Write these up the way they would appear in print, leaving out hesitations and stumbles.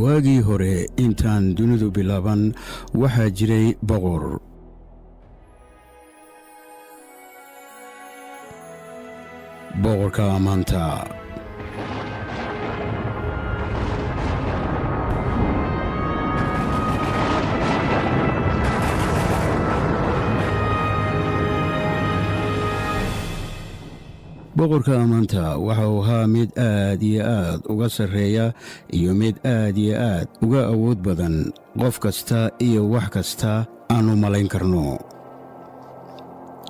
Waagii hore, intaan dunidu bilaaban, waxaa jiray boqor. Boqorka maanta. Boqorka ammaanta waxa uu ahaa mid aad iyo aad uga sarreeya iyo mid aad iyo aad uga awood badan qof kasta iyo wax kasta aannu malayn karno.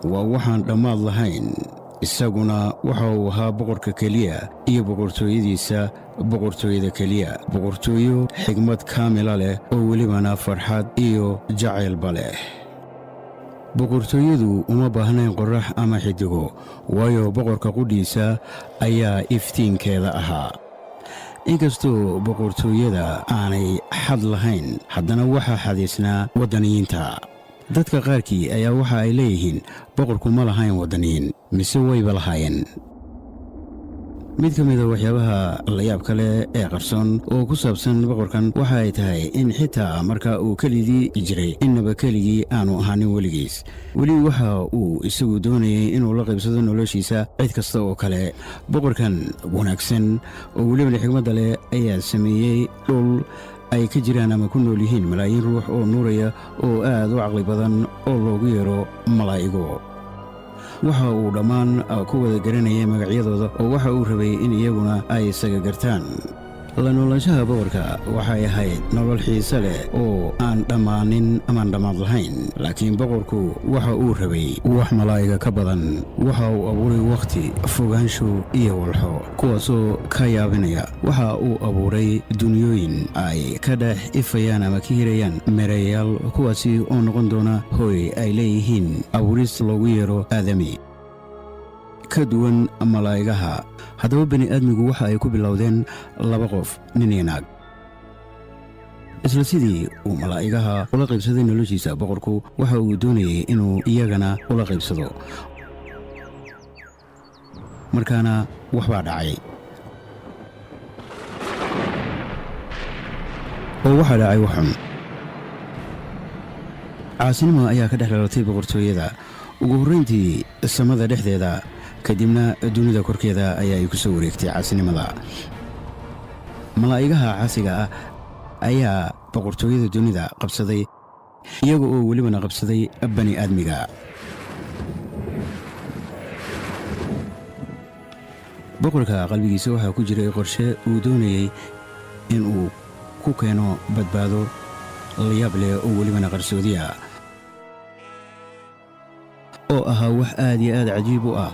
Waa waxaan dhammaad lahayn. Isaguna waxa uu ahaa boqorka keliya iyo boqortooyadiisa, boqortooyada keliya, boqortooyo xigmad kaamila leh oo welibana farxad iyo jacaylba leh. Boqortooyadu uma baahnayn qorrax ama xidigo, waayo boqorka qudhiisa ayaa iftiinkeeda ahaa. Inkastoo boqortooyada aanay xad lahayn, haddana waxaa xadiisnaa waddaniyiinta. Dadka qaarkii ayaa waxa ay leeyihiin boqorku ma lahayn waddaniyiin, mise wayba lahaayeen. Mid ka mida waxyaabaha layaabka leh ee qarsoon oo ku saabsan boqorkan waxa ay tahay in xitaa marka uu keligii jiray, innaba keligii aanu ahaanin weligiis. Weli waxa uu isagu doonayay inuu la qaybsado noloshiisa cid kasta oo kale. Boqorkan wanaagsan oo welibana xigmadda leh ayaa sameeyey dhul ay ka jiraan ama ku nool yihiin malaayiin ruux oo nuuraya oo aad u caqli badan oo loogu yeero malaa'igo. Waxa uu dhammaan ku wada garanayay magacyadooda, oo waxa uu rabay in iyaguna ay isaga gartaan. La noolaanshaha boqorka waxay ahayd nolol xiise leh oo aan dhammaanin amaan dhammaad lahayn, laakiin boqorku waxa uu rabay wax malaa'iga ka badan. Waxa uu abuuray wakhti, fogaansho iyo walxo kuwaasoo ka yaabinaya. Waxa uu abuuray dunyooyin ay ka dhex ifayaan ama ka hirayaan meerayaal, kuwaasi oo noqon doona hooy ay leeyihiin abuuris loogu yeero aadami ka duwan malaa'igaha. Haddaba bani aadmigu waxa ay ku bilowdeen laba qof, nin iyo naag. Isla sidii uu malaa'igaha ula qaybsaday noloshiisa, boqorku waxa uu doonayey inuu iyagana ula qaybsado. Markaana waxbaa dhacay, oo waxaa dhacay waxxun. Caasinimo ayaa ka dhex dhalatay boqortooyada, ugu horrayntii samada dhexdeeda, kadibna dunida korkeeda ayaa ay ku soo wareegtay caasinimada. Malaa'igaha caasiga ah ayaa boqortooyada dunida qabsaday, iyaga oo welibana qabsaday bani aadmiga. Boqorka qalbigiisa waxaa ku jiray qorshe uu doonayey in uu ku keeno badbaado layaab leh oo welibana qarsoodiya, oo ahaa wax aad iyo aad cajiib u ah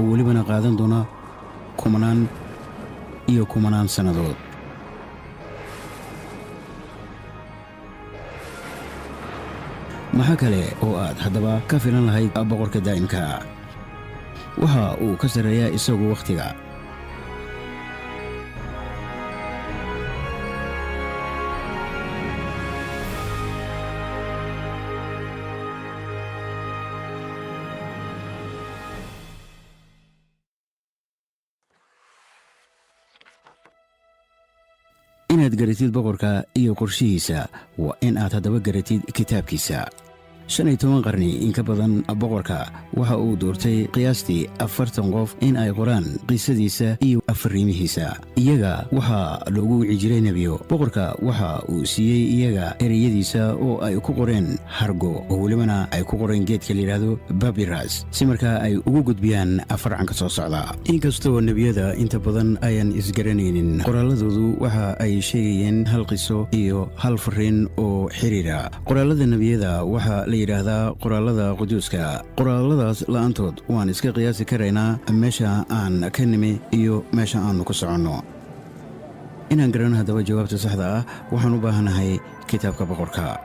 oo welibana qaadan doona kumanaan iyo kumanaan sannadood. Maxaa kale oo aad haddaba ka filan lahayd boqorka daa'imka? Waxa uu ka sarreeyaa isagu wakhtiga. Inaad garatid boqorka iyo qorshihiisa, waa in aad haddaba garatid kitaabkiisa. 15 qarni in ka badan, boqorka waxa uu doortay qiyaastii 40 qof in ay qoraan qisadiisa iyo afariimihiisa. Iyaga waxaa loogu wici jiray nebiyo. Boqorka waxa uu siiyey iyaga ereyadiisa oo ay ku qoreen hargo, oo welibana ay ku qoreen geedka layidhaahdo babiras, si markaa ay ugu gudbiyaan farcanka soo socda. Inkastoo nebiyada inta badan ayan isgaranaynin, qoraalladoodu waxa ay sheegayeen hal qiso iyo hal fariin oo xiriira. Qoraalada nebiyada waxaa la yidhaahdaa qoraallada quduuska. Qoraalladaas la'aantood waan iska qiyaasi karaynaa meesha aan ka nimi iyo meesha aannu ku soconno. Inaan garano haddaba jawaabta saxda ah, waxaan u baahanahay kitaabka boqorka.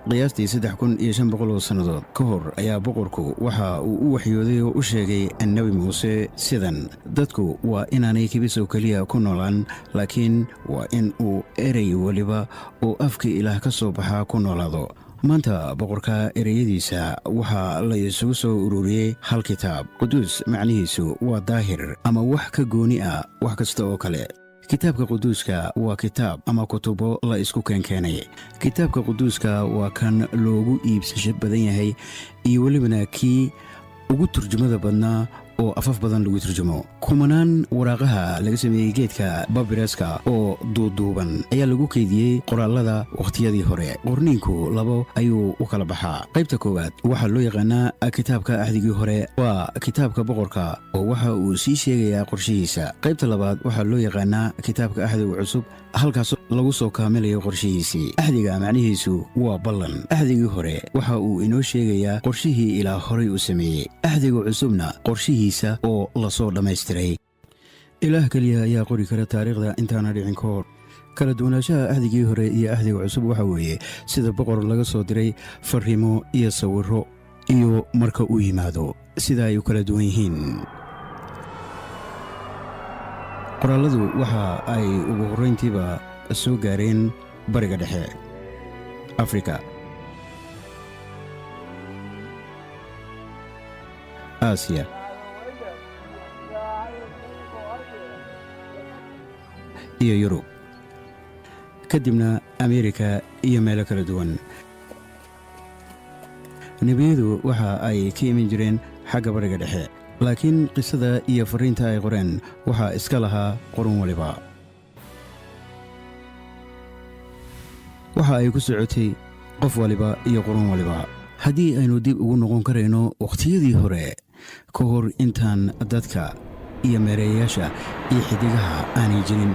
Qiyaastii 3500 oo sannadood ka hor ayaa boqorku waxa uu u waxyooday oo u sheegay Nebi Muuse sidan: "Dadku waa inaanay kibis oo keliya ku noolaan, laakiin waa in uu erey weliba oo afka Ilaah ka soo baxaa ku noolaado." Maanta boqorka ereyadiisa waxaa la isugu soo ururiyey hal kitaab. Quduus macnihiisu waa daahir ama wax ka gooni ah wax kasta oo kale. Kitaabka quduuska waa kitaab ama kutubo la isku keenkeenay. Kitaabka quduuska waa kan loogu iibsasho badan yahay iyo welibana kii ugu turjumada badnaa oo afaf badan lagu turjumo. Kumanaan waraaqaha laga sameeyey geedka babireska oo duuduuban ayaa lagu keydiyey qoraallada wakhtiyadii hore. Qorniinku labo ayuu u kala baxaa. Qaybta koowaad waxaa loo yaqaanaa kitaabka axdigii hore, waa kitaabka boqorka oo waxa uu sii sheegayaa qorshihiisa. Qaybta labaad waxaa loo yaqaanaa kitaabka axdiga cusub, halkaas lagu soo kaamilayo qorshihiisii. Axdiga macnihiisu waa ballan. Axdigii hore waxa uu inoo sheegayaa qorshihii Ilaah horay u sameeyey, axdiga cusubna qorshihiisa oo lasoo dhammaystiray. Ilaah keliya ayaa qori kara taariikhda intaana dhicin ka hor. Kala duwanaanshaha axdigii hore iyo axdiga cusub waxa weeye sida boqor laga soo diray farriimo iyo sawirro iyo marka uu yimaado, sida ay u kala duwan yihiin. Qoraalladu waxa ay ugu horrayntiiba soo gaareen Bariga Dhexe, Afrika, Aasiya iyo Yurub, kadibna Ameerika iyo meelo kala duwan. Nebiyadu waxa ay ka iman jireen xagga Bariga Dhexe, laakiin qisada iyo farriinta ay qoreen waxaa iska lahaa qorun waliba. Waxa ay ku socotay qof waliba iyo qurun waliba. Haddii aynu dib ugu noqon karayno wakhtiyadii hore, ka hor intaan dadka iyo meereeyayaasha iyo xidigaha aanay jirin,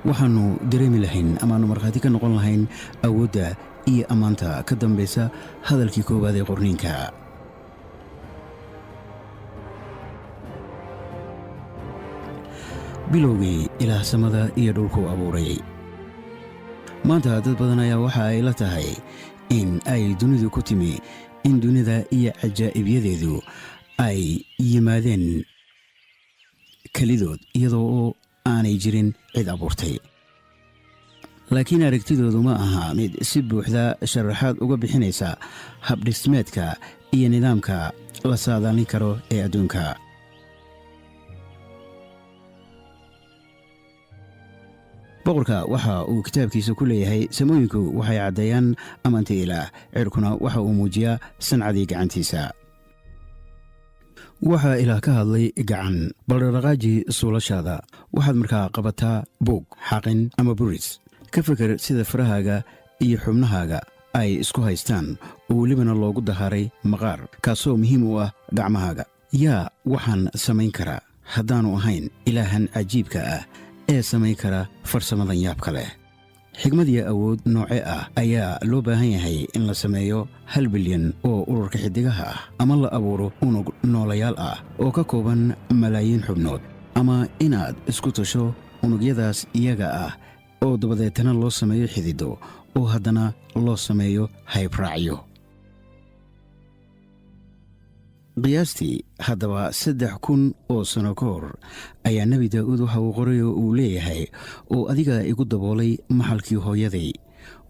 waxaannu dareemi lahayn amaannu markhaati ka noqon lahayn awoodda iyo ammaanta ka dambaysa hadalkii koowaad ee qorniinka. Bilowgii Ilaah samada iyo dhulkuu abuuray. Maanta dad badan ayaa waxa ay la tahay in ay dunidu ku timi, in dunida iyo cajaa'ibyadeedu ay yimaadeen kelidood, iyadoo oo aanay jirin cid abuurtay. Laakiin aragtidoodu ma aha mid si buuxda sharaxaad uga bixinaysa habdhismeedka iyo nidaamka la saadaalin karo ee adduunka. Boqorka waxa uu kitaabkiisa ku leeyahay: "Samooyinku waxay caddeeyaan ammaanta Ilaah, cirkuna waxa uu muujiyaa sancadii gacantiisa." Waxaa Ilaah ka hadlay gacan. Baldhaqaaji suulashaada. Waxaad markaa qabataa buug, xaaqin ama buris. Ka feker sida farahaaga iyo xubnahaaga ay isku haystaan, oo welibana loogu daharay maqaar kaasoo muhiim u ah gacmahaaga. Yaa waxaan samayn karaa haddaannu ahayn Ilaahan cajiibka ah ee samayn kara farsamadan yaabka leh? Xigmad iyo awood nooce ah ayaa loo baahan yahay in la sameeyo 1 bilyan oo ururka xidigaha ah, ama la abuuro unug noolayaal ah oo ka kooban malaayiin xubnood, ama inaad isku tasho unugyadaas iyaga ah oo dabadeetana loo sameeyo xidido, oo haddana loo sameeyo haybraacyo? Qiyaastii haddaba 3000 oo sano ka hor ayaa Nebi Daa'uud waxa uu qoray oo uu leeyahay: "Oo adiga igu daboolay maxalkii hooyaday,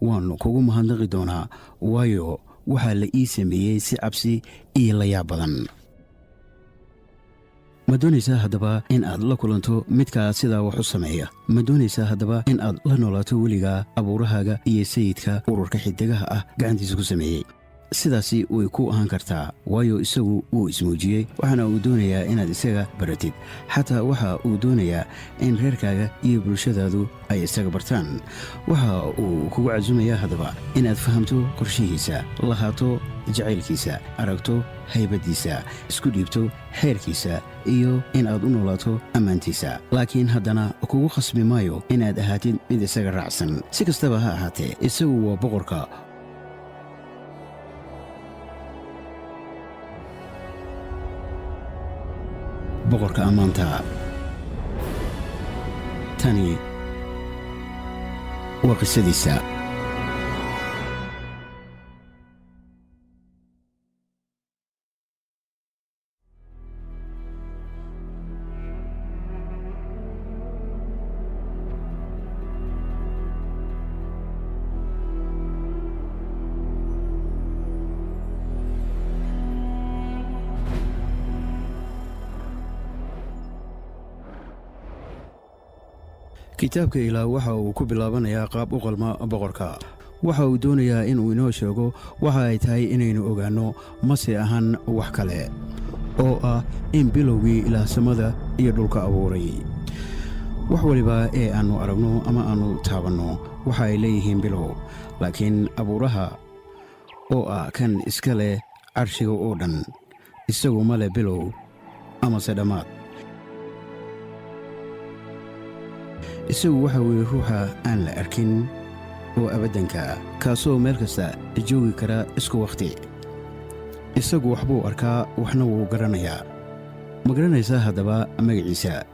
waan kugu mahadnaqi doonaa, waayo, waxaa la ii sameeyey si cabsi iyo layaab badan." Ma doonaysaa haddaba in aad la kulanto midkaa sidaa wax u sameeya? Ma doonaysaa haddaba in aad la noolaato weligaa abuurahaaga iyo sayidka ururka xidigaha ah gacantiisa ku sameeyey? Sidaasi way ku ahaan kartaa, waayo isagu wuu ismuujiyey, waxaana uu doonayaa inaad isaga baratid. Xataa waxa uu doonayaa in reerkaaga iyo bulshadaadu ay isaga bartaan. Waxa uu kugu casumayaa haddaba inaad fahamto qorshihiisa, lahaato jacaylkiisa, aragto haybaddiisa, isku dhiibto xeerkiisa iyo in aad u noolaato ammaantiisa. Laakiin haddana kugu khasbi maayo inaad ahaatid mid isaga raacsan. Si kastaba ha ahaatee, isagu waa boqorka. Boqorka ammaanta. Tani waa qisadiisa. Kitaabka Ilaah waxa uu ku bilaabanayaa qaab u qalma boqorka. Waxa uu doonayaa inuu inoo sheego waxa ay tahay inaynu ogaanno, mase ahan wax kale oo ah in bilowgii Ilaah samada iyo dhulka abuuray. Wax waliba ee aannu aragno ama aannu taabanno waxa ay leeyihiin bilow, laakiin abuuraha oo ah kan iska leh carshiga oo dhan, isagu ma leh bilow amase dhammaad. Isagu waxa weeye ruuxa aan la arkin oo abaddanka ah, kaasoo meel kasta joogi kara isku wakhti. Isagu waxbuu arkaa, waxna wuu garanayaa. Ma garanaysaa haddaba magaciisa?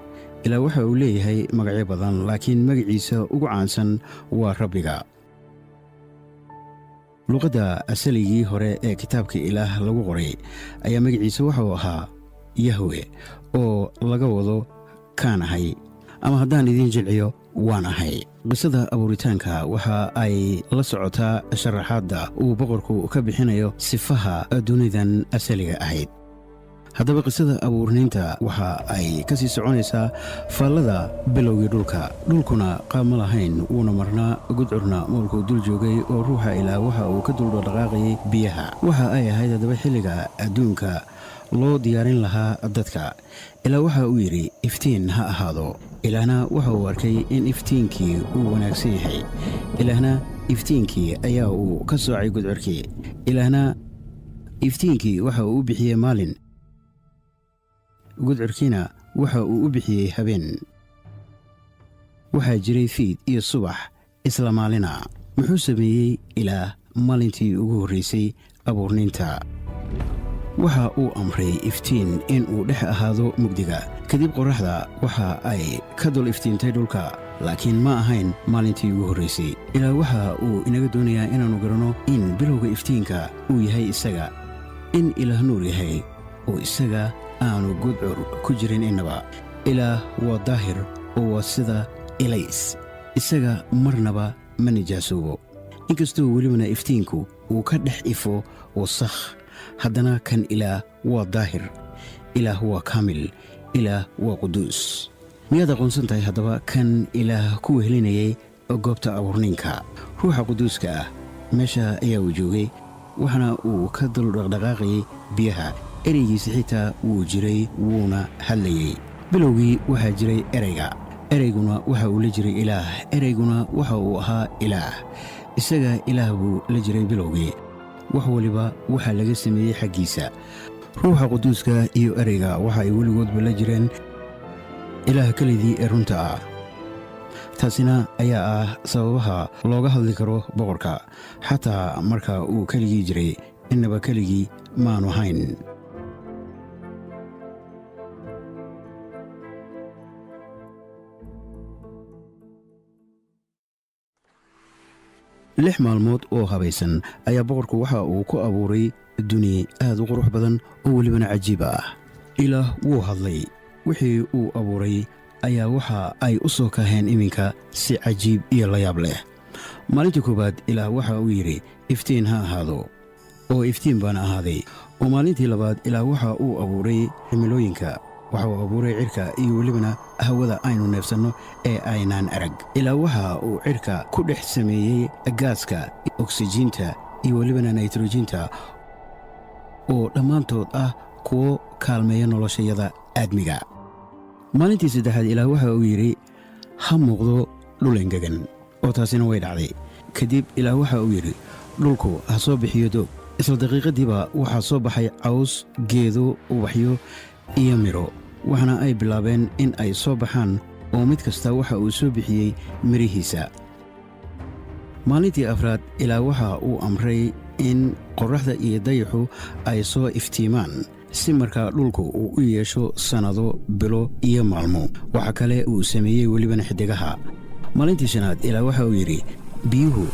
Ilaa waxa uu leeyahay magacyo badan, laakiin magaciisa ugu caansan waa Rabbiga. Luqadda asaligii hore ee kitaabka Ilaah lagu qoray ayaa magaciisa waxauu ahaa Yahwe, oo laga wado kaan ahay, ama haddaan idiin jilciyo, waan ahay. Qisada abuuritaanka waxa ay la socotaa sharaxaadda uu boqorku ka bixinayo sifaha dunidan asaliga ahayd. Haddaba qisada abuurniinta waxa ay ka sii soconaysaa faallada bilowgii dhulka. Dhulkuna qaab ma lahayn, wuuna marnaa, gudcurna moolkuu dul joogay, oo ruuxa Ilaah waxa uu ka duldhaqdhaqaaqayay biyaha. Waxa ay ahayd haddaba xilliga adduunka loo diyaarin lahaa dadka. Ilaa waxa uu yidhi, "Iftiin ha ahaado." Ilaahna waxa uu arkay in iftiinkii uu wanaagsan yahay. Ilaahna iftiinkii ayaa uu ka soocay gudcurkii. Ilaahna iftiinkii waxa uu u bixiyey maalin, gudcurkiina waxa uu u bixiyey habeen. Waxaa jiray fiid iyo subax isla maalina. Muxuu sameeyey Ilaah maalintii ugu horraysay abuurniinta? Waxa uu amray iftiin in uu dhex ahaado mugdiga. Kadib qorraxda waxa ay ka dul iftiintay dhulka, laakiin ma ahayn maalintii ugu horraysay. Ilaa waxa uu inaga doonayaa inaannu garanno in bilowga iftiinka uu yahay isaga, in Ilaah nuur yahay oo isaga aanu gudcur ku jirin innaba. Ilaah waa daahir oo waa sida elays, isaga marnaba ma nijaasoobo. Inkastoo welibana iftiinku uu ka dhex ifo wasakh, haddana kan Ilaah waa daahir. Ilaah waa kaamil. Ilaah waa quduus. Miyaad aqoonsan tahay haddaba kan Ilaah ku wehelinayay goobta abuurniinka? Ruuxa quduuska ah meesha ayaa uu joogay, waxaana uu ka dul dhaqdhaqaaqayay biyaha. Ereygiisa xitaa wuu jiray, wuuna hadlayey. Bilowgii waxaa jiray Ereyga, Ereyguna waxa uu la jiray Ilaah, Ereyguna waxa uu ahaa Ilaah. Isaga Ilaah buu la jiray bilowgii. Wax waliba waxaa laga sameeyey xaggiisa. Ruuxa quduuska iyo Ereyga waxa ay weligoodba la jireen Ilaah kelidii ee runta ah. Taasina ayaa ah sababaha looga hadli karo boqorka. Xataa marka uu keligii jiray, innaba keligii maanu hayn. 6 maalmood oo habaysan ayaa boqorku waxa uu ku abuuray duni aad u qurux badan oo welibana cajiib ah. Ilaah wuu hadlay. Wixii uu abuuray ayaa waxa ay u soo kaaheen iminka si cajiib iyo layaab leh. Maalintii koowaad Ilaah waxa uu yidhi, "Iftiin ha ahaado," oo iftiin baana ahaaday. Oo maalintii labaad Ilaah waxa uu abuuray cimilooyinka. Waxa uu abuuray cirka iyo welibana hawada aynu neefsanno ee aynaan arag. Ilaa waxa uu cirka ku dhex sameeyey gaaska oksijiinta iyo welibana naytrojinta, oo dhammaantood ah kuwo kaalmeeya noloshayada aadmiga. Maalintii saddexaad Ilaah waxa uu yidhi, "Ha muuqdo dhul engegan," oo taasina way dhacday. Kadib Ilaah waxa uu yidhi, "Dhulku ha soo bixiyo doog." Isla daqiiqadiiba waxaa soo baxay caws, geedo, ubaxyo iyo midho, waxaana ay bilaabeen in ay soo baxaan, oo mid kasta waxa uu soo bixiyey midhihiisa. Maalintii afraad Ilaa waxa uu amray in qorraxda iyo dayaxu ay soo iftiimaan, si markaa dhulku uu u yeesho sannado, bilo iyo maalmo. Waxa kale uu sameeyey welibana xidigaha. Maalintii shanaad Ilaa waxa uu yidhi, "Biyuhu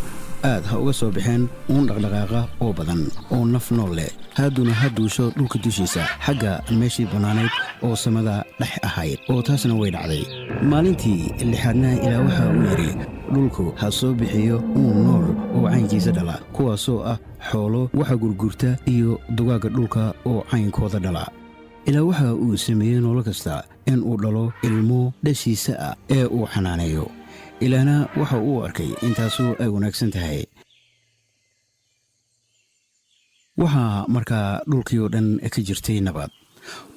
aad ha uga soo baxeen uun dhaqdhaqaaqa oo badan oo naf nool leh, haadduna ha duusho dhulka dushiisa xagga meeshii bannaanayd oo samada dhex ahayd," oo taasna way dhacday. Maalintii lixaadna Ilaa waxa uu yidhi, "Dhulku ha soo bixiyo uun nool oo caynkiisa dhala, kuwaasoo ah xoolo, waxa gurgurta iyo dugaagga dhulka oo caynkooda dhala." Ilaa waxa uu sameeyey noolo kasta in uu dhalo ilmo dhashiisa ah ee uu xanaaneeyo. Ilaahna waxa uu arkay intaasu ay wanaagsan tahay. Waxaa markaa dhulkii oo dhan ka jirtay nabad,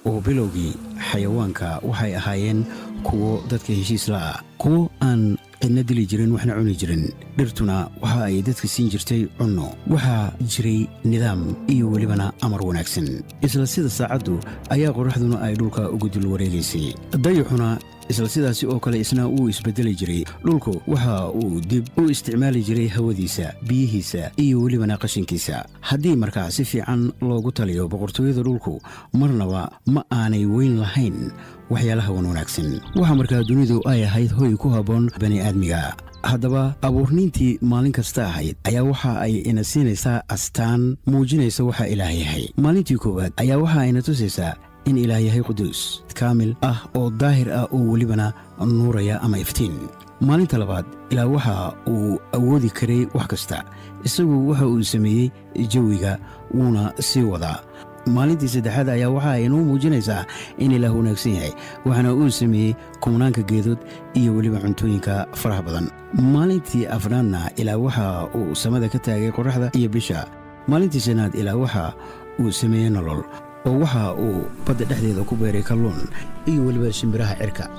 oo bilowgii xayawaanka waxay ahaayeen kuwo dadka heshiis la'ah, kuwo aan cidna dili jirin waxna cuni jirin. Dhirtuna waxa ay dadka siin jirtay cunno. Waxaa jiray nidaam iyo welibana amar wanaagsan. Isla sida saacaddu ayaa qorraxduna ay dhulka ugu dul wareegaysay, dayaxuna isla sidaasi oo kale isna wuu isbeddeli jiray. Dhulku waxa uu dib u isticmaali jiray hawadiisa, biyihiisa iyo welibana qashinkiisa. Haddii markaa si fiican loogu taliyo boqortooyada dhulku, marnaba ma aanay weyn lahayn waxyaalaha wan wanaagsan. Waxaa markaa dunidu ay ahayd hoy ku habboon bani aadmiga. Haddaba abuurniintii maalin kasta ahayd ayaa waxa ay ina siinaysaa astaan muujinaysa waxa Ilaah yahay. Maalintii koowaad ayaa waxa ayna tusaysaa in Ilaah yahay quduus kaamil ah oo daahir ah oo welibana nuuraya ama iftiin. Maalinta labaad Ilaah waxa uu awoodi karay wax kasta. Isagu waxa uu sameeyey jawiga, wuuna sii wadaa. Maalintii saddexaad ayaa waxa ay inoo muujinaysaa in Ilaah wanaagsan yahay, waxaana uu sameeyey kumnaanka geedood iyo weliba cuntooyinka faraha badan. Maalintii afraadna Ilaah waxa uu samada ka taagay qorraxda iyo bisha. Maalintii shanaad Ilaah waxa uu sameeyey nolol, oo waxa uu badda dhexdeeda ku beeray kalluun iyo weliba shimbiraha cirka.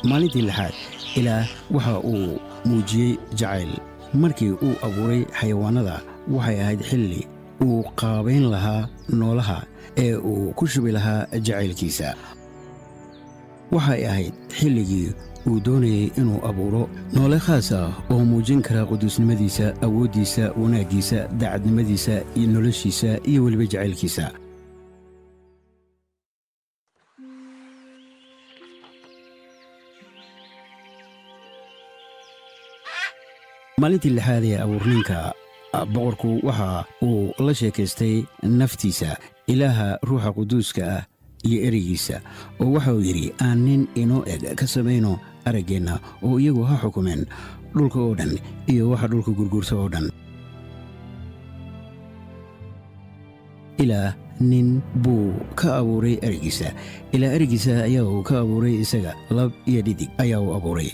Maalintii lixaad Ilaah waxa uu muujiyey jacayl markii uu abuuray xayawaannada. Waxay ahayd xilli uu qaabayn lahaa noolaha ee uu ku shubi lahaa jacaylkiisa. Waxay ahayd xilligii uu doonayey inuu abuuro noole khaas ah oo muujin kara quduusnimadiisa, awooddiisa, wanaaggiisa, daacadnimadiisa iyo noloshiisa iyo weliba jacaylkiisa. Maalintii lixaad ee abuurninka boqorku waxa uu la sheekaystay naftiisa, Ilaaha Ruuxa Quduuska ah iyo ereygiisa, oo waxa uu yidhi, "Aan nin inoo eg ka samayno araggeenna, oo iyagu ha xukumeen dhulka oo dhan iyo waxa dhulka gurguurta oo dhan." Ilaah nin buu ka abuuray ereygiisa. Ilaa ereygiisa ayaa uu ka abuuray isaga, lab iyo dhidig ayaa uu abuuray.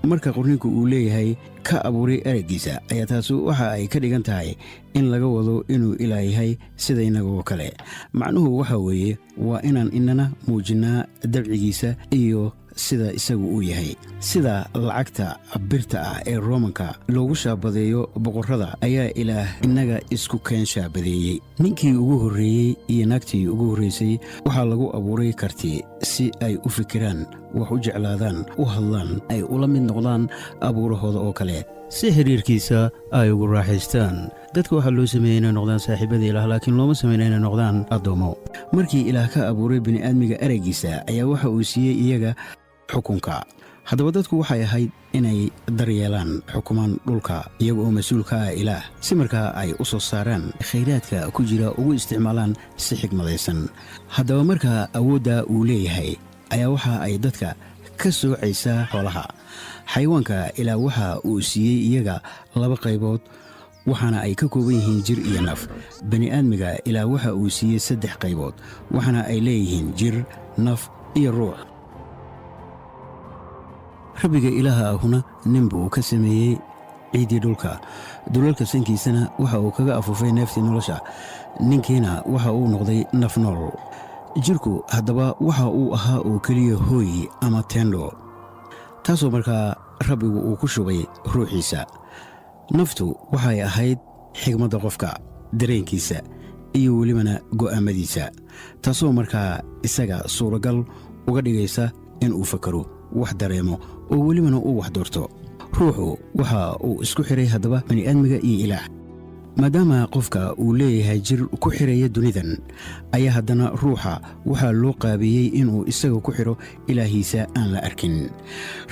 Marka qorninku uu leeyahay ka abuuray ereygiisa, ayaa taasu waxa ay ka dhigan tahay in laga wado inuu Ilaah yahay sida innagoo kale. Macnuhu waxa weeye waa inaan inana muujinnaa dabcigiisa iyo sida isagu uu yahay. Sida lacagta birta ah ee Romanka loogu shaabadeeyo boqorrada ayaa Ilaah innaga isku keen shaabadeeyey. Ninkii ugu horreeyey iyo naagtii ugu horraysay waxaa lagu abuuray karti si ay u fikiraan, wax u jeclaadaan, u hadlaan, ay ula mid noqdaan abuurahooda oo kale, si xidhiirkiisa ay ugu raaxaystaan. Dadka waxaa loo sameeyey inay noqdaan saaxiibada Ilaah, laakiin looma sameyn inay noqdaan addoommo. Markii Ilaah ka abuuray bini'aadmiga ereygiisa ayaa waxa uu siiyey iyaga xukunka. Haddaba dadku waxay ahayd inay daryeelaan, xukumaan dhulka, iyaga oo mas-uulka ah Ilaah, si markaa ay u soo saaraan khayraadka ku jira, ugu isticmaalaan si xigmadaysan. Haddaba markaa awoodda uu leeyahay ayaa waxa ay dadka ka soocaysaa xoolaha. Xayawaanka Ilaah waxa uu siiyey iyaga laba qaybood. Waxaana ay ka kooban yihiin jir iyo naf. Bani'aadmiga Ilaah waxa uu siiyey saddex qaybood, waxaana ay leeyihiin jir, naf iyo ruux. Rabbiga Ilaaha ahuna nin buu ka sameeyey ciiddii dhulka, dulalka sankiisana waxa uu kaga afuufay neeftii nolosha, ninkiina waxa uu noqday naf nool. Jirku haddaba waxa uu ahaa oo keliya hooy ama teendho, taasoo markaa Rabbigu uu ku shubay ruuxiisa. Naftu waxay ahayd xigmadda qofka, dareenkiisa iyo welibana go'aammadiisa, taasoo markaa isaga suuragal uga dhigaysa inuu fakaro, wax dareemo oo welibana uu wax doorto. Ruuxu waxa uu isku xidhay haddaba bani'aadmiga iyo Ilaah. Maadaama qofka uu leeyahay jir ku xidhaya dunidan, ayaa haddana ruuxa waxaa loo qaabeeyey inuu isaga ku xidho Ilaahiisa aan la arkin.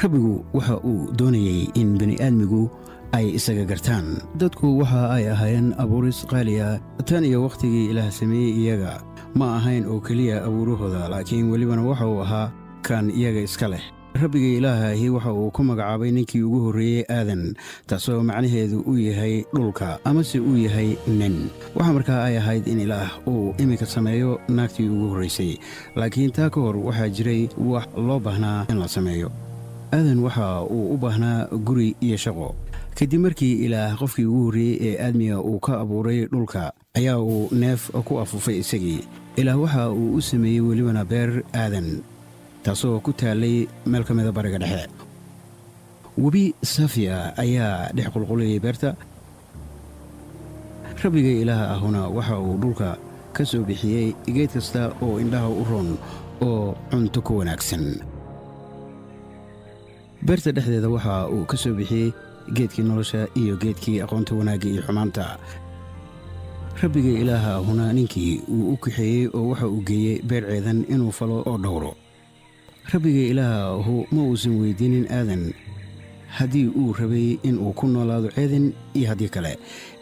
Rabbigu waxa uu doonayey in bani'aadmigu ay isaga gartaan. Dadku waxa ay ahaayeen abuuris qaaliya tan iyo wakhtigii Ilaah sameeyey iyaga. Ma ahayn oo keliya abuurahooda, laakiin welibana waxa uu ahaa kan iyaga iska leh. Rabbiga Ilaahahi waxa uu ku magacaabay ninkii ugu horreeyey Aadan, taasoo macnaheedu uu yahay dhulka amase uu yahay nin. Waxaa markaa ay ahayd in Ilaah uu iminka sameeyo naagtii ugu horraysay, laakiin taa ka hor waxaa jiray wax loo baahnaa in la sameeyo. Aadan waxa uu u baahnaa guri iyo shaqo. Kadib markii Ilaah qofkii ugu horreeyey ee aadmiga uu ka abuuray dhulka, ayaa uu neef ku afuufay isagii. Ilaah waxa uu u sameeyey welibana beer Aadan, taasoo ku taallay meel ka mida Bariga Dhexe. Webi safiya ayaa dhex qulqulayay beerta. Rabbiga Ilaaha ahuna waxa uu dhulka ka soo bixiyey geed kasta oo indhaha u roon oo cunto ku wanaagsan. Beerta dhexdeeda waxa uu ka soo bixiyey geedkii nolosha iyo geedkii aqoonta wanaagga iyo xumaanta. Rabbiga Ilaaha ahuna ninkii wuu u kaxeeyey oo waxa uu geeyey beer Ceedan inuu falo oo dhowro. Rabbiga Ilaaha ahu ma uusan weydiinin Aadan haddii uu rabay inuu ku noolaado Ceedan iyo haddii kale.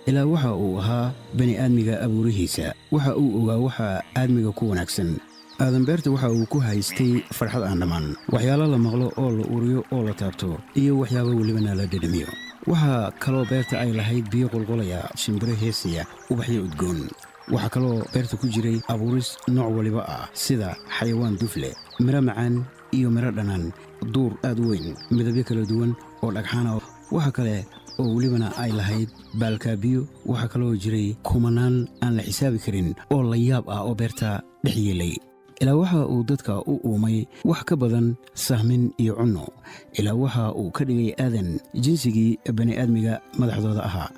Ilaa waxa uu ahaa bani aadmiga abuurihiisa, waxa uu ogaa waxa aadmiga ku wanaagsan. Aadan beerta waxa uu ku haystay farxad aan dhammaan, waxyaalo la maqlo oo la uriyo oo la taabto iyo waxyaabo welibana la dhedhamiyo. Waxaa kaloo beerta ay lahayd biyo qulqulaya, shimbiro heesaya, ubaxyo udgoon. Waxaa kaloo beerta ku jiray abuuris nooc waliba ah, sida xayawaan duf leh, midho macaan iyo midho dhanaan, duur aad u weyn, midabyo kala duwan oo dhagxaana. Waxa kale oo welibana ay lahayd baalkaabiyo. Waxaa kaloo jiray kumanaan aan la xisaabi karin oo la yaab ah oo beerta dhex yeelay. Ilaa waxa uu dadka u uumay wax ka badan sahmin iyo cunno. Ilaa waxa uu ka dhigay Aadan jinsigii bani'aadmiga madaxdooda ahaa.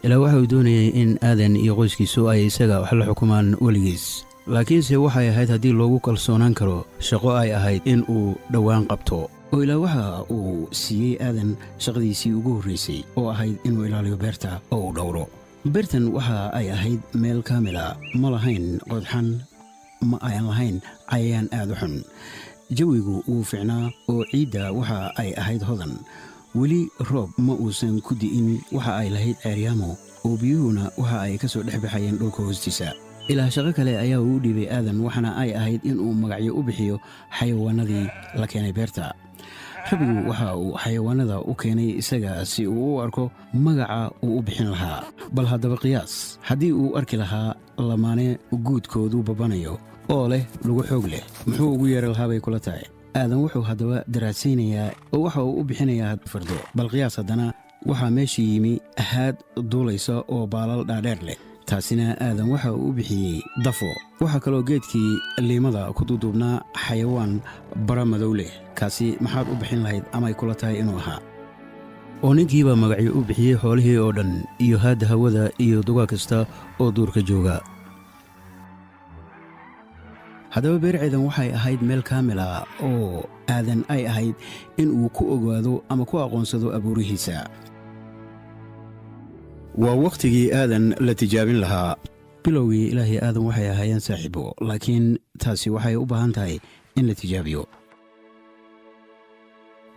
Ilaa waxa uu doonayay in Aadan iyo qoyskiisu ay isaga wax la xukumaan weligiis, laakiinse waxay ahayd haddii loogu kalsoonaan karo shaqo ay ahayd in uu dhowaan qabto. Oo Ilaa waxa uu siiyey Aadan shaqadiisii ugu horraysay, oo ahayd inuu ilaaliyo beerta oo uu dhowro. Beertan waxa ay ahayd meel kaamila. Ma lahayn qodxan, ma ayan lahayn cayayaan aad u xun. Jawigu wuu fiicnaa oo ciidda waxa ay ahayd hodan. Weli roob ma uusan ku di'in. Waxa ay lahayd ceeryaamo, oo biyuhuna waxa ay ka soo dhex baxayeen dhulka hoostiisa. Ilaa shaqo kale ayaa uu u dhiibay Aadan, waxaana ay ahayd inuu magacyo u bixiyo xayawaanadii la keenay beerta. Rabbigu waxa uu xayawaanada u keenay isaga si uu u arko magaca uu u bixin lahaa. Bal haddaba qiyaas haddii uu arki lahaa lamaane guudkoodu babanayo oo leh lugu xoog leh, muxuu ugu yeeri lahaa bay kula tahay? Aadan wuxuu haddaba daraasaynayaa oo waxa uu u bixinayaa fardo. Bal qiyaas haddana waxaa meeshii yimi haad duulaysa oo baalal dhaadheer leh. Taasina Aadan waxa uu u bixiyey dafo. Waxaa kaloo geedkii liimada ku duuduubnaa xayawaan bara madow leh. Kaasi maxaad u bixin lahayd amay kula tahay inuu ahaa? Oo ninkiibaa magacyo u bixiyey xoolihii oo dhan iyo haadda hawada iyo dugaag kasta oo duurka jooga. Haddaba beer Ceedan waxay ahayd meel kaamil ah oo Aadan ay ahayd in uu ku ogaado ama ku aqoonsado abuurihiisa. Waa wakhtigii Aadan la tijaabin lahaa. Bilowgii Ilaahay Aadan waxay ahaayeen saaxiibo, laakiin taasi waxay u baahan tahay in la tijaabiyo.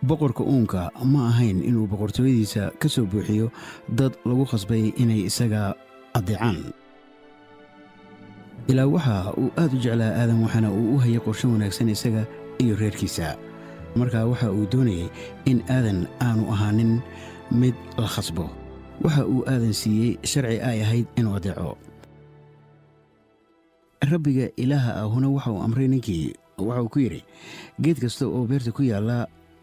Boqorka uunka ma ahayn inuu boqortooyadiisa ka soo buuxiyo dad lagu khasbay inay isaga addeecaan. Ilaa waxa uu aad u jeclaa Aadan, waxaana uu u hayay qorsho wanaagsan isaga iyo reerkiisa. Markaa waxa uu doonayay in Aadan aanu ahaanin mid la khasbo. Waxa uu Aadan siiyey sharci ay ahayd inuu adeeco. Rabbiga Ilaaha ahuna waxa uu amray ninkii, waxa uu ku yidhi: "Geed kasta oo beerta ku yaalla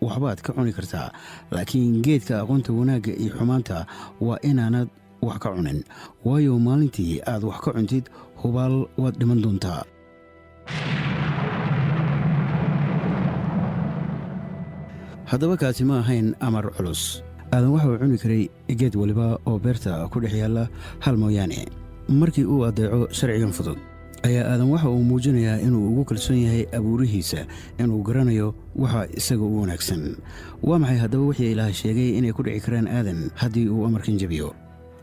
waxbaad ka cuni kartaa, laakiin geedka aqoonta wanaagga iyo xumaanta waa inaanad wax ka cunin, waayo, maalintii aad wax ka cuntid hubaal waad dhiman doontaa." Haddaba kaasi ma ahayn amar culus. Aadan waxa uu cuni karay geed waliba oo beerta ku dhex yaalla, hal mooyaane. Markii uu addeeco sharcigan fudud ayaa Aadan waxa uu muujinayaa inuu ugu kalsoon yahay abuurihiisa, inuu garanayo waxa isaga u wanaagsan. Waa maxay haddaba wixii Ilaah sheegay inay ku dhici karaan Aadan haddii uu amarkan jebiyo?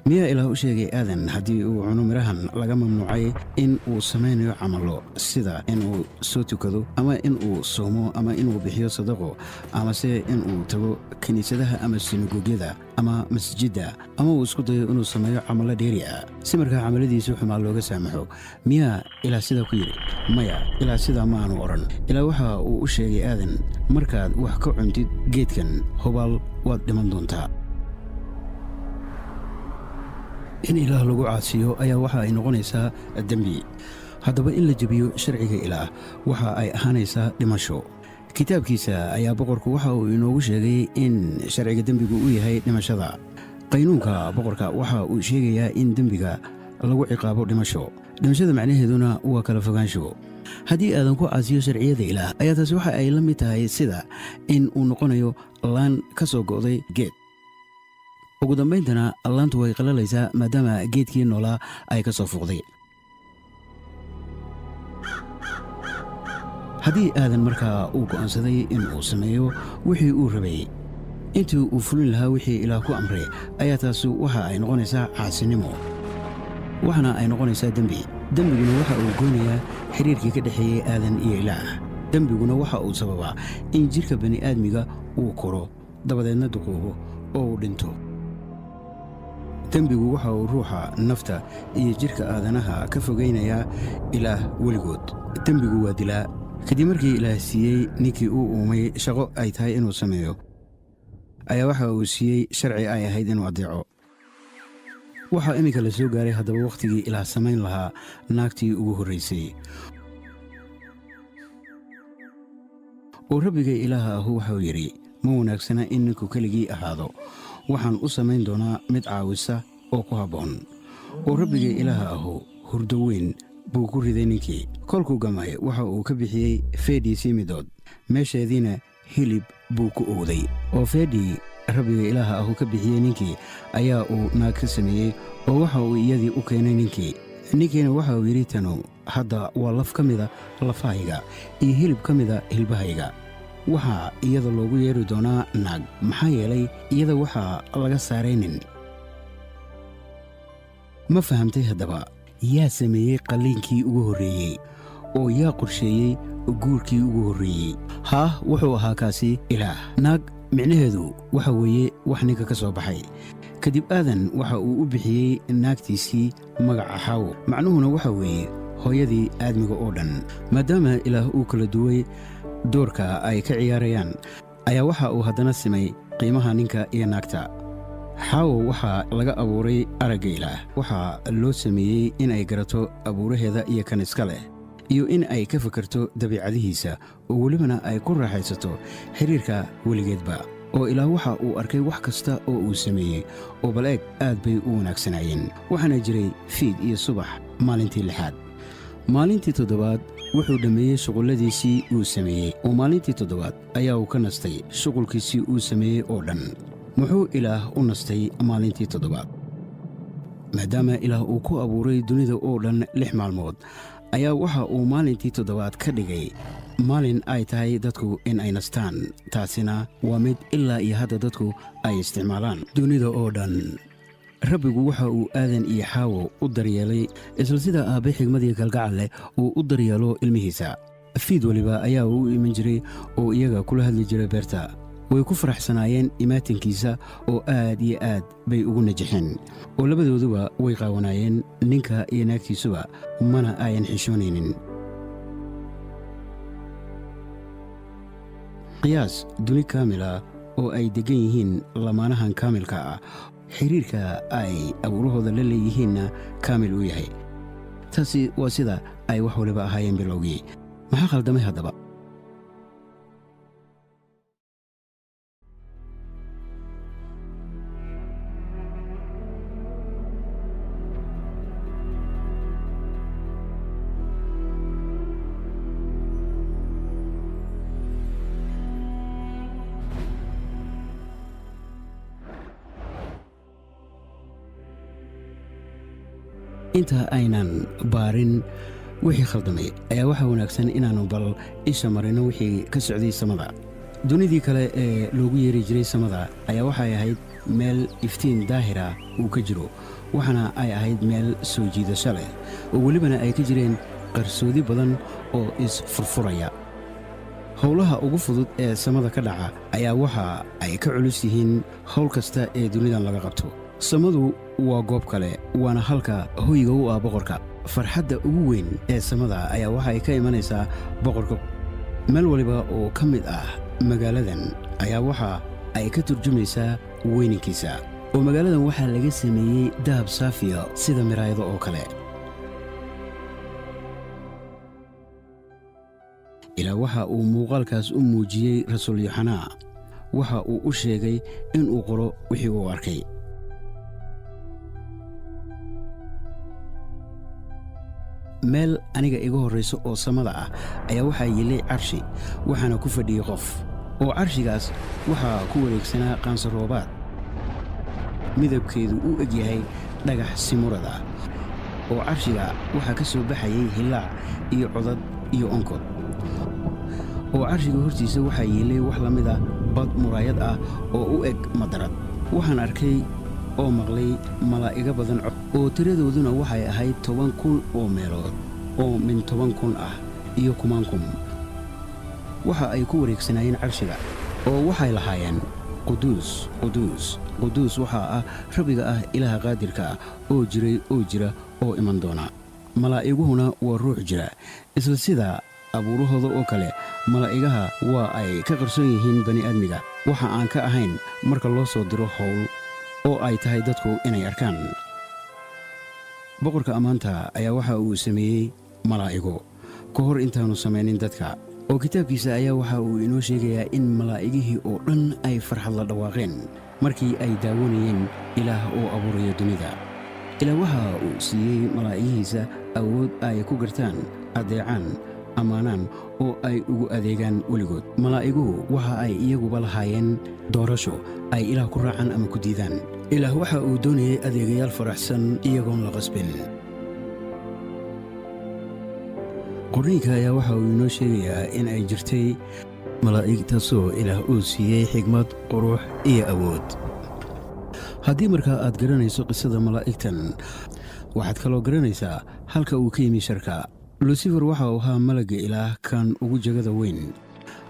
Miyaa Ilaah u sheegay Aadan haddii uu cuno midhahan laga mamnuucay in uu samaynayo camallo, sida inuu soo tukado ama in uu soomo ama inuu bixiyo sadaqo amase inuu tago kiniisadaha ama sinagogyada ama masjidda, ama uu isku dayo inuu sameeyo camallo dheeri ah si markaa camaladiisa xumaa looga saamaxo? Miyaa Ilaah sidaa ku yidhi? Maya, Ilaah sidaa ma aanu odhan. Ilaah waxa uu u sheegay Aadan: "Markaad wax ka cuntid geedkan, hubaal waad dhiman doontaa." In Ilaah lagu caasiyo ayaa waxa ay noqonaysaa dembi. Haddaba in la jebiyo sharciga Ilaah waxa ay ahaanaysaa dhimasho. Kitaabkiisa ayaa boqorku waxa uu inoogu sheegay in sharciga dembigu uu yahay dhimashada. Qaynuunka boqorka waxa uu sheegayaa in dembiga lagu ciqaabo dhimasho. Dhimashada macnaheeduna waa kala fogaansho. Haddii aadan ku caasiyo sharciyada Ilaah ayaa taasi waxa ay la mid tahay sida in uu noqonayo laan ka soo go'day geed. Ugu dambayntana laantu way qalalaysaa, maadaama geedkii noolaa ay ka soo fuuqday. Haddii Aadan markaa uu go'aansaday in uu sameeyo wixii uu rabay intii uu fulin lahaa wixii Ilaah ku amray, ayaa taasi waxa ay noqonaysaa caasinimo, waxaana ay noqonaysaa dembi. Dembiguna waxa uu goynayaa xiriirkii ka dhexeeyey Aadan iyo Ilaah. Dembiguna waxa uu sababaa in jidhka bani'aadmiga uu koro, dabadeedna duquubo oo uu dhinto. Dembigu waxa uu ruuxa, nafta iyo jidhka aadanaha ka fogaynayaa Ilaah weligood. Dembigu waa dilaa. Kadib markii Ilaah siiyey ninkii uu uumay shaqo ay tahay inuu sameeyo, ayaa waxa uu siiyey sharci ay ahayd inuu addeeco. Waxaa iminka la soo gaaray haddaba wakhtigii Ilaah samayn lahaa naagtii ugu horraysay. Oo Rabbiga Ilaaha ahu waxauu yidhi: "Ma wanaagsana in ninku keligii ahaado. Waxaan u samayn doonaa mid caawisa oo ku habboon." Oo Rabbiga Ilaaha ahu hurdo weyn buu ku riday ninkii. Kolkuu gamay waxa uu ka bixiyey feedhiisii midood, meesheediina hilib buu ku owday. Oo feedhii Rabbiga Ilaaha ahu ka bixiyey ninkii ayaa uu naag ka sameeyey, oo waxa uu iyadii u keenay ninkii. Ninkiina waxa uu yidhi: "Tanu hadda waa laf ka mida lafahayga iyo hilib ka mida hilbahayga. Waxaa iyada loogu yeeri doonaa naag, maxaa yeelay iyada waxaa laga saaray nin." Ma fahamtay haddaba yaa sameeyey qalliinkii ugu horreeyey oo yaa qorsheeyey guurkii ugu horreeyey? Haah, wuxuu ahaa kaasi Ilaah. Naag micnaheedu waxa weeye wax ninka ka soo baxay. Kadib Aadan waxa uu u bixiyey naagtiisii magaca Xaawo, macnuhuna waxa weeye hooyadii aadmiga oo dhan. Maadaama Ilaah uu kala duway doorka ay ka ciyaarayaan, ayaa waxa uu haddana simay qiimaha ninka iyo naagta. Xaawo waxaa laga abuuray aragga Ilaah. Waxaa loo sameeyey in ay garato abuuraheeda iyo kan iska leh, iyo in ay ka fakarto dabiicadihiisa, oo welibana ay ku raaxaysato xidhiirka weligeedba. Oo Ilaah waxa uu arkay wax kasta oo uu sameeyey, oo bal eeg, aad bay u wanaagsanaayeen. Waxaana jiray fiid iyo subax, maalintii lixaad. Maalintii toddobaad wuxuu dhammeeyey shuqulladiisii uu sameeyey, oo maalintii toddobaad ayaa uu ka nastay shuqulkiisii uu sameeyey oo dhan. Muxuu Ilaah u nastay maalintii toddobaad? Maadaama Ilaah uu ku abuuray dunida oo dhan 6 maalmood, ayaa waxa uu maalintii toddobaad ka dhigay maalin ay tahay dadku in ay nastaan. Taasina waa mid ilaa iyo hadda dadku ay isticmaalaan dunida oo dhan. Rabbigu waxa uu Aadan iyo Xaawo u daryeelay isla sida aabbe xigmadii kalgacal leh uu u daryeelo ilmihiisa. Fiid weliba ayaa uu u iman jiray oo iyaga kula hadli jiray beerta. Way ku faraxsanaayeen imaatinkiisa oo aad iyo aad bay ugu najaxeen, oo labadooduba way qaawanaayeen, ninka iyo naagtiisuba, mana ayan xishoonaynin. Qiyaas duni kaamila oo ay deggan yihiin lamaanahan kaamilka ah. Xiriirka ay abuurahooda la leeyihiinna kaamil uu yahay. Taasi waa sida ay wax waliba ahaayeen bilowgii. Maxaa khaldamay haddaba? Inta aynan baarin wixii khaldamay ayaa waxaa wanaagsan inaannu bal isha marino wixii ka socday samada. Dunidii kale ee loogu yeeri jiray samada ayaa waxay ahayd meel iftiin daahira uu ka jiro, waxaana ay ahayd meel soo jiidasho leh oo welibana ay ka jireen qarsoodi badan oo is-furfuraya. Howlaha ugu fudud ee samada ka dhaca ayaa waxa ay ka culus yihiin howl kasta ee dunidan laga qabto. Samadu waa goob kale, waana halka hoyga u ah boqorka. Farxadda ugu weyn ee samada ayaa waxay ka imanaysaa boqorka. Meel waliba oo ka mid ah magaaladan ayaa waxa ay ka turjumaysaa weyninkiisa, oo magaaladan waxaa laga sameeyey dahab saafiya sida miraayado oo kale. Ilaa waxa uu muuqaalkaas u muujiyey rasuul Yoxanaa. Waxa uu u sheegay inuu qoro wixii uu arkay. Meel aniga iga horrayso oo samada ah ayaa waxaa yillay carshi, waxaana ku fadhiyey qof, oo carshigaas waxaa ku wareegsanaa qaansaroobaad midabkeedu u eg yahay dhagax simurad ah, oo carshiga waxaa ka soo baxayay hillaac iyo codad iyo onkod, oo carshiga hortiisa waxaa yeelay wax la mid a bad muraayad ah oo u eg madarad. Waxaan arkay oo maqlay malaa'igo badan, oo tiradooduna waxay ahayd 10,000 oo meelood oo min 10,000 ah iyo kumaan kun. Waxa ay ku wareegsanaayeen carshiga, oo waxay lahaayeen: "Quduus, quduus, quduus waxaa ah Rabbiga ah Ilaaha qaadirka ah, oo jiray oo jira oo iman doona." Malaa'iguhuna waa ruux jira. Isla sida abuurahooda oo kale, malaa'igaha waa ay ka qarsoon yihiin bani'aadmiga, waxa aan ka ahayn marka loo soo diro howl oo ay tahay dadku inay arkaan. Boqorka ammaanta ayaa waxa uu sameeyey malaa'igo ka hor intaannu samaynin dadka, oo kitaabkiisa ayaa waxa uu inoo sheegayaa in malaa'igihii oo dhan ay farxad la dhawaaqeen markii ay daawanayeen Ilaah oo abuuraya dunida. Ilaah waxa uu siiyey malaa'igihiisa awood ay ku gartaan, addeecaan, ammaanaan oo ay ugu adeegaan weligood. Malaa'iguhu waxa ay iyaguba lahaayeen doorasho ay Ilaah ku raacaan ama ku diidaan. Ilaah waxa uu doonayey adeegayaal faraxsan iyagoon la qasbin. Qorniinka ayaa waxa uu inoo sheegayaa in ay jirtay malaa'ig taasoo Ilaah uu siiyey xigmad, qurux iyo awood. Haddii markaa aad garanayso qisada malaa'igtan, waxaad kaloo garanaysaa halka uu ka yimi sharka. Lusifer waxa uu ahaa malagga Ilaah kan ugu jagada weyn,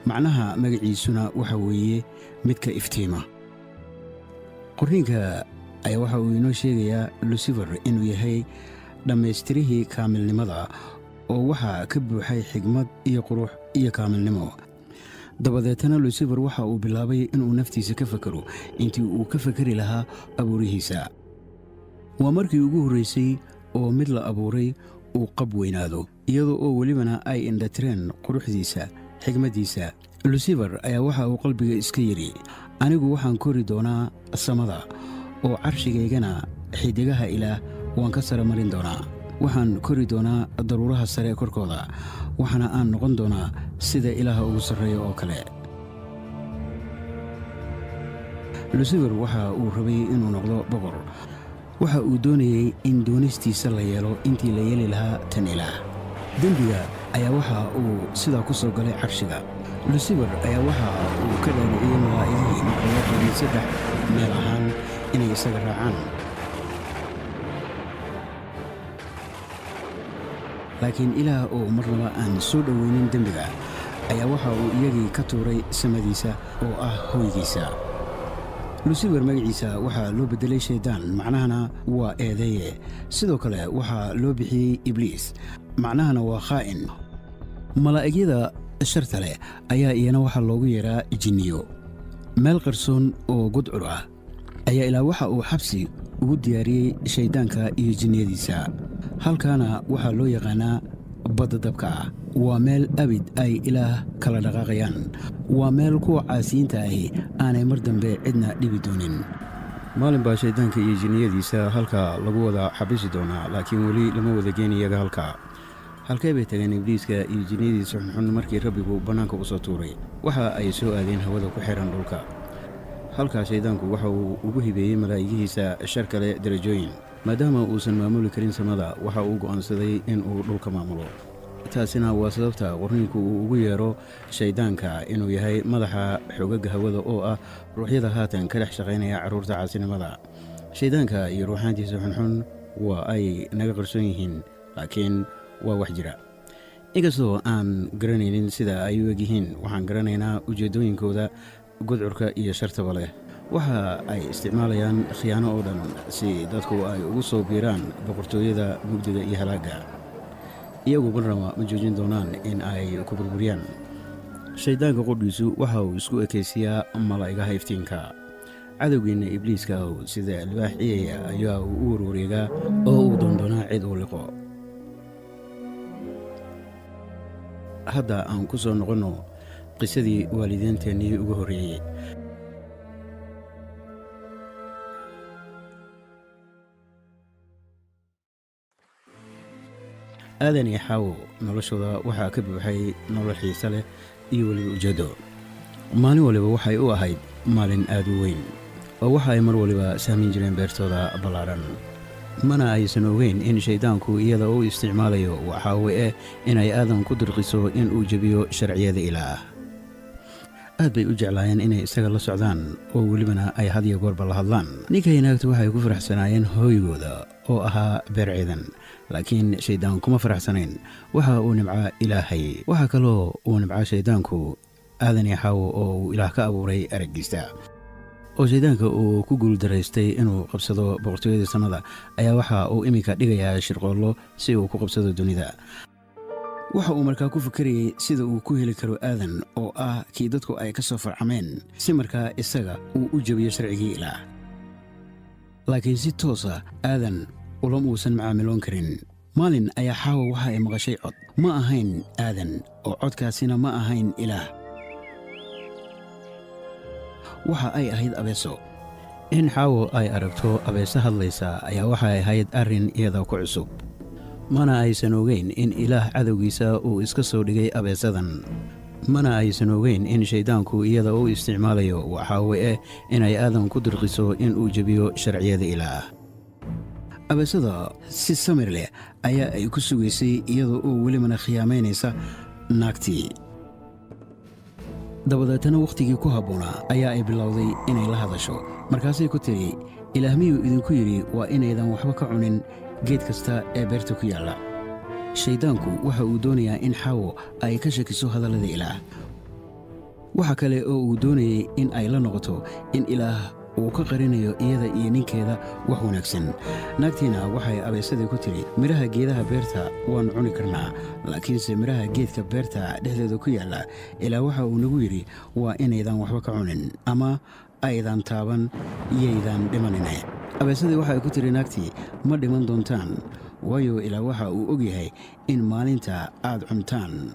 macnaha magaciisuna waxa weeye midka iftiima. Qorniinka ayaa waxa uu inoo sheegayaa Lusifer inuu yahay dhammaystirihii kaamilnimada, oo waxaa ka buuxay xigmad iyo qurux iyo kaamilnimo. Dabadeetana Lusifer waxa uu bilaabay inuu naftiisa ka fakero intii uu ka fakeri lahaa abuurihiisa. Waa markii ugu horraysay oo mid la abuuray uu qab weynaado, iyadoo oo welibana ay indhatireen quruxdiisa, xigmaddiisa. Lusifer ayaa waxa uu qalbiga iska yidhi: "Anigu waxaan kori doonaa samada, oo carshigaygana xidigaha Ilaah waan ka sare marin doonaa. Waxaan kori doonaa daruuraha sare korkooda, waxaana aan noqon doonaa sida Ilaaha ugu sarreeya oo kale." Lusifer waxa uu rabay inuu noqdo boqor. Waxa uu doonayey in doonistiisa la yeelo intii la yeeli lahaa tan Ilaah. Dembiga ayaa waxa uu sidaa ku soo galay carshiga. Lusifer ayaa waxa uu ka dhaadhiciyey malaa'igihii marka loo qaybiyey saddex meel ahaan inay isaga raacaan. Laakiin Ilaah oo marnaba aan soo dhoweynin dembiga ayaa waxa uu iyagii ka tuuray samadiisa oo ah hoygiisa. Lusifer magaciisa waxaa loo beddelay Shayddaan, macnahana waa eedeeye. Sidoo kale waxaa loo bixiyey Ibliis, macnahana waa khaa'in. Malaa'igyada sharta leh ayaa iyana waxaa loogu yeeraa jinniyo. Meel qarsoon oo gudcur ah Ayaa ilaa waxa uu xabsi ugu diyaariyey shayddaanka iyo jinniyadiisa. Halkaana waxaa loo yaqaanaa badda dabka ah. Waa meel abid ay Ilaah kala dhaqaaqayaan. Waa meel kuwa caasiyiinta ahi aanay mar dambe cidna dhibi doonin. Maalin baa shayddaanka iyo jinniyadiisa halka lagu wada xabisi doonaa, laakiin weli lama wada geyn iyaga halka. Halkee bay tageen Ibliiska iyo jinniyadiisa xunxun markii Rabbigu bannaanka u soo tuuray? Waxa ay soo aadeen hawada ku xihan dhulka. Halkaa shayddaanku waxa uu ugu hibeeyey malaa'igihiisa shar kale darajooyin. Maadaama uusan maamuli karin samada, waxa uu go'aansaday in uu dhulka maamulo. Taasina waa sababta Qorniinku uu ugu yeero shayddaanka inuu yahay madaxa xoogagga hawada, oo ah ruuxyada haatan ka dhex shaqaynaya carruurta caasinimada. Shayddaanka iyo ruuxaantiisa xunxun waa ay naga qarsoon yihiin, laakiin waa wax jira. Inkastoo aan garanaynin sida ay u egyihiin, waxaan garanaynaa ujeeddooyinkooda gudcurka iyo shartaba leh. Waxa ay isticmaalayaan khiyaano oo dhan si dadku ay ugu soo biiraan boqortooyada mugdiga iyo halaagga. Iyagu marnaba ma joojin doonaan in ay ku burburiyaan. Shayddaanka qudhiisu waxa uu isku ekaysiyaa malaa'igaha iftiinka. Cadowgeenna Ibliiska ahu sida libaax ciyaya ayaa uu u warwareegaa oo uu doondoonaa cid uu liqo. Hadda aan ku soo noqonno qisadii waalidiinteennii ugu horreeyey. Aadan iyo Xaawo noloshooda waxaa ka buuxay nolol xiise leh iyo weliba ujeeddo. Maalin waliba waxay u ahayd maalin aad u weyn, oo waxa ay mar waliba sahmin jireen beertooda ballaaran. Mana aysan ogeyn in shayddaanku iyada u isticmaalayo waxaawe eh inay Aadan ku dirqiso in uu jebiyo sharciyada Ilaah. Aad bay u jeclaayeen inay isaga la socdaan oo welibana ay had iyo goorba la hadlaan. Ninkay naagtu waxay ku faraxsanaayeen hooygooda oo ahaa beer ciidan, laakiin shayddaan kuma faraxsanayn. Waxa uu nibcaa Ilaahay. Waxaa kaloo uu nibcaa shayddaanku Aadan iyo Xaawo oo uu Ilaah ka abuuray araggiisa. Oo shayddaanka uu ku guuldaraystay inuu qabsado boqortooyada samada ayaa waxa uu iminka dhigayaa shirqoollo si uu ku qabsado dunida. Waxa uu markaa ku fikerayey sida uu ku heli karo Aadan, oo ah kii dadku ay ka soo farcameen, si markaa isaga uu u jebiyo sharcigii Ilaah. Laakiin si toosa Aadan ulam uusan macaamiloon karin. Maalin ayaa Xaawa waxa ay maqashay cod. Ma ahayn Aadan, oo codkaasina ma ahayn Ilaah. Waxa ay ahayd abeeso. In Xaawo ay aragto abeeso hadlaysa ayaa waxay ahayd arrin iyada ku cusub. Mana aysan ogeyn in Ilaah cadowgiisa uu iska soo dhigay abeesadan. Mana aysan ogeyn in shayddaanku iyada u isticmaalayo waxaawe eh inay Aadan ku dirqiso in uu jebiyo sharciyada Ilaah. Abeesada si samir leh ayaa ay ku sugaysay, iyadoo oo welibana khiyaamaynaysa naagtii. Dabadeetana wakhtigii ku habboonaa ayaa ay bilowday inay la hadasho. Markaasay ku tidhi: "Ilaah miyuu idinku yidhi waa inaydan waxba ka cunin geed kasta ee beerta ku yaalla?" Shayddaanku waxa uu doonayaa in Xaawo ay ka shakiso hadallada Ilaah. Waxa kale oo uu doonayey in ay la noqoto in Ilaah uu ka qarinayo iyada iyo ninkeeda wax wanaagsan. Naagtiina waxay abeesadii ku tidhi: "Midhaha geedaha beerta waannu cuni karnaa, laakiinse midhaha geedka beerta dhexdeeda ku yaalla, Ilaah waxa uu nagu yidhi: waa inaydan waxba ka cunin ama aydan taaban, yaydan dhimanine." Abeesadii waxay ku tidhi naagtii: "Ma dhiman doontaan, waayo, Ilaah waxa uu og yahay in maalinta aad cuntaan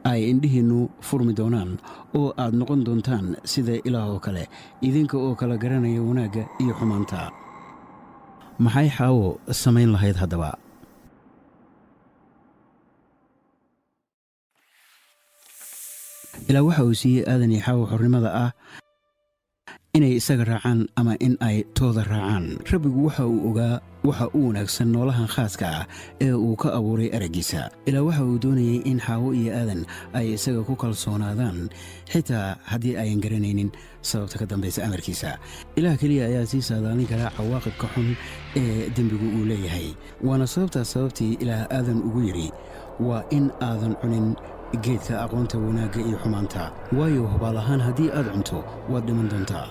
ay indhihiinnu furmi doonaan oo aad noqon doontaan sida Ilaah oo kale, idinka oo kala garanaya wanaagga iyo xumaanta." Maxay Xaawo samayn lahayd haddaba? Ilaah waxa uu siiyey Aadan iyo Xaawo xornimada ah inay isaga raacaan ama in ay tooda raacaan. Rabbigu waxa uu ogaa waxa u wanaagsan noolahan khaaska ah ee uu ka abuuray araggiisa. Ilaa waxa uu doonayey in Xaawo iyo Aadan ay isaga ku kalsoonaadaan, xitaa haddii ayan garanaynin sababta ka dambaysa amarkiisa. Ilaah keliya ayaa sii saadaalin karaa cawaaqibka xun ee dembigu uu leeyahay. Waana sababtaas sababtii Ilaah Aadan ugu yidhi: "Waa in aadan cunin geedka aqoonta wanaagga iyo xumaanta, waayo, hubaal ahaan haddii aad cunto waad dhiman doontaa."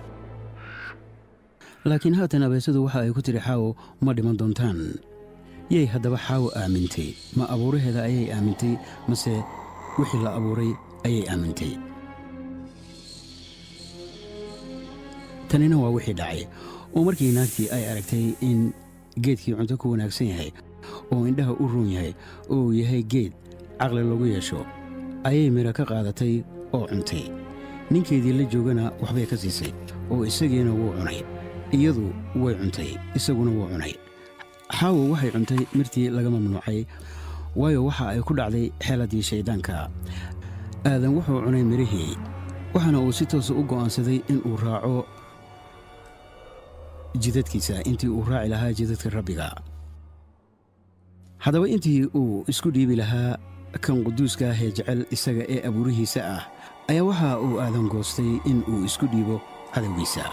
Laakiin haatan abeesadu waxa ay ku tidhi Xaawo: "Ma dhiman doontaan." Yay haddaba Xaawo aamintay? Ma abuuraheeda ayay aamintay, mase wixii la abuuray ayay aamintay? Tanina waa wixii dhacay. Oo markii naagtii ay aragtay in geedkii cunto ku wanaagsan yahay oo indhaha u roon yahay oo uu yahay geed caqli lagu yeesho, ayay midho ka qaadatay oo cuntay. Ninkeedii la joogana waxbay ka siisay, oo isagiina wuu cunay. Iyadu way cuntay, isaguna wuu cunay. Xaawo waxay cuntay mirtii laga mamnuucay, waayo waxa ay ku dhacday xeeladdii shayddaanka. Aadan wuxuu cunay midhihii, waxaana uu si toosa u go'aansaday in uu raaco jidadkiisa intii uu raaci lahaa jidadka Rabbiga. Haddaba intii uu isku dhiibi lahaa kan quduuska ah ee jecel isaga ee abuurihiisa ah, ayaa waxa uu Aadan goostay in uu isku dhiibo cadowgiisa.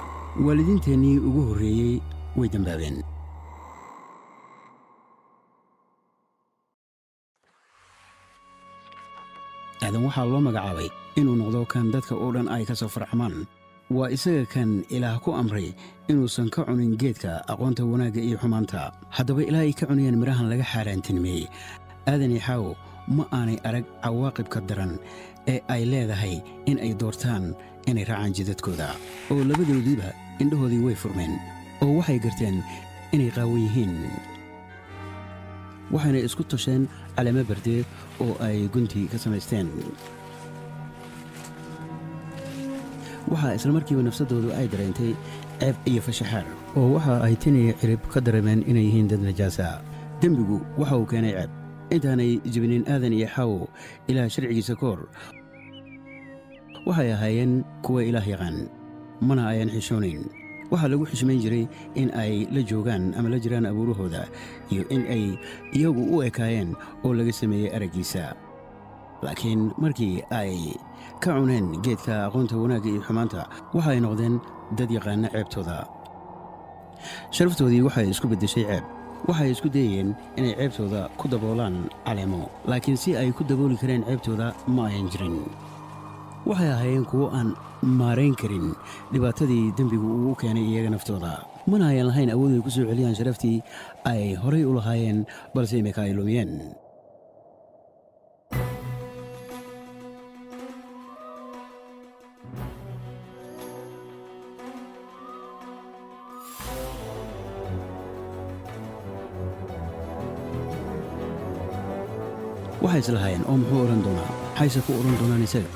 Waalidiinteennii ugu horreeyey way dembaabeen. Aadan waxaa loo magacaabay inuu noqdo kan dadka oo dhan ay ka soo farcamaan. Waa isaga kan Ilaah ku amray inuusan ka cunin geedka aqoonta wanaagga iyo xumaanta. Haddaba ilaa ay ka cunayaan midhahan laga xaaraantinimeyey, Aadan iyo Xaawo ma aanay arag cawaaqibka daran ee ay leedahay in ay doortaan inay raacaan jidadkooda. Oo labadoodiiba indhahoodii way furmeen, oo waxay garteen inay qaawan yihiin, waxayna isku tosheen caleemo bardee oo ay gunti ka samaysteen. Waxaa isla markiiba nafsaddoodu ay dareentay ceeb iyo fashaxaar, oo waxa ay tiniya cirib ka dareemeen inay yihiin dad najaasa. Dembigu waxa uu keenay ceeb. Intaanay jebinin Aadan iyo Xaawo Ilaah sharcigiisa ka hor, waxay ahaayeen kuwa Ilaah yaqaan, mana ayan xishoonayn. Waxaa lagu xishmayn jiray in ay la joogaan ama la jiraan abuurahooda iyo in ay iyagu u ekaayeen oo laga sameeyey araggiisa. Laakiin markii ay ka cuneen geedka aqoonta wanaagga iyo xumaanta, waxa ay noqdeen dad yaqaana ceebtooda. Sharaftoodii waxay isku beddeshay ceeb. Waxay isku dayayeen inay ceebtooda ku daboolaan caleemo, laakiin si ay ku dabooli kareen ceebtooda ma ayan jirin. Waxay ahaayeen kuwo aan maarayn karin dhibaatadii dembigu uu u keenay iyaga naftooda, mana ayan lahayn awood ay ku soo celiyaan sharaftii ay horay u lahaayeen, balse imika ay lumiyeen. Waxay islahaayeen, "Oo muxuu odhan doonaa? Maxayse ku odhan doonaan isaga?"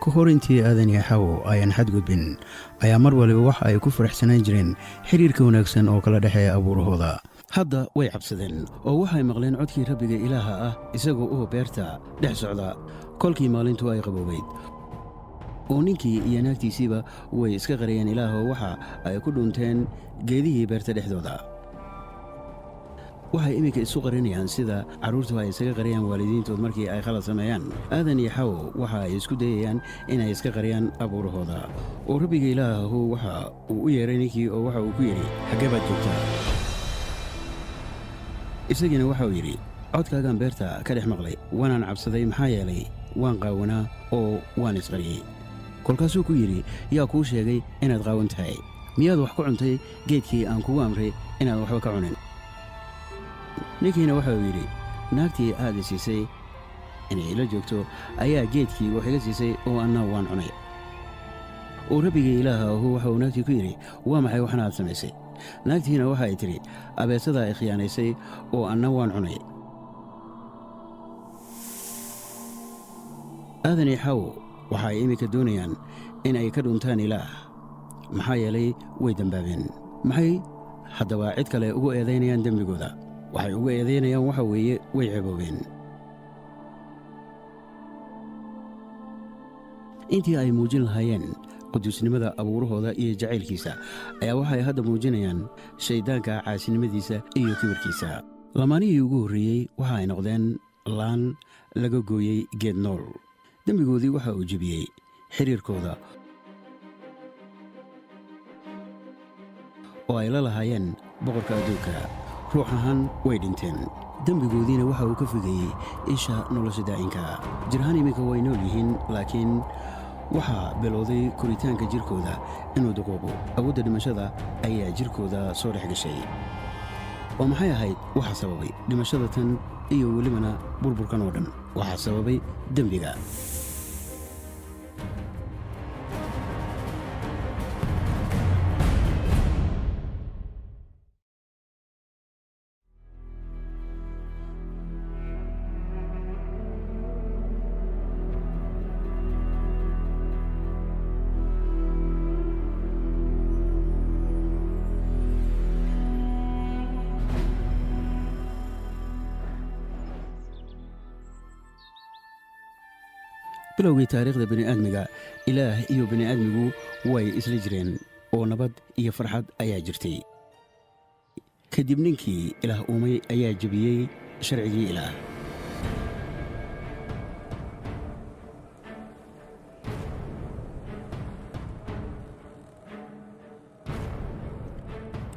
Ka hor intii Aadan iyo Xawo ayaan xadgudbin, ayaa mar waliba waxa ay ku faraxsanaan jireen xiriirka wanaagsan oo kala dhexeeya abuurahooda. Hadda way cabsadeen, oo waxay maqleen codkii Rabbiga Ilaaha ah isagoo oo beerta dhex socda kolkii maalintu ay qaboobayd. Oo ninkii iyo naagtiisiiba way iska qariyeen Ilaah, oo waxa ay ku dhunteen geedihii beerta dhexdooda. Waxay iminka isu qarinayaan sida carruurtu ay isaga qariyaan waalidiintood markii ay khalad sameeyaan. Aadan iyo Xawo waxa ay isku dayayaan inay iska qariyaan abuurahooda. Oo Rabbiga Ilaahu waxa uu u yeeray ninkii, oo waxa uu ku yidhi, "Xaggee baad joogtaa?" Isagiina waxa uu yidhi, "Codkaagaan beerta ka dhex maqlay, waanaan cabsaday, maxaa yeelay waan qaawanaa oo waan isqariyey." Kolkaasuu ku yidhi, "Yaa kuu sheegay inaad qaawan tahay? Miyaad wax ku cuntay geedkii aan kugu amray inaad waxba ka cunin?" Ninkiina waxa uu yidhi, "Naagtii aad i siisay inay ila joogto ayaa geedkii wax iga siisay, oo anna waan cunay." Oo Rabbigii Ilaaha ahu waxa uu naagtii ku yidhi, "Waa maxay waxna aad samaysay?" Naagtiina waxa ay tidhi, "Abeesadaa i khiyaanaysay, oo anna waan cunay." Aadan iyo Xawo waxa ay iminka doonayaan in ay ka dhuntaan Ilaah, maxaa yeelay way dembaabeen. Maxay haddaba cid kale ugu eedaynayaan dembigooda? Waxay ugu eedaynayaan waxa weeye way ceeboobeen. Intii ay muujin lahaayeen quduusnimada abuurahooda iyo jacaylkiisa, ayaa waxay hadda muujinayaan shayddaanka caasinimadiisa iyo kibirkiisa. Lamaanihii ugu horreeyey waxa ay noqdeen laan laga gooyey geed nool. Dembigoodii waxa uu jebiyey xiriirkooda oo ay la lahaayeen boqorka adduunka. Ruux ahaan way dhinteen, dembigoodiina waxa uu ka fogeeyey isha nolosha daa'inka. Jir ahaan iminka way nool yihiin, laakiin Waxaa bilowday koritaanka jirkooda inuu duqoobo. Awoodda dhimashada ayaa jirkooda soo dhex gashay. Oo maxay ahayd waxa sababay dhimashada tan iyo welibana burburkan oo dhan? Waxaa sababay dembiga. Bilowgii taariikhda bini'aadmiga, Ilaah iyo bini'aadmigu way isla jireen oo nabad iyo farxad ayaa jirtay. Kadib ninkii Ilaah uumay ayaa jebiyey sharcigii Ilaah.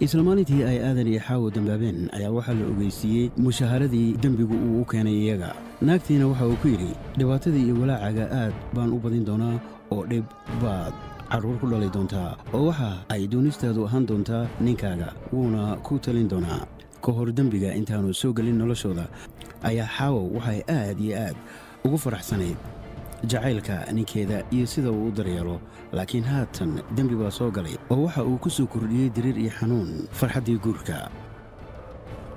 Isla maalintii ay Aadan iyo Xaawo dambaabeen ayaa waxaa la ogeysiiyey mushaaharadii dembigu uu u keenay iyaga. Naagtiina waxa uu ku yidhi, "Dhibaatadii iyo walaacaga aad baan u badin doonaa, oo dhib baad carruur ku dhalay doontaa, oo waxa ay doonistaadu ahaan doontaa ninkaaga, wuuna ku talin doonaa." Ka hor dembiga intaanu soo gelin noloshooda ayaa Xaawow waxay aad iyo aad ugu faraxsanayd jacaylka ninkeeda iyo sida uu u daryeelo. Laakiin haatan dembi baa soo galay, oo waxa uu ku soo kordhiyey diriir iyo xanuun farxaddii guurka.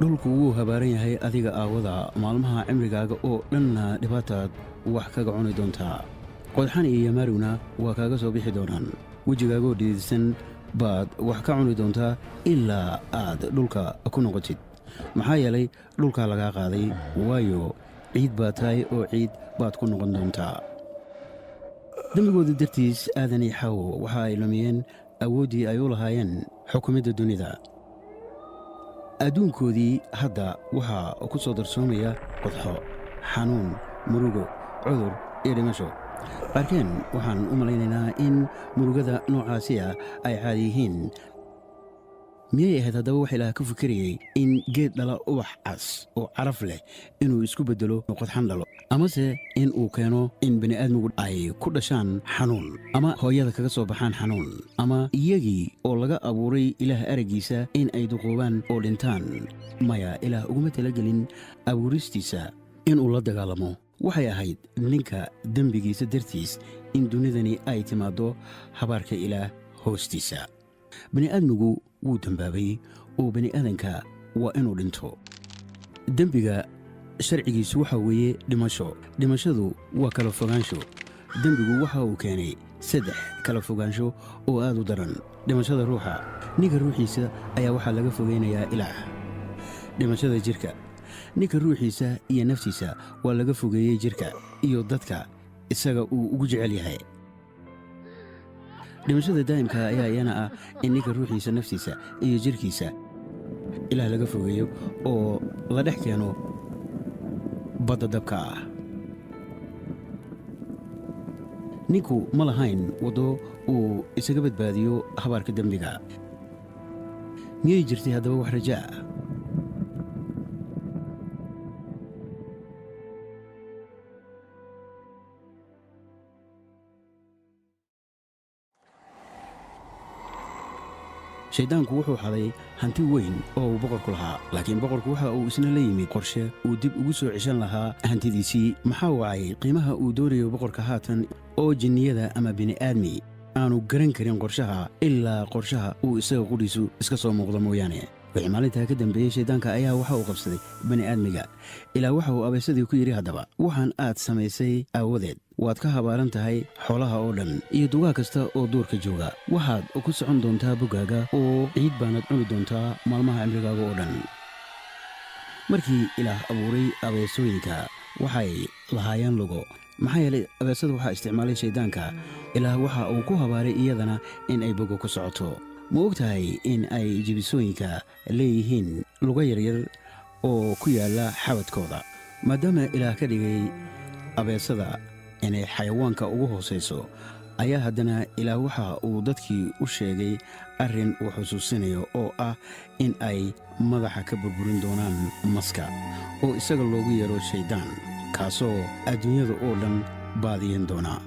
"Dhulku wuu habaaran yahay adiga aawada, maalmaha cimrigaaga oo dhanna dhibaataad wax kaga cuni doontaa. Qodxan iyo yamaarigna waa kaaga soo bixi doonaan. Wejigaagoo dhididsan baad wax ka cuni doontaa ilaa aad dhulka ku noqotid, maxaa yeelay dhulkaa lagaa qaaday, waayo, ciid baad tahay oo ciid baad ku noqon doontaa." Dembigooda dartiis, Aadan iyo Xaawo waxa ay lumiyeen awooddii ay u lahaayeen xukumidda dunida. Adduunkoodii hadda waxaa ku soo darsoomaya qodxo, xanuun, murugo, cudur iyo dhimasho. Qaarkeen waxaan u malaynaynaa in murugada noocaasi ah ay caadi yihiin. Miyay ahayd haddaba wax Ilaah ka fikirayey in geed dhala ubax cas oo caraf leh inuu isku beddelo qodxan dhalo, amase in uu keeno in bini'aadmigu ay ku dhashaan xanuun, ama hooyada kaga soo baxaan xanuun, ama iyagii oo laga abuuray Ilaah araggiisa in ay duqoobaan oo dhintaan? Maya, Ilaah uguma talagelin abuuristiisa inuu la dagaalamo. Waxay ahayd ninka dembigiisa dartiis in dunidani ay timaaddo habaarka Ilaah hoostiisa. Bini'aadmigu wuu dembaabay, oo bini'aadanka waa inuu dhinto. Dembiga sharcigiisu waxa weeye dhimasho. Dhimashadu waa kala fogaansho. Dembigu waxa uu keenay saddex kala fogaansho oo aad u daran: dhimashada ruuxa, ninka ruuxiisa ayaa waxaa laga fogaynayaa Ilaah; dhimashada jirka, ninka ruuxiisa iyo naftiisa waa laga fogeeyey jirka iyo dadka isaga uu ugu jecel yahay; dhimashada daa'imka ayaa iyana ah in ninka ruuxiisa, naftiisa iyo jirkiisa Ilaah laga fogeeyo oo la dhex keeno badda dabka ah. Ninku ma lahayn waddo uu isaga badbaadiyo habaarka dembiga. Miyay jirtay haddaba wax raja ah? Shayddaanku wuxuu xaday hanti weyn oo uu boqorku lahaa, laakiin boqorku waxa uu isna la yimid qorshe uu dib ugu soo ceshan lahaa hantidiisii. Maxaa wacay qiimaha uu doonayo boqorka haatan oo jinniyada ama bini'aadmi aanu garan karin qorshaha, ilaa qorshaha uu isaga qudhiisu iska soo muuqdo mooyaane? Wixii maalintaa ka dambeeyey, shayddaanka ayaa waxa uu qabsaday bani'aadmiga. Ilaa waxa uu abeesadii ku yidhi, "Haddaba waxaan aad samaysay aawadeed waad ka habaaran tahay xoolaha oo dhan iyo dugaag kasta oo duurka jooga. Waxaad ku socon doontaa boggaaga, oo ciid baanad cuni doontaa maalmaha cimrigaaga oo dhan." Markii Ilaah abuuray abeesooyinka, waxay lahaayeen lugo. Maxaa yeelay abeesada waxaa isticmaalay shayddaanka. Ilaah waxa uu ku habaaray iyadana in ay bogo ku socoto. Ma og tahay in ay jibisooyinka leeyihiin lugo yaryar oo ku yaalla xabadkooda? Maadaama Ilaah ka dhigay abeesada inay xayawaanka ugu hoosayso, ayaa haddana Ilaah waxa uu dadkii u sheegay arrin uu xusuusinayo oo ah in ay madaxa ka burburin doonaan maska, oo isaga loogu yeero Shayddaan, kaasoo adduunyada oo dhan baadiyin doona.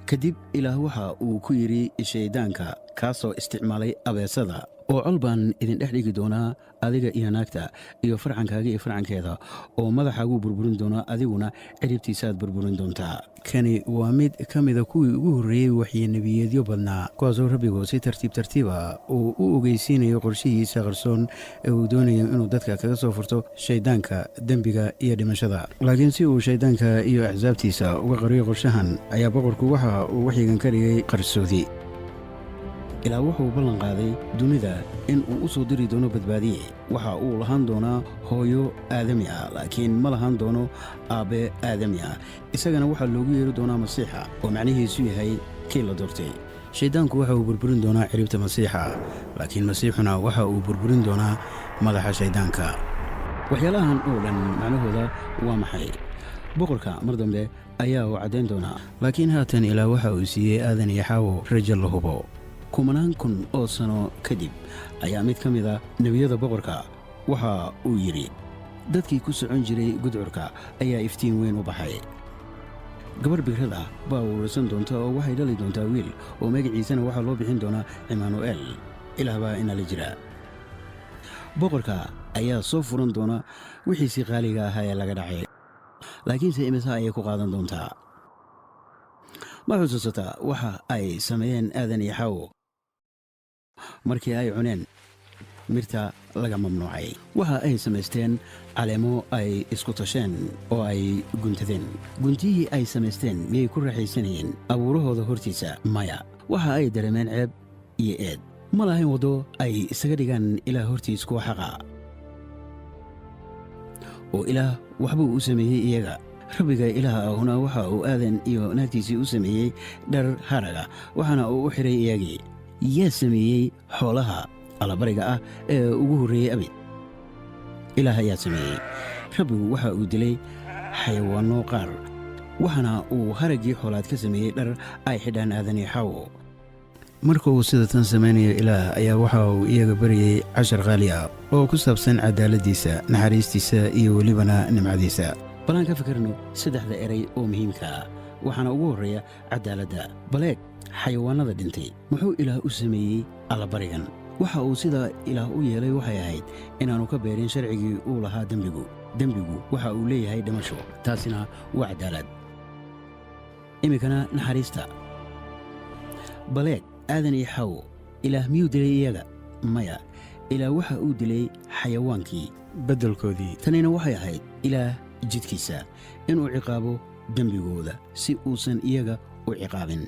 Kadib Ilaah waxa uu ku yidhi shayddaanka, kaasoo isticmaalay abeesada, oo col baan idindhex dhigi doonaa adiga iyo naagta iyo farcankaaga iyo farcankeeda, oo madaxaaguu burburin doonaa, adiguna ciribtiisaad burburin doontaa. Kani waa mid ka mida kuwii ugu horreeyey waxyinebiyeedyo badnaa, kuwaasoo Rabbigu si tartiib tartiiba uu u ogeysiinayo qorshihiisa qarsoon ee uu doonayo inuu dadka kaga soo furto shayddaanka, dembiga iyo dhimashada. Laakiin si uu shayddaanka iyo axsaabtiisa uga qariyo qorshahan, ayaa boqorku waxa uu waxyigan ka dhigay qarsoodi. Ilaa wuxuu ballan qaaday dunida in uu u soo diri doono badbaadiye. Waxa uu lahaan doonaa hooyo aadami ah, laakiin ma lahaan doono aabbe aadami ah. Isagana waxaa loogu yeeri doonaa Masiixa, oo macnihiisu yahay kii la doortay. Shayddaanku waxa uu burburin doonaa ciribta Masiixa, laakiin Masiixuna waxa uu burburin doonaa madaxa shayddaanka. Waxyaalahan oo dhan macnahooda waa maxay? Boqorka mar dambe ayaa uu caddayn doonaa, laakiin haatan Ilaah waxa uu siiyey Aadan iyo Xaawo rajo la hubo. Kumanaan kun oo sano kadib ayaa mid ka mid a nebiyada boqorka waxa uu yidhi: "Dadkii ku socon jiray gudcurka ayaa iftiin weyn u baxay. Gabarh bigrad ah baa uuraysan doonta oo waxay dhali doontaa wiil, oo magaciisana waxaa loo bixin doonaa Cimaanu'eel, Ilaah baa inala jira." Boqorka ayaa soo furan doona wixiisii qaaliga ahaa ee laga dhacay, laakiinse imisa ayay ku qaadan doontaa? Ma xusuusataa waxa ay sameeyeen Aadan iyo Xaawo markii ay cuneen mirta laga mamnuucay? Waxa ay samaysteen caleemo ay isku tasheen oo ay guntadeen. Guntihii ay samaysteen miyay ku raaxaysanayeen abuurahooda hortiisa? Maya. Waxa ay dareemeen ceeb iyo eed. Ma lahayn waddo ay isaga dhigaan Ilaah hortiis kuwa xaqa, oo Ilaah waxbuu u sameeyey iyaga. Rabbiga Ilaah ahuna waxa uu Aadan iyo naagtiisii u sameeyey dhar haraga, waxaana uu u xidhay iyagii. Yaa sameeyey xoolaha allabariga ah ee ugu horreeyey abid? Ilaah ayaa sameeyey. Rabbigu waxa uu dilay xayawaanno qaar, waxaana uu haraggii xoolaad ka sameeyey dhar ay xidhaan Aadan iyo Xaawo. Marka uu sida tan samaynayo Ilaah ayaa waxa uu iyaga barayey cashar qaali ah oo ku saabsan cadaaladdiisa, naxariistiisa iyo welibana nimcadiisa. Balaan ka fikirno saddexda eray oo muhiimka ah. Waxaana ugu horreeya cadaaladda. Baleeg xayawaannada dhintay. Muxuu Ilaah u sameeyey allabarigan? Waxa uu sidaa Ilaah u yeelay waxay ahayd inaannu ka beerin sharcigii uu lahaa dembigu. Dembigu waxa uu leeyahay dhimasho. Taasina waa cadaalad. Iminkana naxariista. Baleeg Aadan iyo Xawo. Ilaah miyuu dilay iyaga? Maya. Ilaah waxa uu dilay xayawaankii beddelkoodii. Tanina waxay ahayd Ilaah jidkiisa inuu ciqaabo dembigooda si uusan iyaga u ciqaabin.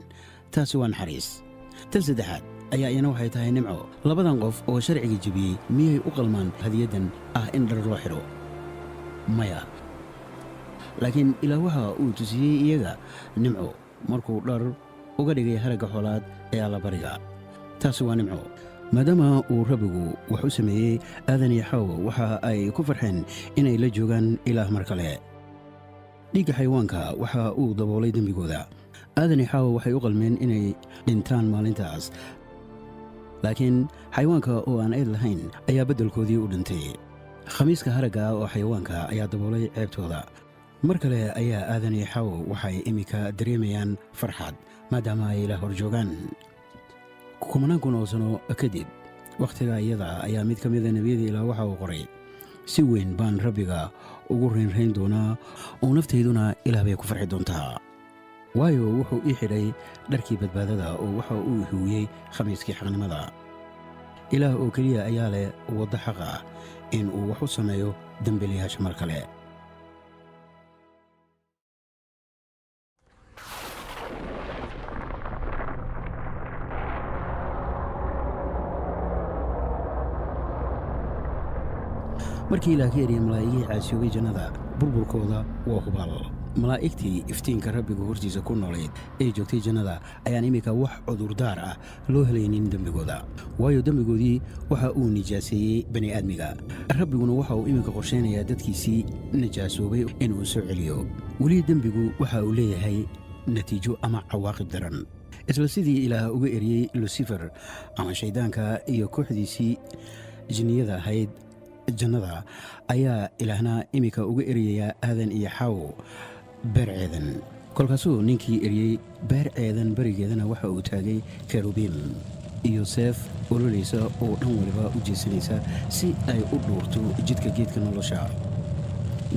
Taasi waa naxariis. Tan saddexaad ayaa iyana waxay tahay nimco. Labadan qof oo sharciga jebiyey miyay u qalmaan hadiyaddan ah in dhar loo xidho? Maya. Laakiin Ilaah waxa uu tusiyey iyaga nimco markuu dhar uga dhigay haragga xoolaad ee allabariga. Taasi waa nimco. Maadaama uu Rabbigu wax u sameeyey Aadan iyo Xaawo, waxa ay ku farxeen inay la joogaan Ilaah mar kale. Dhiigga xayawaanka waxa uu daboolay dembigooda. Aadan iyo Xaawo waxay u qalmeen inay dhintaan maalintaas, laakiin xayawaanka oo aan eed lahayn ayaa beddelkoodii u dhintay. Khamiiska haragga ah oo xayawaanka ayaa daboolay ceebtooda. Mar kale ayaa Aadan iyo Xaawo waxay iminka dareemayaan farxad, maadaama ay Ilaah hor joogaan. Kumanaan kun oo sano kadib wakhtiga iyada ayaa mid ka mida nebiyada Ilaah waxa uu qoray: "Si weyn baan Rabbiga ugu raynrayn doonaa, oo naftayduna Ilaah bay ku farxi doontaa, waayo, wuxuu ii xidhay dharkii badbaadada, oo waxa uu huwiyey khamiiskii xaqnimada." Ilaah oo keliya ayaa leh waddo xaq ah in uu wax u sameeyo dembiilayaasha mar kale. Markii Ilaah ka eriyay malaa'igihii caasiyoobay jannada, burburkooda waa hubaal. Malaa'igtii iftiinka Rabbigu hortiisa ku noolayd ee joogtay jannada ayaan iminka wax cudurdaar ah loo helaynin dembigooda, waayo, dembigoodii waxa uu nijaaseeyey bani aadmiga. Rabbiguna waxa uu iminka qorshaynayaa dadkiisii nijaasoobay inuu soo celiyo. Weli dembigu waxa uu leeyahay natiijo ama cawaaqib daran. Isla sidii Ilaah uga eriyey Lusifer ama shayddaanka iyo kooxdiisii jinniyada ahayd jannada, ayaa Ilaahna iminka uga eryayaa Aadan iyo Xaawo beer Ceedan. Kolkaasuu ninkii eryey beer Ceedan, berigeedana waxa uu taagay kerubiim iyo seef ololaysa oo dhan waliba u jeesanaysa si ay u dhuurto jidka geedka nolosha.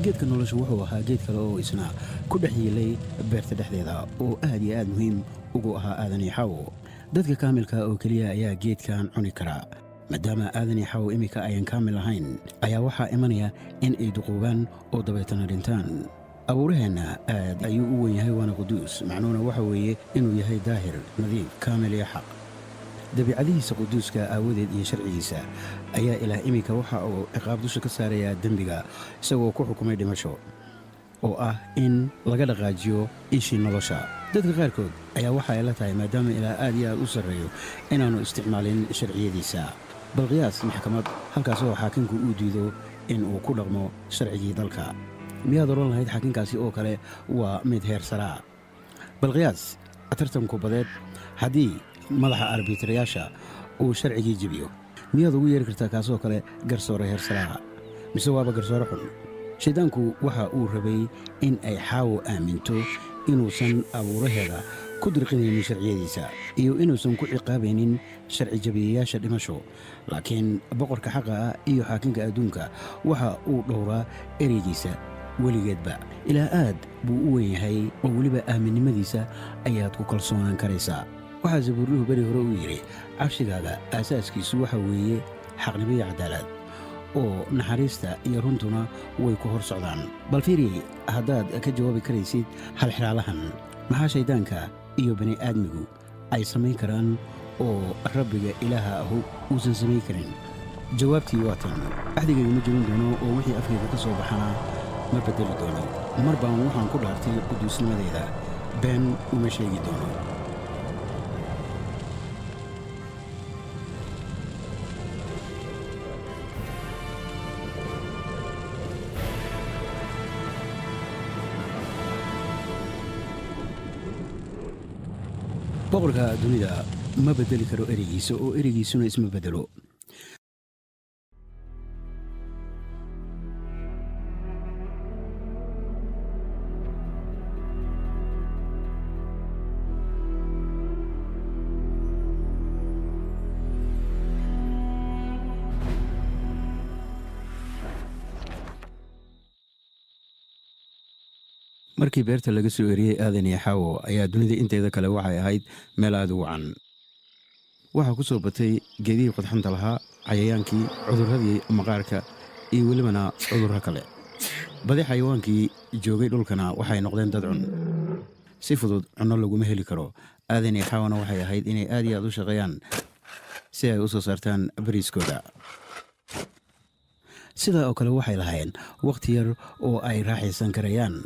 Geedka nolosha wuxuu ahaa geed kale oo isna ku dhex yiilay beerta dhexdeeda oo aad iyo aad muhiim ugu ahaa Aadan iyo Xawo. Dadka kaamilka oo keliya ayaa geedkan cuni karaa. Maadaama Aadan iyo Xawo iminka ayan kaamil ahayn, ayaa waxaa imanaya in ay duquubaan oo dabeetana dhintaan. Abuuraheenna aad ayuu u weyn yahay, waana quduus. Macnuhuna waxa weeye inuu yahay daahir, nadiif, kaamil iyo xaq. Dabiicadihiisa quduuska aawadeed iyo sharcigiisa ayaa Ilaah iminka waxa uu ciqaab dusha ka saarayaa dembiga, isagoo ku xukumay dhimasho oo ah in laga dhaqaajiyo ishii nolosha. Dadka qaarkood ayaa waxa ay la tahay, maadaama Ilaah aad iyo aad u sarreeyo, inaannu isticmaalin sharciyadiisa. Bal qiyaas maxkamad halkaasoo xaakimku uu diido in uu ku dhaqmo sharcigii dalka. Miyaad odhan lahayd xaakinkaasi oo kale waa mid heer saraa? Bal qiyaas tartan kubadeed haddii madaxa arbitarayaasha uu sharcigii jebiyo. Miyaad ugu yeeri kartaa kaasoo kale garsoore heer saraaha, mise waaba garsoore xun? Shayddaanku waxa uu rabay in ay Xaawo aaminto inuusan abuuraheeda ku dirqinaynin sharciyadiisa iyo inuusan ku ciqaabaynin sharci jabiyayaasha dhimasho. Laakiin boqorka xaqa ah iyo xaakinka adduunka waxa uu dhowraa ereygiisa weligeedba. Ilaa aad buu u weyn yahay oo weliba aaminnimadiisa ayaad ku kalsoonaan karaysaa. Waxaa Zabuurluhu beri hore uu yidhi: "Cabshigaaga aasaaskiisu waxa weeye xaqnimo iyo cadaalad, oo naxariista iyo runtuna way ku hor socdaan." Bal fiiri haddaad ka jawaabi karaysid halxiraalahan: Maxaa shayddaanka iyo bani aadmigu ay samayn karaan oo Rabbiga Ilaaha ahu uusan samayn karin? Jawaabtii waa tan: "Axdigayga ma jebin doono, oo wixii afkayga ka soo baxana ma beddeli doono. Mar baan waxaan ku dhaartay quduusnimadeyda, been uma sheegi doono." Boqorka dunida ma beddeli karo ereygiisa, oo ereygiisuna isma beddelo. Markii beerta laga soo eriyey Aadan iyo Xaawo, ayaa dunida inteeda kale waxay ahayd meel aada u wacan. Waxaa ku soo batay geedihii qodxanta lahaa, cayayaankii, cudurradii maqaarka iyo welibana cudurro kale. Badi xayawaankii joogay dhulkana waxay noqdeen dad cun. Si fudud cunno laguma heli karo. Aadan iyo Xaawana waxay ahayd inay aad iyo aad u shaqeeyaan si ay u soo saartaan bariiskooda. Sidaa oo kale waxay lahayn wakhti yar oo ay raaxaysan karayaan.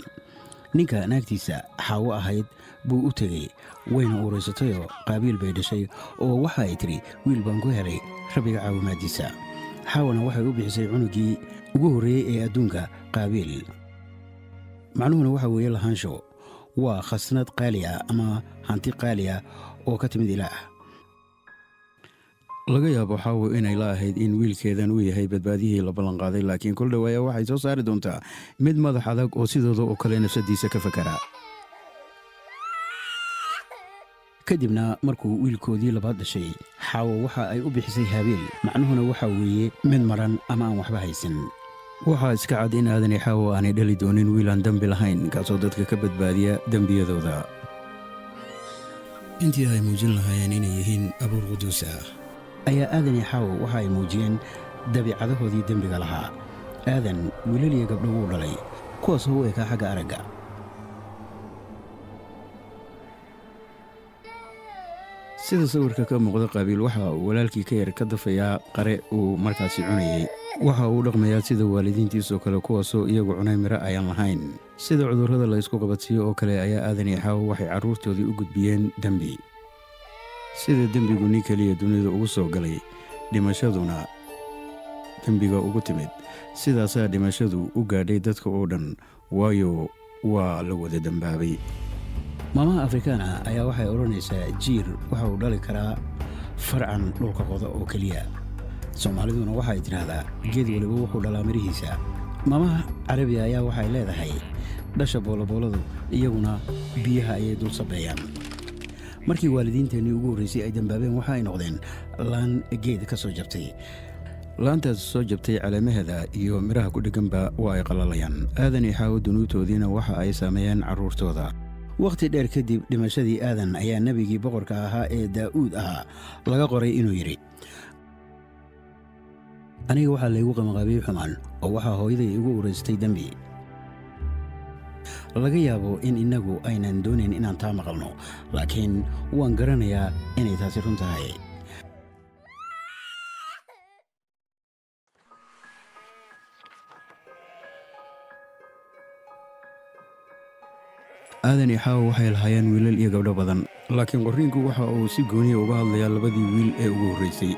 Ninka naagtiisa Xaawo ahayd buu u tegey, wayna uuraysatayoo Qaabiil bay dhashay, oo waxa ay tidhi: "Wiil baan ku helay Rabbiga caawimaaddiisa." Xaawana waxay u bixisay cunuggii ugu horreeyey ee adduunka Qaabiil. Macnuhuna waxa weeye lahaansho. Waa khasnad qaali ah ama hanti qaali ah oo ka timid Ilaah. Laga yaabo Xaawo inay la ahayd in wiilkeedan uu yahay badbaadihii la ballanqaaday, laakiin kol dhowaaya waxay soo saari doontaa mid madax adag oo sidooda oo kale nafsadiisa ka fakara. Kadibna markuu wiilkoodii labaad dhashay, Xaawo waxa ay u bixisay Haabiil. Macnuhuna waxa weeye mid maran ama aan waxba haysan. Waxaa iska cad in Aadan iyo Xaawo aanay dhali doonin wiil aan dembi lahayn, kaasoo dadka ka badbaadiya dembiyadooda. Intii ay muujin lahaayeen inay yihiin abuur quduus ah, ayaa Aadan iyo Xaawo waxa ay muujiyeen dabiicadahoodii dembiga lahaa. Aadan wiilaliya gabdho wuu dhalay, kuwaasoo u ekaa xagga aragga. Sida sawirka ka muuqda, Qaabiil waxa uu walaalkii ka yar ka dafayaa qare uu markaasi cunayey. Waxa uu dhaqmayaa sida waalidiintiisoo kale, kuwaasoo iyagu cunay miro ayaan lahayn. Sida cudurrada la ysku qabadsiiyo oo kale ayaa Aadan iyo Xaawo waxay carruurtoodii u gudbiyeen dembi. Sida dembigu nin keliya dunida ugu soo galay, dhimashaduna dembiga ugu timid, sidaasaa dhimashadu u gaadhay dadka oo dhan, waayo waa la wada dembaabay. Maamaha Afrikaana ayaa waxay odhanaysaa: "Jiir waxa uu dhali karaa farcan dhulka qoda oo keliya." Soomaaliduna waxay tidhaahdaa: "Geed waliba wuxuu dhalaa mirihiisa." Maamaha Carabiga ayaa waxay leedahay: Dhasha boolobooladu iyaguna biyaha ayay dul sabeeyaan. Markii waalidiinteennii ugu horraysay ay dambaabeen, waxa ay noqdeen laan geed ka soo jabtay. Laantaas soo jabtay caleemaheeda iyo midhaha ku dhegganba waa ay qallalayaan. Aadan iyo Xaawo dunuubtoodiina waxa ay saameeyeen carruurtooda. Wakhti dheer kadib dhimashadii Aadan ayaa nebigii boqorka ahaa ee Daa'uud ahaa laga qoray inuu yidhi: "Aniga waxaa laygu qabanqaabiyey xumaan, oo waxaa hooyaday igu uraystay dembi." Laga yaabo in innagu aynan doonayn inaan taa maqalno, laakiin waan garanayaa inay taasi run tahay. Aadan iyo Xaawo waxay lahaayeen wiilal iyo gabdho badan, laakiin qorriinku waxa uu si gooniya uga hadlayaa labadii wiil ee ugu horraysay.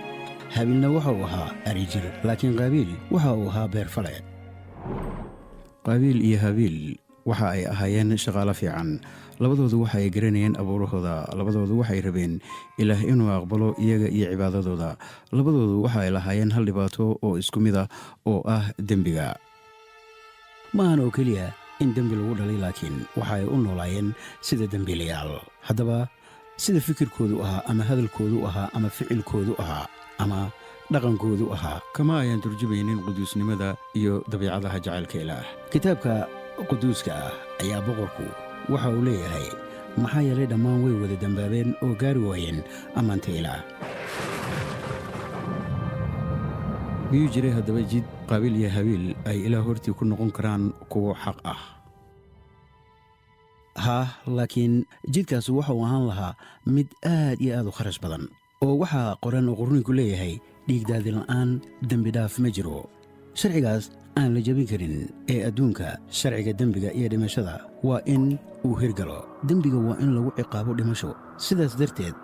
Habiilna waxa uu ahaa arijir, laakiin Qaabiil waxa uu ahaa beerfale. Qaabiil iyo Habiil waxa ay ahaayeen shaqaalo fiican. Labadoodu waxa ay garanayeen abuurahooda. Labadoodu waxay rabeen Ilaah inuu aqbalo iyaga iyo cibaadadooda. Labadoodu waxa ay lahaayeen hal dhibaato oo isku mid ah, oo ah dembiga. Maahan oo keliya in dembi lagu dhalay, laakiin waxa ay u noolaayeen sida dembiilayaal. Haddaba sida fikirkoodu ahaa ama hadalkoodu ahaa ama ficilkoodu ahaa ama dhaqankoodu ahaa kama ayaan turjumaynin quduusnimada iyo dabiicadaha jacaylka Ilaah. Kitaabka quduuska ah ayaa boqorku waxa uu leeyahay: "Maxaa yeelay dhammaan way wada dembaabeen oo gaari waayeen ammaanta Ilaah." Miyuu jiray haddaba jid Qaabiil iyo Habiil ay Ilaah hortii ku noqon karaan kuwo xaq ah? Haah, laakiin jidkaasi waxa uu ahaan lahaa mid aad iyo aad u kharash badan, oo waxaa qoran oo qorniinku leeyahay: dhiigdaadin la'aan dembidhaaf ma jiro. Sharcigaas aan la jebin karin ee adduunka, sharciga dembiga iyo dhimashada, waa in uu hirgalo. Dembiga waa in lagu ciqaabo dhimasho. Sidaas darteed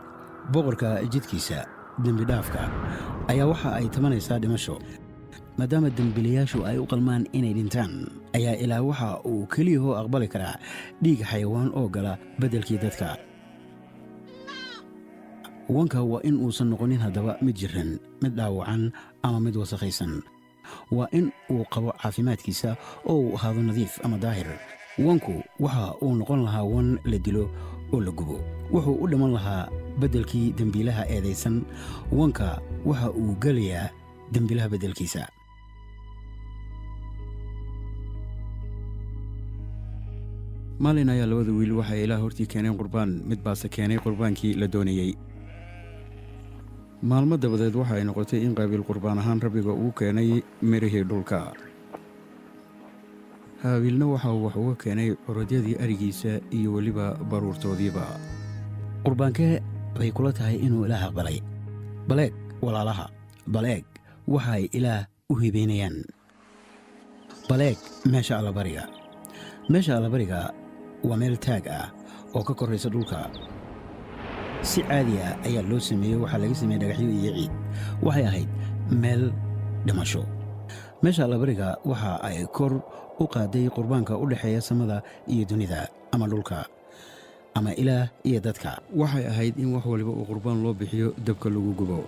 boqorka jidkiisa dembidhaafka ayaa waxa ay tabanaysaa dhimasho. Maadaama dembiilayaashu ay u qalmaan inay dhintaan, ayaa Ilaah waxa uu keliyahoo aqbali karaa dhiig xayawaan oo gala beddelkii dadka. Wanka waa in uusan noqonin haddaba mid jiran, mid dhaawacan ama mid wasakhaysan. Waa in uu qabo caafimaadkiisa oo uu ahaado nadiif ama daahir. Wanku waxa uu noqon lahaa wan la dilo oo la gubo. Wuxuu u dhiman lahaa beddelkii dembiilaha eedaysan. Wanka waxa uu gelayaa dembiilaha beddelkiisa. Maalin ayaa labada wiil waxay Ilaah hortii keeneen qurbaan, mid baase keenay qurbaankii la doonayey. Maalmo dabadeed waxa ay noqotay in Qaabiil qurbaan ahaan Rabbiga uu keenay mirihii dhulka. Haabiilna waxa uu wax uga keenay curadyadii arigiisa iyo weliba baruurtoodiiba. Qurbaankee bay kula tahay inuu Ilaah aqbalay? Bal eeg walaalaha, bal eeg waxaay Ilaah u hibaynayaan. Bal eeg meesha allabariga. Meesha allabariga waa meel taag ah oo ka korraysa dhulka. Si caadi ah ayaa loo sameeyey. Waxaa laga sameeyey dhagaxyo iyo ciid. Waxay ahayd meel dhimasho. Meesha allabariga waxa ay kor u qaaday qurbaanka u dhexeeya samada iyo dunida, ama dhulka, ama Ilaah iyo dadka. Waxay ahayd in wax waliba uu qurbaan loo bixiyo dabka lagu gubo.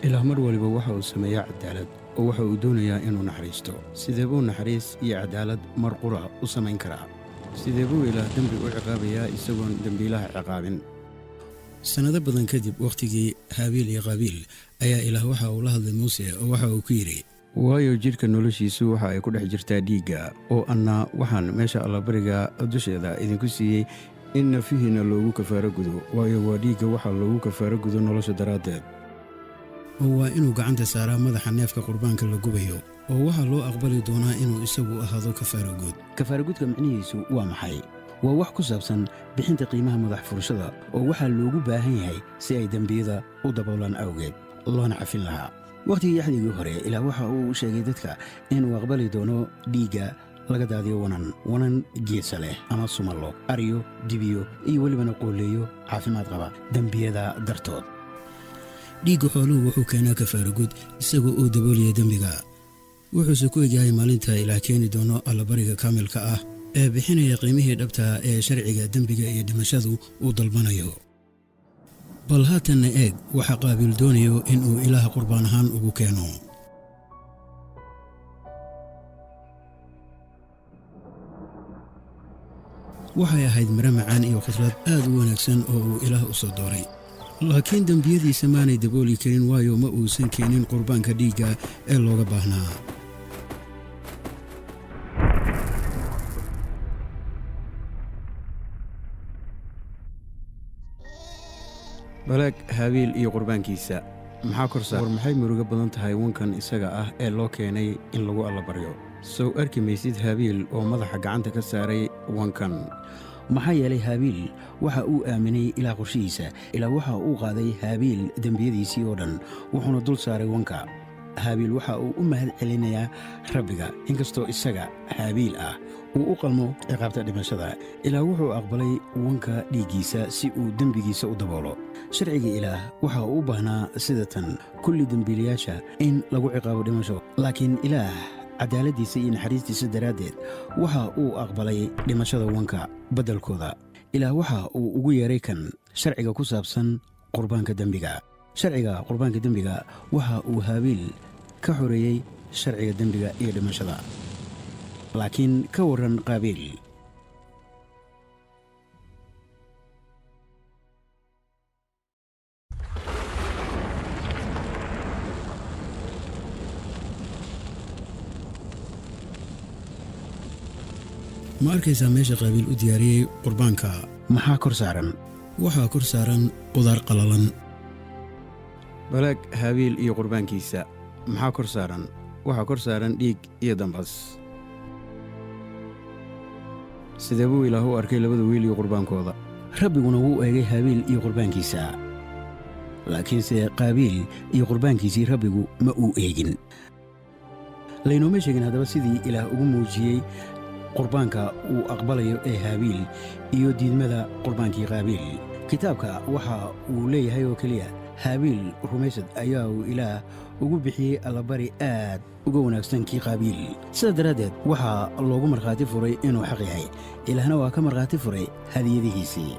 Ilaah mar waliba waxa uu sameeyaa cadaalad, oo waxa uu doonayaa inuu naxariisto. Sidee buu naxariis iyo cadaalad mar qura u samayn karaa? Sidee buu Ilaah dembi u ciqaabayaa isagoon dembiilaha ciqaabin? Sannado badan kadib wakhtigii Haabiil iyo Qaabiil ayaa Ilaah waxa uu la hadlay Muuse, oo waxa uu ku yidhi: "Waayo, jidhka noloshiisu waxa ay ku dhex jirtaa dhiigga, oo anna waxaan meesha allabariga dusheeda idinku siiyey in nafihiinna loogu kafaaro gudo, waayo, waa dhiigga waxaa loogu kafaaro gudo nolosha daraaddeed." Oo waa inuu gacanta saaraa madaxa neefka qurbaanka la gubayo, oo waxaa loo aqbali doonaa inuu isagu ahaado kafaaro guud. Kafaaro gudka micnihiisu waa maxay? Waa wax ku saabsan bixinta qiimaha madax furashada, oo waxaa loogu baahan yahay si ay dembiyada u daboolaan awgeed loona cafin lahaa. Wakhtigii Axdigii hore, Ilaah waxa uu u sheegay dadka inuu aqbali doono dhiigga laga daadiyo wanan, wanan geesa leh ama sumallo, aryo, dibiyo iyo welibana qooleeyo caafimaad qaba dembiyada dartood. Dhiigga xooluhu wuxuu keenaa kafaarogud isagoo oo daboolaya dembiga, wuxuuse ku egyahay maalinta Ilaah keeni doono allabariga kaamilka ah ee bixinaya qiimihii dhabta ee sharciga dembiga iyo dhimashadu uu dalbanayo. Bal haatanna eeg waxa Qaabiil doonayo inuu Ilaah qurbaan ahaan ugu keeno. Waxay ahayd miro macaan iyo khudrad aad u wanaagsan oo uu Ilaah u soo dooray, laakiin dembiyadiisa maanay dabooli karin, waayo ma uusan keenin qurbaanka dhiigga ee looga baahnaa. Balaag Haabiil iyo qurbaankiisa maxaa korsa? War maxay murugo badan tahay wankan isaga ah ee loo keenay in lagu allabaryo! Sow arki maysid Haabiil oo madaxa gacanta ka saaray wankan? Maxaa yeelay, Haabiil waxa uu aaminay Ilaa qorshihiisa. Ilaa waxa uu qaaday Haabiil dembiyadiisii oo dhan, wuxuuna dul saaray wanka. Haabiil waxa uu u mahad celinayaa Rabbiga, inkastoo isaga Haabiil ah uu u qalmo ciqaabta dhimashada. Ilaah wuxuu aqbalay wanka dhiiggiisa si uu dembigiisa u daboolo. Sharciga Ilaah waxa uu u baahnaa sida tan kulli dembiilayaasha in lagu ciqaabo dhimasho, laakiin Ilaah cadaaladdiisa iyo naxariistiisa daraaddeed waxa uu aqbalay dhimashada wanka beddelkooda. Ilaah waxa uu ugu yeeray kan sharciga ku saabsan qurbaanka dembiga. Sharciga qurbaanka dembiga waxa uu Haabiil ka xoreeyey sharciga dembiga iyo dhimashada. Laakiin ka warran Qaabiil? Ma arkaysaa meesha Qaabiil u diyaariyey qurbaanka? Maxaa kor saaran? Waxaa kor saaran qudaar qalalan. Balaag Haabiil iyo qurbaankiisa maxaa kor saaran? Waxaa kor saaran dhiig iyo dambas. Sidee buu Ilaah u arkay labada wiil iyo qurbaankooda? Rabbiguna wuu eegay Haabiil iyo qurbaankiisa, laakiinse Qaabiil iyo qurbaankiisii Rabbigu ma uu eegin. Laynooma sheegin haddaba sidii Ilaah ugu muujiyey qurbaanka uu aqbalayo ee Haabiil iyo diidmada qurbaankii Qaabiil. Kitaabka waxa uu leeyahay oo keliya, Haabiil rumaysad ayaa uu Ilaah ugu bixiyey allabari aad uga wanaagsan kii Qaabiil. Sidaa daraaddeed waxaa loogu markhaati furay inuu xaq yahay, Ilaahna waa ka markhaati furay hadiyadihiisii,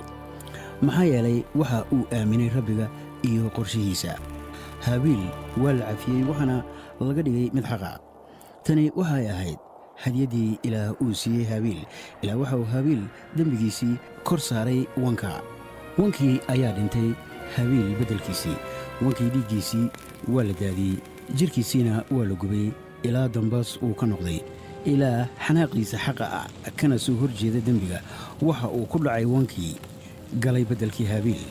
maxaa yeelay waxa uu aaminay Rabbiga iyo qorshihiisa. Haabiil waa la cafiyey, waxaana laga dhigay mid xaqa. Tani waxay ahayd hadiyaddii Ilaah uu siiyey Haabiil. Ilaah waxa uu Haabiil dembigiisii kor saaray wanka. Wankii ayaa dhintay Haabiil beddelkiisii. Wankii dhiiggiisii waa la daadiyey, jidhkiisiina waa la gubay ilaa dambas uu ka noqday. Ilaah xanaaqiisa xaqa ah kana soo hor jeeda dembiga waxa uu ku dhacay wankii galay beddelkii Haabiil.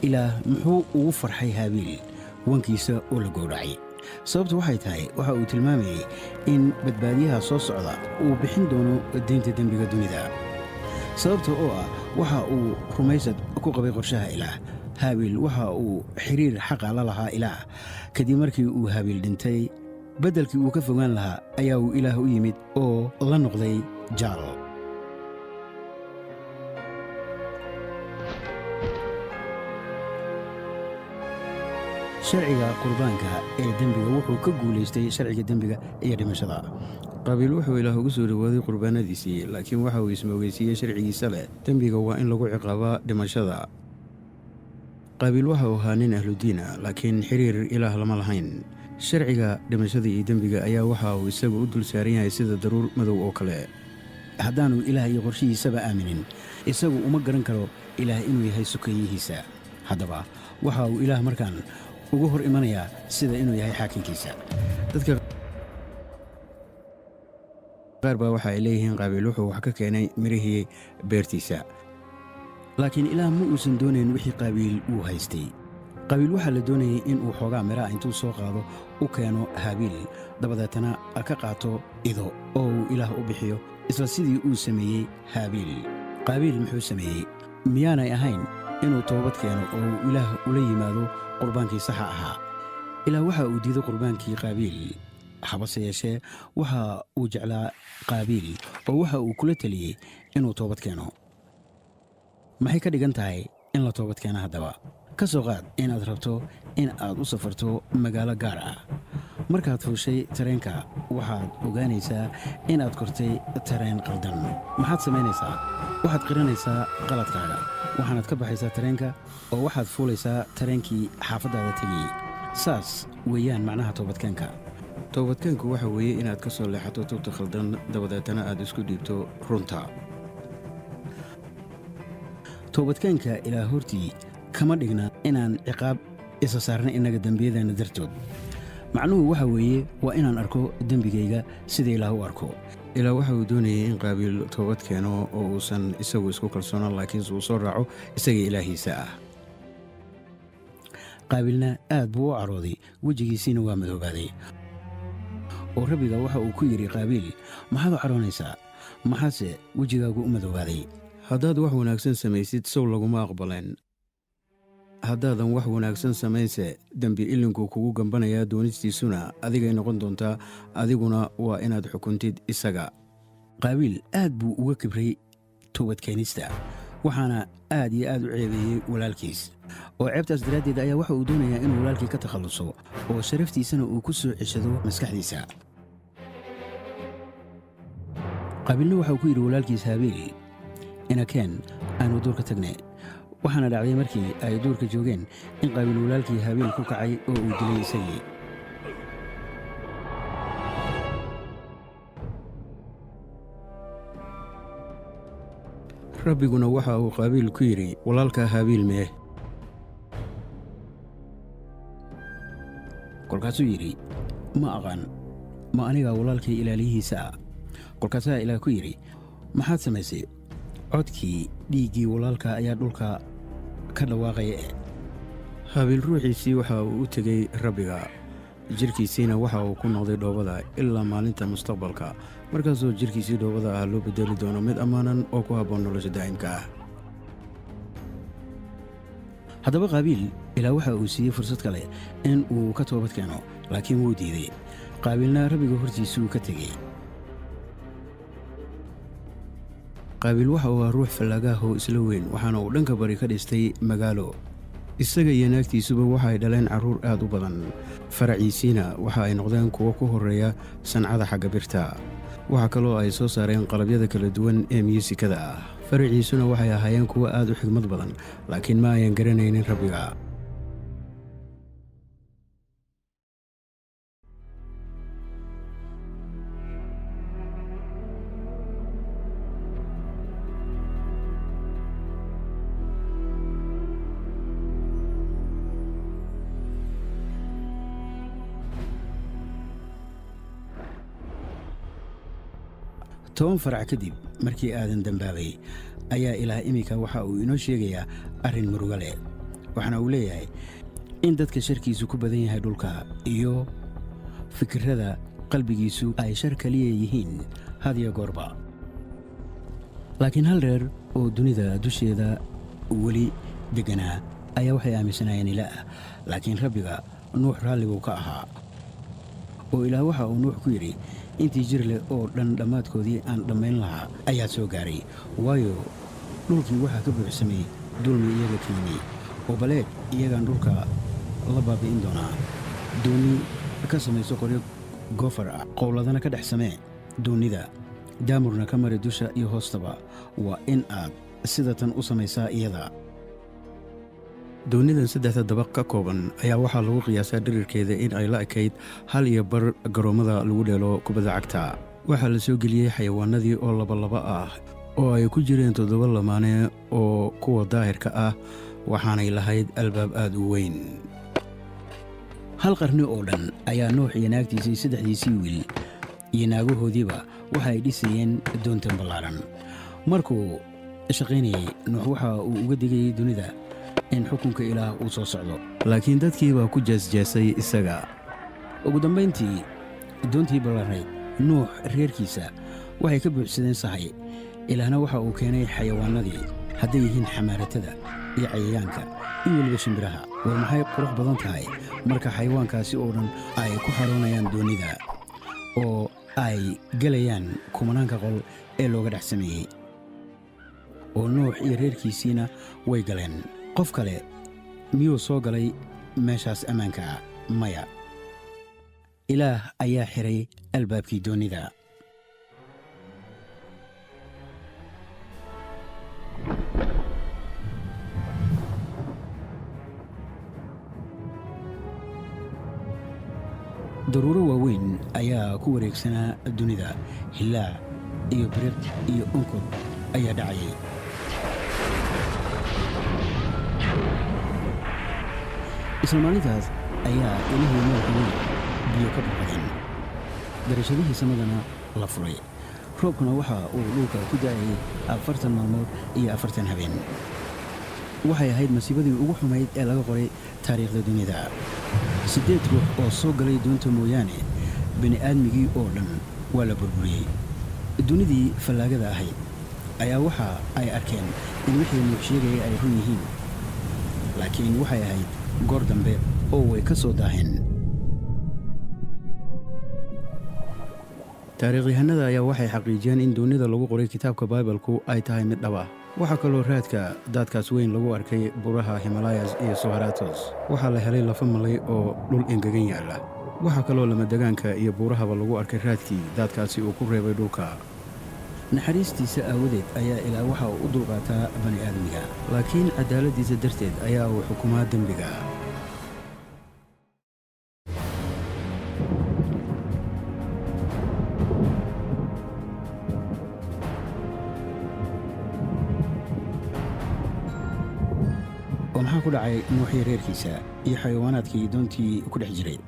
Ilaah muxuu ugu farxay Haabiil wankiisa oo la gowracay? Sababtu waxay tahay waxa uu tilmaamayey in badbaadiyaha soo socda uu bixin doono deynta dembiga dunida. Sababta oo ah waxa uu rumaysad ku qabay qorshaha Ilaah, Haabiil waxa uu xiriir xaqa la lahaa Ilaah. Kadib markii uu Haabiil dhintay, beddelkii uu ka fogaan lahaa ayaa uu Ilaah u yimid oo la noqday jaal. Sharciga qurbaanka ee dembiga wuxuu ka guulaystay sharciga dembiga iyo dhimashada. Qaabiil wuxuu Ilaah ugu soo dhowaaday qurbaanadiisii, laakiin waxa uu ismoogeysiiyey sharcigiisa leh dembiga waa in lagu ciqaabaa dhimashada. Qaabiil waxa uu ahaa nin ahludiina, laakiin xiriir Ilaah lama lahayn. Sharciga dhimashada iyo dembiga ayaa waxa uu isagu u dul saaran yahay sida daruur madow oo kale. Haddaanu Ilaah iyo qorshihiisaba aaminin, isagu uma garan karo Ilaah inuu yahay sokeeyihiisa. Haddaba waxa uu Ilaah markaan uga hor imanayaa sida inuu yahay xaakinkiisa. Dadka qaar baa waxa ay leeyihiin Qaabiil wuxuu wax ka keenay mirihii beertiisa, laakiin Ilaah ma uusan doonayn wixii Qaabiil uu haystay. Qaabiil waxaa la doonayay in uu xoogaa midhaha intuu soo qaado u keeno Haabiil, dabadeetana ka qaato ido oo uu Ilaah u bixiyo, isla sidii uu sameeyey Haabiil. Qaabiil muxuu sameeyey? Miyaanay ahayn inuu toobad keeno oo uu Ilaah ula yimaado qurbaankii saxa ahaa? Ilaah waxa uu diiday qurbaankii Qaabiil, habase yeeshee waxa uu jeclaa Qaabiil oo waxa uu kula teliyey inuu toobad keeno. Maxay ka dhigan tahay in la toobad keeno haddaba? Ka soo qaad inaad rabto in aad u safarto magaalo gaar ah. Markaad fuushay tareenka, waxaad ogaanaysaa inaad kortay tareen qaldan. Maxaad samaynaysaa? Waxaad qiranaysaa qaladkaaga, waxaanaad ka baxaysaa tareenka oo waxaad fuulaysaa tareenkii xaafaddaada tegayey. Saas weeyaan macnaha toobadkeenka. Toobadkeenku waxa weeye inaad ka soo leexato tubta khaldan, dabadeetana aad isku dhiibto runta. Toobadkeenka Ilaah hortii kama dhigna inaan ciqaab isa saarna innaga dembiyadeenna dartood. Macnuhu waxa weeye waa inaan arko dembigayga sida Ilaah u arko. Ilaa waxa uu doonayay in Qaabiil toobad keeno oo uusan isagu isku kalsoonaan, laakiinse uu soo raaco isaga Ilaahiisa ah. Qaabiilna aad buu u carooday, wejigiisiina waa madoobaaday. Oo Rabbiga waxa uu ku yidhi Qaabiil, "Maxaad u caroonaysaa? Maxaase wejigaagu u madoobaaday?" Haddaad wax wanaagsan samaysid, sow laguma aqbaleen? Haddaadan wax wanaagsan samaynse, dembi ilinku kugu gambanayaa, doonistiisuna adigay noqon doontaa, adiguna waa inaad xukuntid isaga. Qaabiil aad buu uga kibray toobadkeenista, waxaana aad iyo aad u ceebeeyey walaalkiis, oo ceebtaas daraaddeed ayaa waxa uu doonayaa inuu walaalkii ka takhalluso oo sharaftiisana uu ku soo ceshado maskaxdiisa. Qaabiilna waxauu ku yidhi walaalkiis Haabiil, "Inakeen aanu duurka tagne." Waxaana dhacday markii ay duurka joogeen in Qaabiil walaalkii Haabiil ku kacay oo uu dilay isagii. Rabbiguna waxa uu Qaabiil ku yidhi, "Walaalkaa Haabiil mee?" Kolkaasuu yidhi, "Ma aqaan. Ma anigaa walaalkay ilaaliyihiisa ah?" Kolkaasaa Ilaah ku yidhi, "Maxaad samaysay? Codkii dhiiggii walaalka ayaa dhulka ka dhawaaqaya." Haabiil ruuxiisii waxa uu u tegey Rabbiga, jidhkiisiina waxa uu ku noqday dhoobada ilaa maalinta mustaqbalka, markaasoo jidhkiisii dhoobada ah loo bedeli doono mid ammaanan oo ku habboon nolosha daa'imka ah. Haddaba Qaabiil Ilaa waxa uu siiyey fursad kale in uu ka toobad keeno, laakiin wuu diiday. Qaabiilna Rabbiga hortiisuu ka tegey. Qaabiil waxa uu ah ruux fallaagaahoo isla weyn, waxaana uu dhanka bari ka dhistay magaalo. Isaga iyo naagtiisuba waxa ay dhaleen carruur aad u badan. Faraciisiina waxa ay noqdeen kuwo ku horreeya sancada xagga birta. Waxaa kaloo ay soo saareen qalabyada kala duwan ee myuusikada ah. Faraciisuna waxay ahaayeen kuwo aad u xigmad badan, laakiin ma ayan garanaynin Rabbiga. 10 farac kadib markii Aadan dambaabay ayaa Ilaah iminka waxa uu inoo sheegayaa arrin murugo leh, waxaana uu leeyahay in dadka sharkiisu ku badan yahay dhulka iyo fikirrada qalbigiisu ay shar kaliya yihiin hadiyo goorba. Laakiin hal reer oo dunida dusheeda weli degganaa ayaa waxay aaminsanaayeen Ilaah, laakiin Rabbiga Nuux raalli buu ka ahaa. Oo Ilaah waxa uu Nuux ku yidhi, "Intii jir leh oo dhan dhammaadkoodii aan dhammayn lahaa ayaa soo gaaray, waayo, dhulkii waxaa ka buuxsamay dulmi iyaga ka yimi, oo baleeg iyagaan dhulka la baabi'in doonaa. Doonni ka samayso qoryo goofar ah, qowladana ka dhex samee doonnida, daamurna ka mari dusha iyo hoostaba. Waa in aad sida tan u samaysaa iyada." Doonidan saddexda dabaq ka kooban ayaa waxaa lagu qiyaasaa dhirirkeeda in ay la ekayd 1.5 garoommada lagu dheelo kubadda cagta. Waxaa la soo geliyey xayawaanadii oo labalaba ah, oo ay ku jireen toddoba lamaane oo kuwa daahirka ah, waxaanay lahayd albaab aad u weyn. Hal qarni oo dhan ayaa Nuux iyo naagtiisii, saddexdiisii wiil iyo naagahoodiiba waxa ay dhisayeen doontan ballaaran. Markuu shaqaynayey Nuux, waxa uu uga digayey dunida in xukunka Ilaah uu soo socdo. Laakiin dadkii baa ku jeesjeesay isaga. Ugu dambayntii doontii ballaarnayd Nuux reerkiisa waxay ka buuxsadeen sahay. Ilaahna waxa uu keenay xayawaannadii, hadday yihiin xamaaratada iyo cayayaanka iyo weliba shimbiraha. War maxay qurux badan tahay marka xayawaankaasi oo dhan ay ku xaroonayaan doonnida oo ay gelayaan kumanaanka qol ee looga dhex sameeyey! Oo Nuux iyo reerkiisiina way galeen. Qof kale miyuu soo galay meeshaas ammaanka ah? Maya. Ilaah ayaa xiray albaabkii doonnida. Daruuro waaweyn ayaa ku wareegsanaa dunida. Hillaac iyo biriq iyo onkod ayaa dhacayay. Isla maalintaas ayaa ilihii madaxa weyn biyo ka burqadeen, darashadihii samadana la furay, roobkuna waxa uu dhulka ku da'ayay 40 maalmood iyo 40 habeen. Waxay ahayd masiibadii ugu xumayd ee laga qoray taariikhda dunida. Siddeed ruux oo soo galay doonta mooyaane, bini aadmigii oo dhan waa la burburiyey. Dunidii fallaagada ahayd ayaa waxa ay arkeen in wixii Nuux sheegayay ay run yihiin, laakiin waxay ahayd goor dambe oo way ka soo daaheen. Taariikhyahanada ayaa waxay xaqiijiyeen in doonida lagu qoray kitaabka Baibalku ay tahay mid dhab ah. Waxaa kaloo raadka daadkaas weyn lagu arkay buraha Himalayas iyo Soharatos. Waxaa la helay lafa malay oo dhul engegan yaalla. Waxaa kaloo lamadegaanka iyo buurahaba lagu arkay raadkii daadkaasi uu ku reebay dhulka. Naxariistiisa aawadeed ayaa Ilaah waxa uu u dulqaataa bani aadmiga, laakiin caddaaladdiisa darteed ayaa uu xukumaa dembiga. Oo maxaa ku dhacay Nuuxii, reerkiisa iyo xayawaanaadkii doontii ku dhex jiray?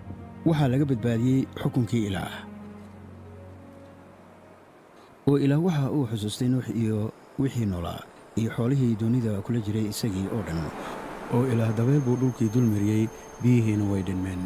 Waxaa laga badbaadiyey xukunkii Ilaah, oo Ilaah waxa uu xusuustay Nuux iyo wixii noolaa iyo xoolihii doonida kula jiray isagii oo dhan. Oo Ilaah dabeel buu dhulkii dulmariyey, biyihiina way dhinmeen.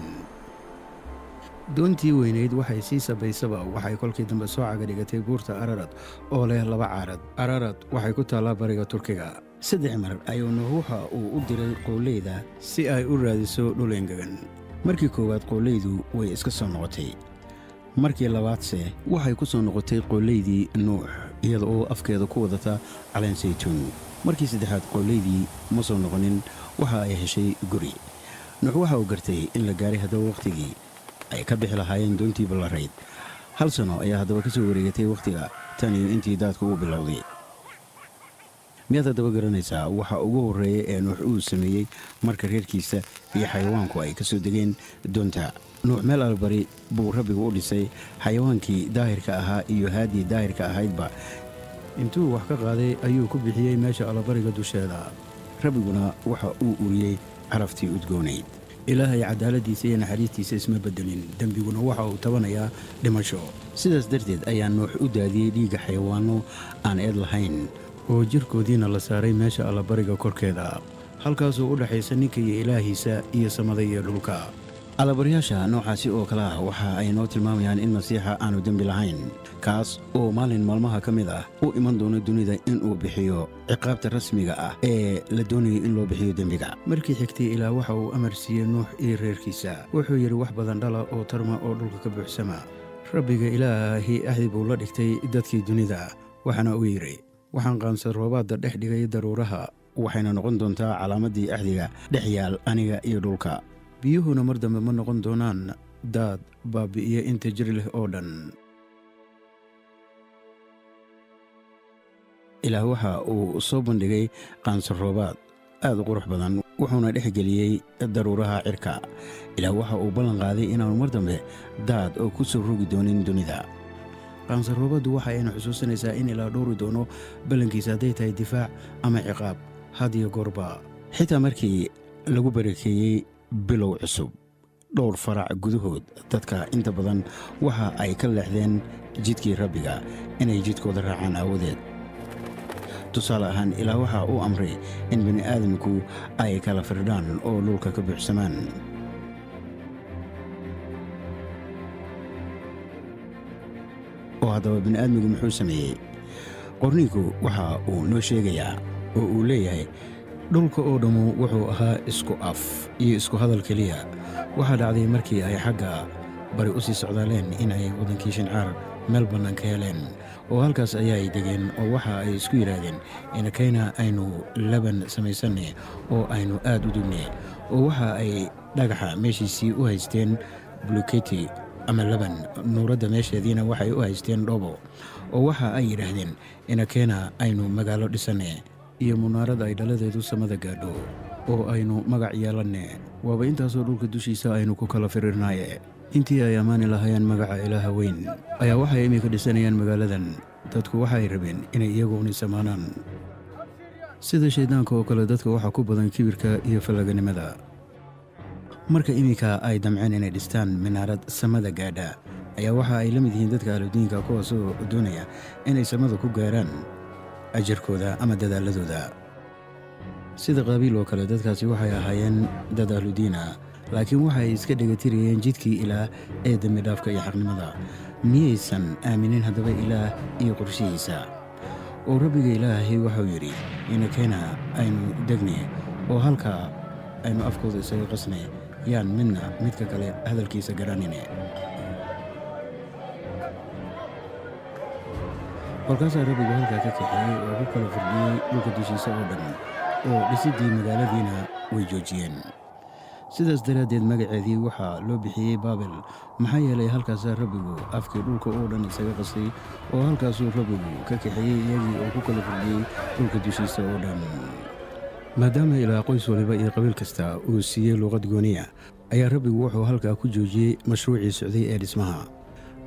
Doontii weynayd waxay sii sabaysaba waxay kolkii dambe soo caga dhigatay buurta Ararad oo leh laba caarad. Ararad waxay ku taallaa bariga Turkiga. Saddex mar ayuu Nuux waxa uu u diray qooleyda si ay u raadiso dhul engegan. Markii koowaad qooleydu way iska soo noqotay, markii labaadse waxay ku soo noqotay qoolleydii Nuux iyada oo afkeeda ku wadata caleen saytuun. Markii saddexaad qoolleydii ma soo noqonin, waxa ay heshay guri. Nuux waxa uu gartay in la gaaray haddaba wakhtigii ay ka bixi lahaayeen doontii ballarayd. Hal sano ayaa haddaba ka soo wareegatay wakhtiga tan iyo intii daadku uu bilowday. Miyaad haddaba garanaysaa waxa ugu horreeya ee Nuux uu sameeyey marka reerkiisa iyo xayawaanku ay ka soo degeen doonta? Nuux meel albari buu Rabbigu u dhisay xayawaankii daahirka ahaa iyo haaddii daahirka ahaydba. Intuu wax ka qaaday ayuu ku bixiyey meesha allabariga dusheeda. Rabbiguna waxa uu uriyey caraftii udgoonayd. Ilaahay cadaaladdiisa iyo naxariistiisa isma beddelin, dembiguna waxa uu tabanayaa dhimasho. Sidaas darteed ayaa Nuux u daadiyey dhiigga xayawaanno aan eed lahayn, oo jirkoodiina la saaray meesha allabariga korkeeda, halkaasoo u dhexaysa ninka iyo Ilaahiisa iyo samada iyo dhulka. Allabaryaasha noocaasi oo kale ah waxa ay noo tilmaamayaan in Masiixa aanu dembi lahayn, kaas oo maalin maalmaha ka mid ah u iman doono dunida inuu bixiyo ciqaabta rasmiga ah ee la doonayo in loo bixiyo dembiga. Markii xigtay Ilaah waxa uu amar siiyey Nuux iyo reerkiisa. Wuxuu yidhi: "Wax badan dhala oo tarma oo dhulka ka buuxsama." Rabbiga Ilaahi axdi buu la dhigtay dadkii dunida, waxaana uu yidhi: "Waxaan qaansa roobaadda dhex dhigay daruuraha, waxayna noqon doontaa calaamaddii axdiga dhex yaal aniga iyo dhulka. Biyuhuna mar dambe ma noqon doonaan daad baabi'iya inta jir leh oo dhan." Ilaah waxa uu soo bandhigay qaansaroobaad aad u qurux badan, wuxuuna dhex geliyey daruuraha cirka. Ilaah waxa uu ballan qaaday inaanu mar dambe daad oo ku soo rogi doonin dunida. Qaansarroobaddu waxa ayna xusuusanaysaa in Ilaa dhowri doono ballankiisa, hadday tahay difaac ama ciqaab, had iyo goorba. Xitaa markii lagu barakeeyey bilow cusub dhowr farac gudahood, dadka inta badan waxa ay ka leexdeen jidkii Rabbiga inay jidkooda raacaan aawadeed. Tusaale ahaan, Ilaa waxa uu amray in bini aadamku ay kala firdhaan oo dhulka ka buuxsamaan. Oo haddaba bini aadmigu muxuu sameeyey? Qorniinku waxa uu noo sheegayaa oo uu leeyahay: Dhulka oo dhammu wuxuu ahaa isku af iyo isku hadal keliya. Waxaa dhacday markii ay xagga bari u sii socdaaleen in ay waddankii Shincaar meel bannaan ka heleen, oo halkaas ayaay degeen, oo waxa ay isku yidhaahdeen: "Inakayna aynu laban samaysanne oo aynu aad u dugne." Oo waxa ay dhagaxa meeshiisii u haysteen buluketi ama laban, nuuradda meesheediina waxay u haysteen dhoobo. Oo waxa ay yidhaahdeen: "Inakeena aynu magaalo dhisanne iyo munaarad ay dhaladeedu samada gaadho, oo aynu magac yeelanne. Waaba intaasoo dhulka dushiisa aynu ku kala firirnaaye." Intii ay ammaani lahaayeen magaca Ilaaha weyn ayaa waxay iminka dhisanayaan magaaladan. Dadku waxay rabeen inay iyaguun isamaanaan. Sida shayddaanka oo kale, dadka waxaa ku badan kibirka iyo fallaganimada. Marka iminka ay damceen inay dhistaan minaarad samada gaadha, ayaa waxa ay la mid yihiin dadka ahludiinka, kuwaasoo doonaya inay samada ku gaaraan ajarkooda ama dadaaladooda. Sida Qaabiil oo kale, dadkaasi waxay ahaayeen dad ahludiin ah, laakiin waxay iska dhegatirayeen jidkii Ilaah ee dembidhaafka iyo xaqnimada. Miyaysan aaminin haddaba Ilaah iyo qorshihiisa? Oo Rabbiga Ilaahay waxau yidhi: "Inakeena aynu degne, oo halkaa aynu afkooda isaga qasne, yaan midna midka kale hadalkiisa garanine." Kolkaasaa Rabbigu halkaa ka kaxeeyey oo ku kala firdhiyey dhulka dushiisa oo dhan, oo dhisiddii magaaladiina way joojiyeen. Sidaas daraaddeed magaceedii waxaa loo bixiyey Baabel, maxaa yeelay, halkaasaa Rabbigu afkii dhulka oo dhan isaga qasay, oo halkaasuu Rabbigu ka kaxeeyey iyagii oo ku kala firdhiyey dhulka dushiisa oo dhan. Maadaama Ilaa qoys waliba iyo qabiil kasta uu siiyey luuqad gooniya, ayaa Rabbigu wuxuu halkaa ku joojiyey mashruucii socday ee dhismaha.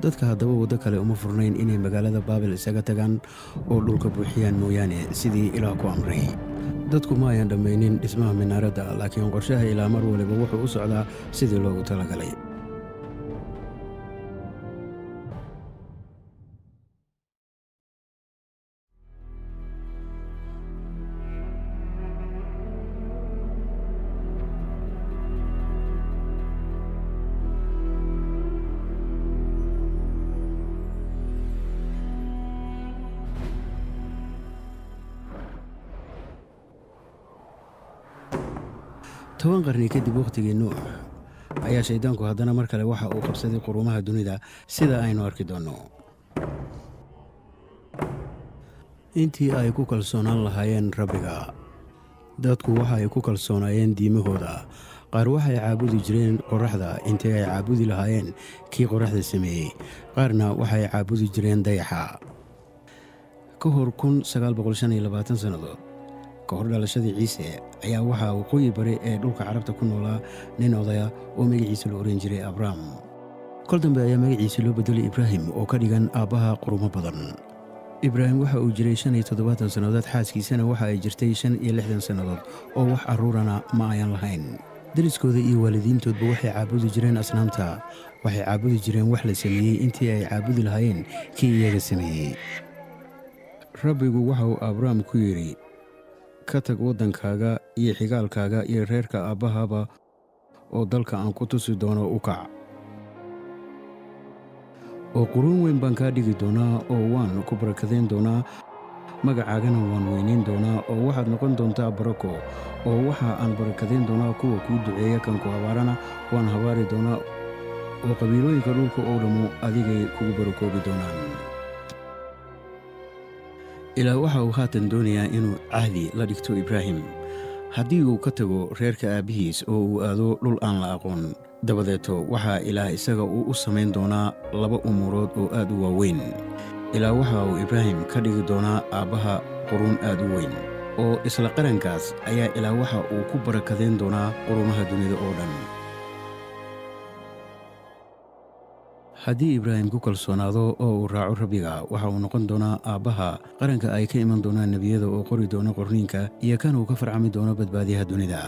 Dadka haddaba waddo kale uma furnayn inay magaalada Baabel isaga tagaan oo dhulka buuxiyaan mooyaane, sidii Ilaah ku amray. Dadku ma ayan dhammaynin dhismaha minaaradda, laakiin qorshaha Ilaa mar waliba wuxuu u socdaa sidii loogu talagalay. 10 qarni kadib wakhtigii Nuux ayaa shayddaanku haddana mar kale waxa uu qabsaday quruumaha dunida, sida aynu arki doonno. Intii ay ku kalsoonaan lahaayeen Rabbiga, dadku waxa ay ku kalsoonaayeen diimahooda. Qaar waxay caabudi jireen qoraxda intii ay caabudi lahaayeen kii qoraxda sameeyey, qaarna waxay caabudi jireen dayaxa. Ka hor 1925 sannadood ka hor dhalashadii Ciise ayaa waxaa waqooyi bari ee dhulka Carabta ku noolaa nin odaya oo magaciisa la oran jiray Abrahm. Kol dambe ayaa magaciisa loo bedelay Ibraahim, oo ka dhigan aabbaha qurumo badan. Ibraahim waxa uu jiray 75 sannadood, xaaskiisana waxa ay jirtay 65 sannadood, oo wax carruurana ma ayan lahayn. Deriskooda iyo waalidiintoodba waxay caabudi jireen asnaamta. Waxay caabudi jireen wax la sameeyey intii ay caabudi lahaayeen kii iyaga sameeyey. Rabbigu waxa uu Abrahm ku yidhi: "Ka tag waddankaaga iyo xigaalkaaga iyo reerka aabbahaba, oo dalka aan ku tusi doono u kac, oo quruun weyn baan kaa dhigi doonaa, oo waan ku barakadayn doonaa, magacaagana waan weynayn doonaa, oo waxaad noqon doontaa barako. Oo waxa aan barakadayn doonaa kuwa kuu duceeya, kan ku habaarana waan habaari doonaa, oo qabiilooyinka dhulka oo dhammu adigay kugu barakoobi doonaan." Ilaah waxa uu haatan doonayaa inuu cahdi la dhigto Ibraahim. Haddii uu ka tago reerka aabbihiis oo uu aado dhul aan la aqoon, dabadeeto waxaa Ilaah isaga uu u samayn doonaa laba umuurood oo aad u waaweyn. Ilaah waxa uu Ibraahim ka dhigi doonaa aabbaha quruun aad u weyn, oo isla qarankaas ayaa Ilaah waxa uu ku barakadayn doonaa quruumaha dunida oo dhan. Haddii Ibraahim ku kalsoonaado oo uu raaco Rabbiga, waxa uu noqon doonaa aabbaha qaranka ay ka iman doonaan nebiyada oo qori doono qorniinka, iyo kan uu ka farcami doono badbaadiyaha dunida.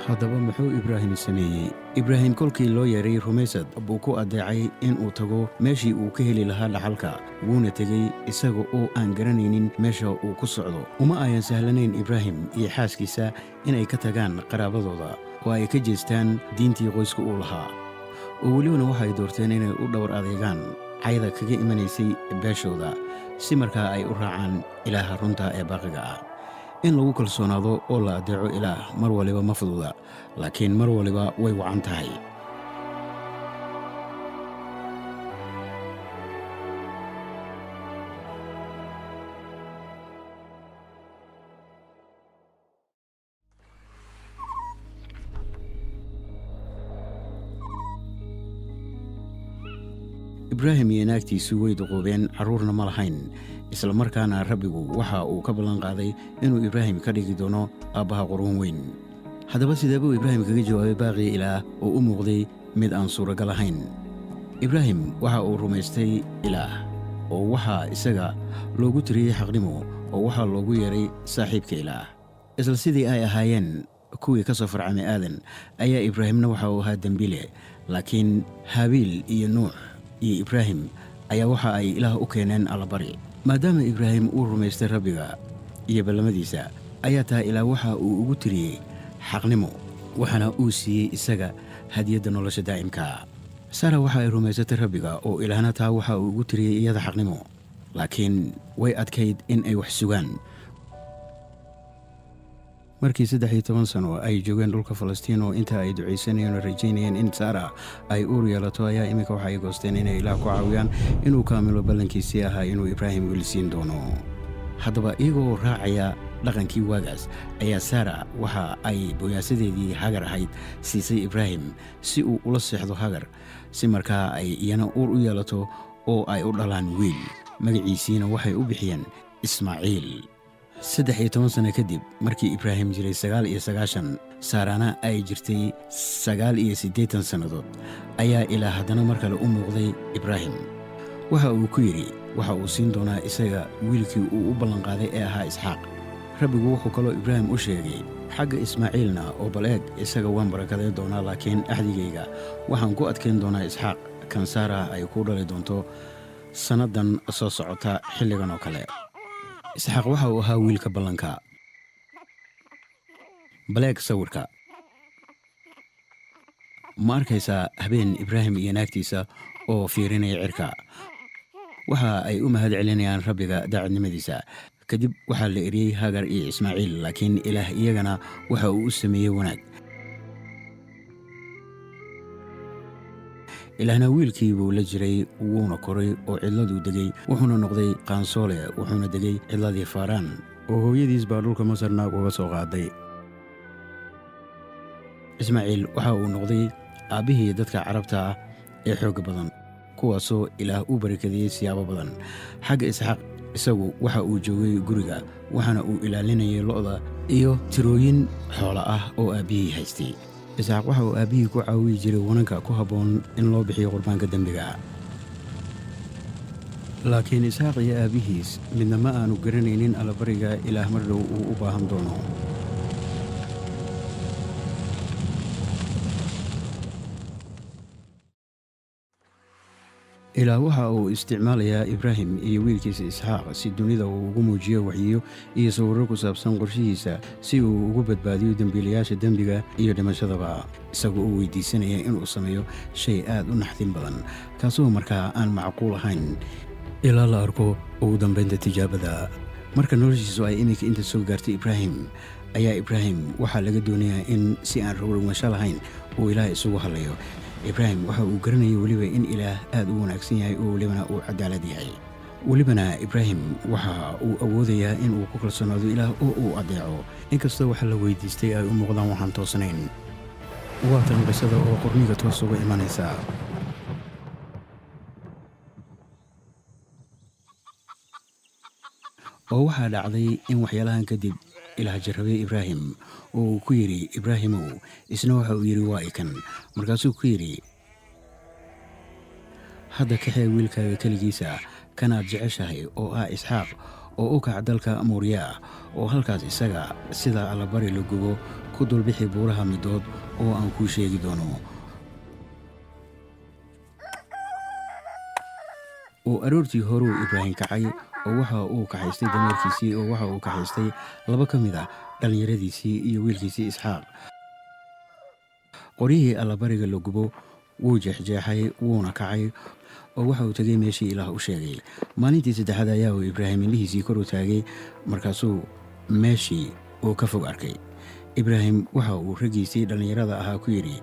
Haddaba muxuu Ibraahim sameeyey? Ibraahim kolkii loo yeedhay, rumaysad buu ku addeecay inuu tago meeshii uu ka heli lahaa dhaxalka, wuuna tegey isaga oo aan garanaynin meesha uu ku socdo. Uma ayan sahlanayn Ibraahim iyo xaaskiisa inay ka tagaan qaraabadooda oo ay ka jeestaan diintii qoyska uu lahaa, oo welibana waxay doorteen inay u dhowr adeegaan cayda kaga imanaysay beeshooda, si markaa ay u raacaan Ilaaha runta ee baaqiga ah. In lagu kalsoonaado oo la addeeco Ilaah mar waliba ma fududa, laakiin mar waliba way wacan tahay. Ibraahim iyo naagtiisu way duqoobeen, carruurna ma lahayn. Isla markaana Rabbigu waxa uu ka ballan qaaday inuu Ibraahim ka dhigi doono aabbaha quruun weyn. Haddaba sidee buu Ibraahim kaga jawaabay baaqii Ilaah oo u muuqday mid aan suuragal ahayn? Ibraahim waxa uu rumaystay Ilaah, oo waxaa isaga loogu tiriyey xaqnimo, oo waxaa loogu yeedhay saaxiibka Ilaah. Isla sidii ay ahaayeen kuwii ka soo farcamay Aadan, ayaa Ibraahimna waxa uu ahaa dembile. Laakiin Haabiil iyo Nuux iyo Ibraahim ayaa waxa ay Ilaah u keeneen allabari. Maadaama Ibraahim uu rumaystay Rabbiga iyo ballamadiisa, ayaa tahay Ilaah waxa uu ugu tiriyey xaqnimo, waxaana uu siiyey isaga hadiyadda nolosha daa'imka. Sara waxa ay rumaysatay Rabbiga, oo Ilaahna taa waxa uu ugu tiriyey iyada xaqnimo. Laakiin way adkayd in ay wax sugaan. Markii 13 sano ay joogeen dhulka Falastiin, oo inta ay ducaysanayeen oo rajaynayeen in Saara ay uur yeelato, ayaa iminka waxa ay goosteen inay Ilaah ku caawiyaan inuu kaamilo ballankiisii ahaa inuu Ibraahim wiil siin doono. Haddaba, iyagoo raacaya dhaqankii waagaas, ayaa Saara waxa ay booyaasadeedii Hagar ahayd siisay Ibraahim si uu ula seexdo Hagar, si markaa ay iyana uur u yeelato oo ay u dhalaan wiil. Magaciisiina waxay u bixiyeen Ismaaciil. 13 sano kadib, markii Ibraahim jiray 99, Saarana ay jirtay 89 sannadood, ayaa Ilaa haddana mar kale u muuqday Ibraahim. Waxa uu ku yidhi waxa uu siin doonaa isaga wiilkii uu u ballanqaaday ee ahaa Isxaaq. Rabbigu wuxuu kaloo Ibraahim u sheegay xagga Ismaaciilna: "Oo bal eeg, isaga waan barakadayn doonaa, laakiin axdigayga waxaan ku adkayn doonaa Isxaaq, kan Saara ay ku dhali doonto sannaddan soo socota xilligan oo kale." Isxaaq waxa uu ahaa wiilka ballanka. Bal eeg sawirka. Ma arkaysaa habeen Ibraahim iyo naagtiisa oo fiirinaya cirka? Waxa ay u mahad celinayaan Rabbiga daacadnimadiisa. Kadib waxaa la eriyey Hagar iyo Ismaaciil, laakiin Ilaah iyagana waxa uu u sameeyey wanaag. Ilaahna wiilkii buu la jiray, wuuna koray oo cidladuu degay, wuxuuna noqday qaansoole, wuxuuna degay cidladii Faaraan, oo hooyadiis baa dhulka Masar naag uga soo qaaday. Ismaaciil waxa uu noqday aabbihii dadka Carabta ah ee xoogga badan, kuwaasoo Ilaah u barakadeeyey siyaabo badan. Xagga Isxaaq, isagu waxa uu joogay guriga, waxaana uu ilaalinayay lo'da iyo tirooyin xoola ah oo aabbihii haystay. Isxaaq waxa uu aabbihii ku caawiyi jiray wananka ku habboon in loo bixiyo qurbaanka dembiga. Laakiin Isxaaq iyo aabbihiis midna ma aanu garanaynin allabariga Ilaah mar dhow uu u baahan doono. Ilaah waxa uu isticmaalayaa Ibraahim iyo wiilkiisa Isxaaq si dunida uu ugu muujiyo waxyiyo iyo sawirro ku saabsan qorshihiisa si uu ugu badbaadiyo dembiilayaasha dembiga iyo dhimashadaba, isagoo u weydiisanaya inuu sameeyo shay aad u naxdin badan, kaasoo markaa aan macquul ahayn ilaa la arko ugu dambaynta tijaabada. Marka noloshiisu ay iminka inta soo gaartay Ibraahim, ayaa Ibraahim waxaa laga doonayaa in si aan rogrogmasho lahayn uu Ilaah isugu hadlayo. Ibraahim waxa uu garanayay weliba in Ilaah aad u wanaagsan yahay oo welibana uu cadaalad yahay. Welibana Ibraahim waxa uu awoodayaa in uu ku kalsoonaado Ilaah oo uu addeeco, inkastoo waxa la weydiistay ay u muuqdaan waxaan toosnayn. Waa tan qisada oo qorniga toos uga imanaysa. Oo waxaa dhacday in waxyaalahan kadib Ilaah jarrabay Ibraahim, oo uu ku yidhi: "Ibraahimow!" Isna waxa uu yidhi: "Waa ikan." Markaasuu ku yidhi: "Hadda kaxee wiilkaaga keligiisa, kanaad jeceshahay, oo ah Isxaaq, oo u kac dalka Mooriyaah, oo halkaas isaga sida allabari la gubo ku dulbixi buuraha middood oo aan kuu sheegi doono." Oo aroortii horuu Ibraahim kacay, oo waxa uu kaxaystay dameerkiisii, oo waxa uu kaxaystay laba ka mid ah dhallinyaradiisii iyo wiilkiisii Isxaaq. Qoryihii allabariga la gubo wuu jeexjeexay, wuuna kacay, oo waxa uu tegay meeshii Ilaah u sheegay. Maalintii saddexaad ayaa uu Ibraahim indhihiisii kor u taagay, markaasuu meeshii uu ka fog arkay. Ibraahim waxa uu raggiisii dhallinyarada ahaa ku yidhi: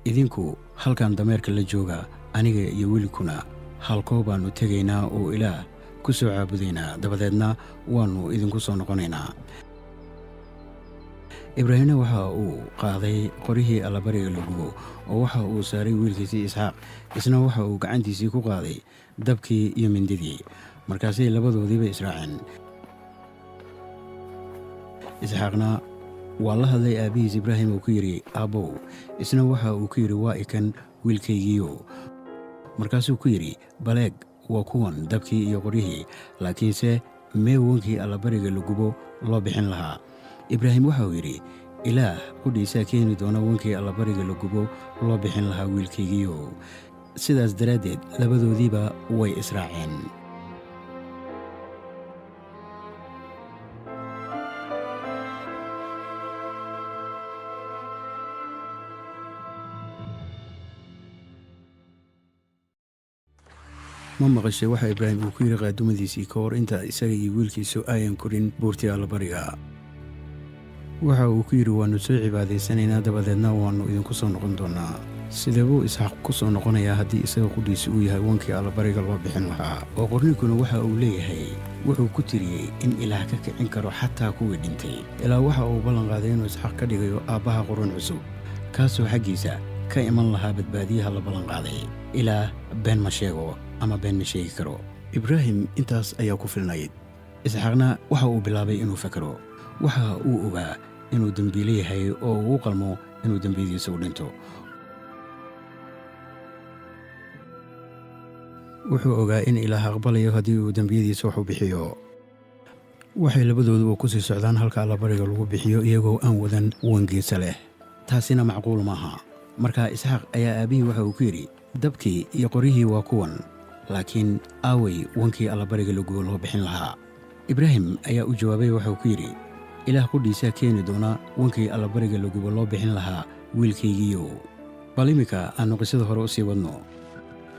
"Idinku halkan dameerka la jooga, aniga iyo wiilkuna halkoo baannu tegaynaa oo Ilaah ku soo caabudaynaa, dabadeedna waannu idinku soo noqonaynaa." Ibraahimna waxa uu qaaday qorihii allabariga la gubo, oo waxa uu saaray wiilkiisii Isxaaq, isna waxa uu gacantiisii ku qaaday dabkii iyo mindidii. Markaasay labadoodiiba israaceen. Isxaaqna waa la hadlay aabbihiis Ibraahim oo ku yidhi: "Aabbow!" Isna waxa uu ku yidhi: "Waa ikan, wiilkaygiiyo." Markaasuu ku yidhi: "Baleeg, Waa kuwan dabkii iyo qoryihii, laakiinse mee wankii allabariga la gubo loo bixin lahaa? Ibraahim waxa uu yidhi, Ilaah qudhiisaa keeni doona wankii allabariga la gubo loo bixin lahaa, wiilkaygiiyow. Sidaas daraaddeed labadoodiiba way israaceen. Ma maqashay waxa Ibraahim uu ku yidhi qaadumadiisii ka hor inta isaga iyo wiilkiisu ayan korin buurtii allabariga? Waxa uu ku yidhi, waannu soo cibaadaysanaynaa, dabadeedna waannu idinku soo noqon doonnaa. Sidee buu Isxaaq ku soo noqonayaa haddii isaga qudhiisu uu yahay wankii allabariga loo bixin lahaa? Oo qorniinkuna waxa uu leeyahay, wuxuu ku tiriyey in Ilaah ka kicin karo xataa kuwii dhintay. Ilaa waxa uu ballan qaaday inuu Isxaaq ka dhigayo aabbaha qurun cusub, kaasoo xaggiisa ka iman lahaa badbaadiyaha la ballanqaaday. Ilaah been ma sheego ama been ma sheegi karo. Ibraahim intaas ayaa ku filnayd. Isxaaqna waxa uu bilaabay inuu fakaro. Waxa uu ogaa inuu dembiile yahay oo uu u qalmo inuu dembiyadiisa u dhinto. Wuxuu ogaa in Ilaah aqbalayo haddii uu dembiyadiisa wax u bixiyo. Waxay labadooduba ku sii socdaan halka allabariga lagu bixiyo, iyagoo aan wadan wangeesa leh. Taasina macquul maaha. Markaa Isxaaq ayaa aabbihii waxa uu ku yidhi, dabkii iyo qoryihii waa kuwan, laakiin aaway wankii allabariga lagubo loo bixin lahaa? Ibraahim ayaa u jawaabay, waxauu ku yidhi, Ilaah qudhiisaa keeni doona wankii allabariga lagubo loo bixin lahaa, wiilkaygiiyow. Bal iminka aannu qisada hore u sii wadno.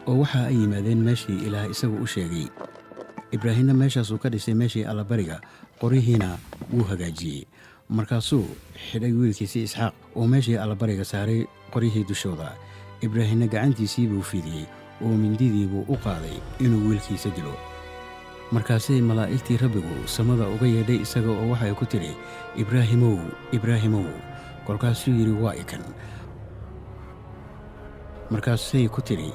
Oo waxa ay yimaadeen meeshii Ilaah isagu u sheegay. Ibraahimna meeshaasuu ka dhisay meeshii allabariga, qoryihiina wuu hagaajiyey. Markaasuu xidhay wiilkiisii Isxaaq oo meeshii allabariga saaray qoryihii dushooda. Ibraahimna gacantiisii buu fidiyey oo mindidii buu u qaaday inuu wiilkiisa dilo. Markaasay malaa'igtii Rabbigu samada uga yeedhay isaga oo waxay ku tidhi, Ibraahimow, Ibraahimow! Kolkaasuu yidhi, waa ikan. Markaasay ku tidhi,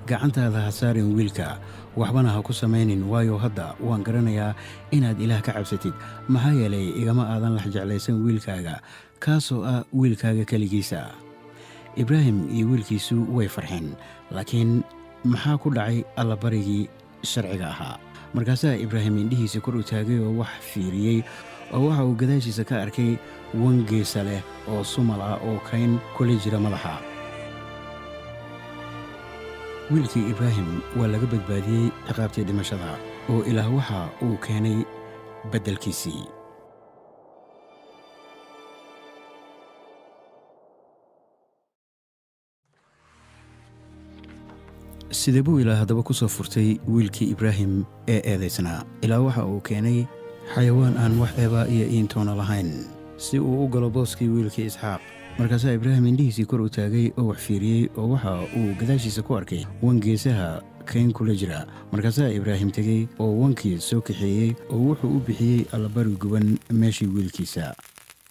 gacantaada ha saarin wiilka, waxbana ha ku samaynin, waayo, hadda waan garanayaa inaad Ilaah ka cabsatid, maxaa yeelay igama aadan lax jeclaysan wiilkaaga, kaasoo ah wiilkaaga keligiisa. Ibraahim iyo wiilkiisu way farxeen, laakiin maxaa ku dhacay allabarigii sharciga ahaa? Markaasaa Ibraahim indhihiisa kor u taagay oo wax fiiriyey, oo waxa uu gadaashiisa ka arkay wangeesa leh oo sumal ah oo kayn kula jira madaxa. Wiilkii Ibraahim waa laga badbaadiyey ciqaabtii dhimashada, oo Ilaah waxa uu keenay beddelkiisii. Sidee buu Ilaah haddaba ku soo furtay wiilkii Ibraahim ee eedaysnaa? Ilaah waxa uu keenay xayawaan aan wax eeba iyo iintoona lahayn si uu u galo booskii wiilkii Isxaaq. Markaasaa Ibraahim indhihiisii kor u taagay oo wax fiiriyey, oo waxa uu gadaashiisa ku arkay wan geesaha kayn kula jira. Markaasaa Ibraahim tegey oo wankii soo kaxeeyey, oo wuxuu u bixiyey allabari guban meeshii wiilkiisa.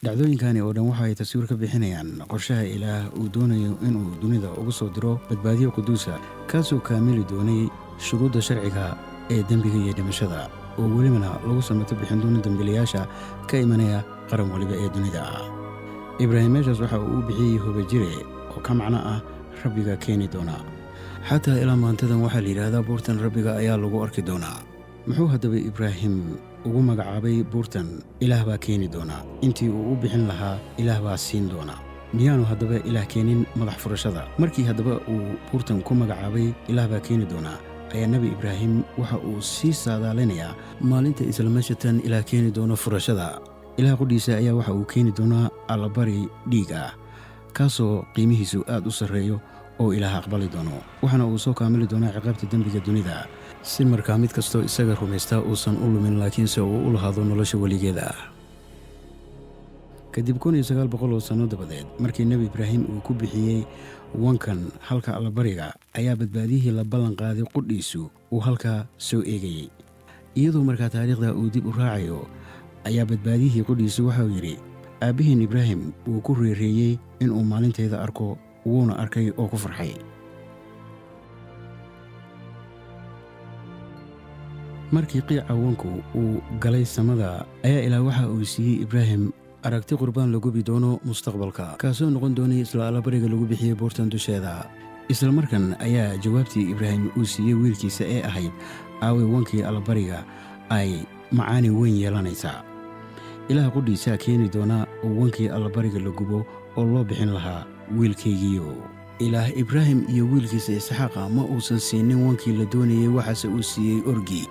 Dhacdooyinkani oo dhan waxa ay taswiir ka bixinayaan qorshaha Ilaah uu doonayo inuu dunida ugu soo diro badbaadiyo quduusa, kaasoo kaamili doonay shuruudda sharciga ee dembiga iyo dhimashada, oo welibana lagu samato bixin doono dembiilayaasha ka imanaya qaran waliba ee dunida ah. Ibraahim meeshaas waxa uu u bixiyey Hobajire, oo ka macno ah Rabbiga keeni doona. Xataa ilaa maantadan waxaa la yidhaahdaa, buurtan Rabbiga ayaa lagu arki doonaa. Muxuu haddaba Ibraahim ugu magacaabay buurtan Ilaah baa keeni doonaa, intii uu u bixin lahaa Ilaah baa siin doonaa? Miyaanu haddaba Ilaah keenin madax furashada? Markii haddaba uu buurtan ku magacaabay Ilaah baa keeni doonaa, ayaa Nebi Ibraahim waxa uu sii saadaalinayaa maalinta isla meesha tan Ilaah keeni doono furashada. Ilaah qudhiisa ayaa waxa uu keeni doonaa allabari dhiig ah, kaasoo qiimihiisu aad u sarreeyo oo Ilaah aqbali doono, waxaana uu soo kaamili doonaa ciqaabta dembiga dunida, si markaa mid kastoo isaga rumaystaa uusan u lumin, laakiinse uu u lahaado nolosha weligeeda ah. Kadib 1900 oo sanno dabadeed markii Nebi Ibraahim uu ku bixiyey wankan halka allabariga, ayaa badbaadihii la ballan qaaday qudhiisu uu halkaa soo eegayey. Iyadoo markaa taariikhda uu dib u raacayo, ayaa badbaadihii qudhiisu waxauu yidhi, aabbihiin Ibraahim wuu ku reereeyey inuu maalinteeda arko, wuuna arkay oo ku farxay. Markii qiica wanku uu galay samada, ayaa Ilaah waxa uu siiyey Ibraahim aragti qurbaan la gubi doono mustaqbalka, kaasoo noqon doonay isla allabariga lagu bixiyey buurtan dusheeda. Isla markan ayaa jawaabtii Ibraahim uu siiyey wiilkiisa ee ahayd aaway wankii allabariga ay macaani weyn yeelanaysaa. Ilaah qudhiisaa keeni doona wankii allabariga la gubo oo loo bixin lahaa wiilkaygiiyo. Ilaah Ibraahim iyo wiilkiisa Isxaaqa ma uusan siinin wankii la doonayey, waxaase uu siiyey orgi.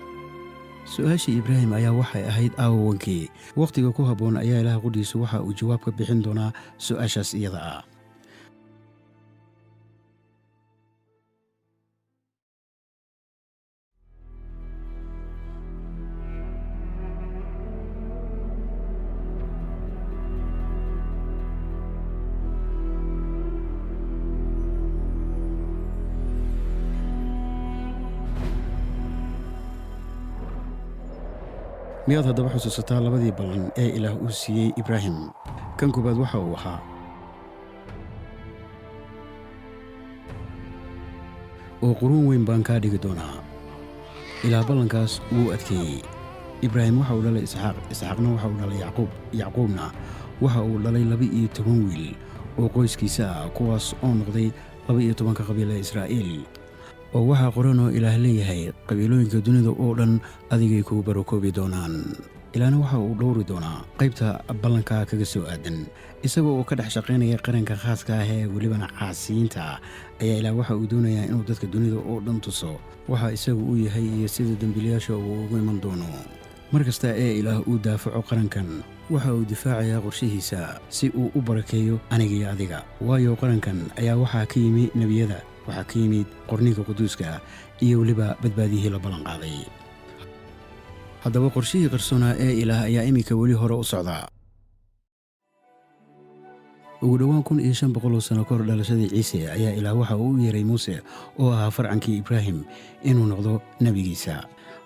Su-aashii Ibraahim ayaa waxay ahayd aawa wankii. Wakhtiga ku habboon ayaa Ilaah qudhiisu waxa uu jawaab ka bixin doonaa su-aashaas iyada ah. Miyaad haddaba xusuusataa labadii ballan ee Ilaah uu siiyey Ibraahim? Kan koowaad waxa uu ahaa, oo quruun weyn baan kaa dhigi doonaa. Ilaah ballankaas wuu adkeeyey. Ibraahim waxa uu dhalay Isxaaq, Isxaaqna waxa uu dhalay Yacquub, Yacquubna waxa uu dhalay 12 wiil oo qoyskiisa ah, kuwaas oo noqday 12-ka qabiil ee Israa'iil. Oo waxaa qoranoo Ilaah leeyahay, qabiilooyinka dunida oo dhan adigay kugu barakoobi doonaan. Ilaahna waxa uu dhowri doonaa qaybta ballankaa kaga soo aadan. Isaga oo ka dhex shaqaynaya qaranka khaaska ah ee welibana caasiyiinta ah, ayaa Ilaah waxa uu doonayaa inuu dadka dunida oo dhan tuso waxa isagu uu yahay iyo sida dembiilayaasha uu ugu iman doono. Mar kasta ee Ilaah uu daafaco qarankan, waxa uu difaacayaa qorshihiisa si uu u barakeeyo aniga iyo adiga, waayo qarankan ayaa waxaa ka yimi nebiyada, waxaa ka yimid qorninka quduuska iyo weliba badbaadiyihii la ballan qaaday. Haddaba qorshihii qarsoonaa ee Ilaah ayaa iminka weli hore u socdaa. Ugu dhowaan 1500 oo sano kahor dhalashadii Ciise ayaa Ilaah waxa uu u yeeray Muuse oo ahaa farcankii Ibraahim inuu noqdo nebigiisa.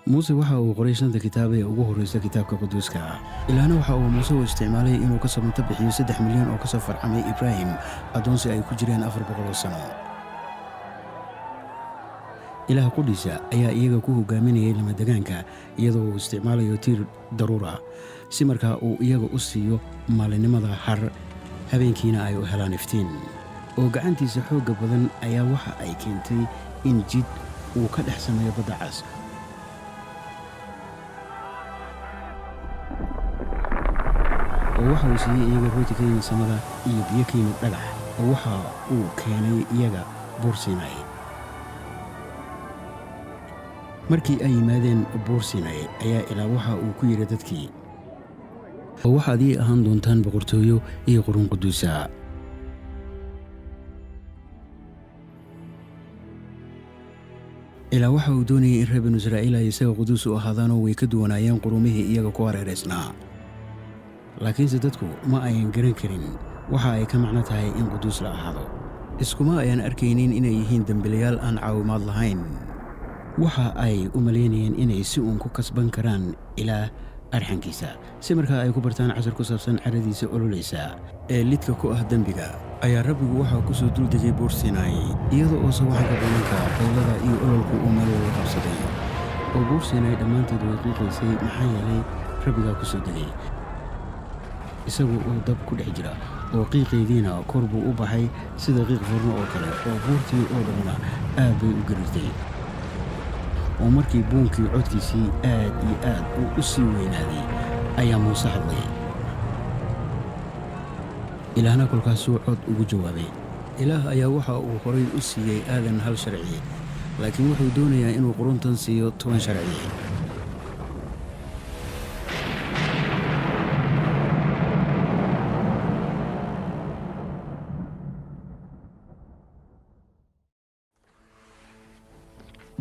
Muuse waxa uu qoray shanta kitaab ee ugu horreysa kitaabka quduuska. Ilaahna waxa uu Muuse u isticmaalay inuu ka sabunto bixiyo 3 milyan oo kasoo farcamay Ibraahim addoonsi ay ku jireen 400 oo sano. Ilaah qudhiisa ayaa iyaga ku hogaaminayay lamadegaanka iyadoo uu isticmaalayo tiir daruura, si markaa uu iyaga u siiyo maalinimada har, habeenkiina ay u helaan iftiin. Oo gacantiisa xoogga badan ayaa waxa ay keentay in jid uu ka dhex sameeyo Badda Cas. Oo waxa uu siiyey iyaga rooti ka yimid samada iyo biyo ka yimid dhagax, oo waxa uu keenay iyaga Buur Siinay. Markii ay yimaadeen Buur Siinay ayaa Ilaah waxa uu ku yidhi dadkii, oo waxaad ii ahaan doontaan boqortooyo iyo quruun quduusa. Ilaa waxa uu doonayay in reer banu Israa'iil ay isaga quduus u ahaadaanoo way ka duwanaayeen quruumihii iyaga ku hareeraysnaa. Laakiinse dadku ma ayan garan karin waxa ay ka macno tahay in quduus la ahaado. Iskuma ayan arkaynin inay yihiin dembilayaal aan caawimaad lahayn. Waxa ay u malaynayeen inay si uun ku kasban karaan Ilaah arxankiisa, si markaa ay ku bartaan cashar ku saabsan caradiisa ololaysa ee lidka ku ah dembiga. Ayaa Rabbigu waxaa ku soo duldegay Buur Sinai, iyada oo sawaxanka buumanka, qaylada iyo ololku uu meel walba qabsaday. Oo Buur Sinai dhammaanteed way qiiqaysay, maxaa yeelay Rabbigaa ku soo degay isagu oo dab ku dhex jira, oo qiiqeediina kor buu u baxay sida qiiq furno oo kale, oo buurtii oo dhammuna aad bay u gariirtay. Oo markii buunkii codkiisii aad iyo aad uu u sii weynaaday ayaa Muuse hadlay. Ilaahna kolkaasuu cod ugu jawaabay. Ilaah ayaa waxa uu horay u siiyey Aadan hal sharci, laakiin wuxuu doonayaa inuu quruntan siiyo 10 sharci.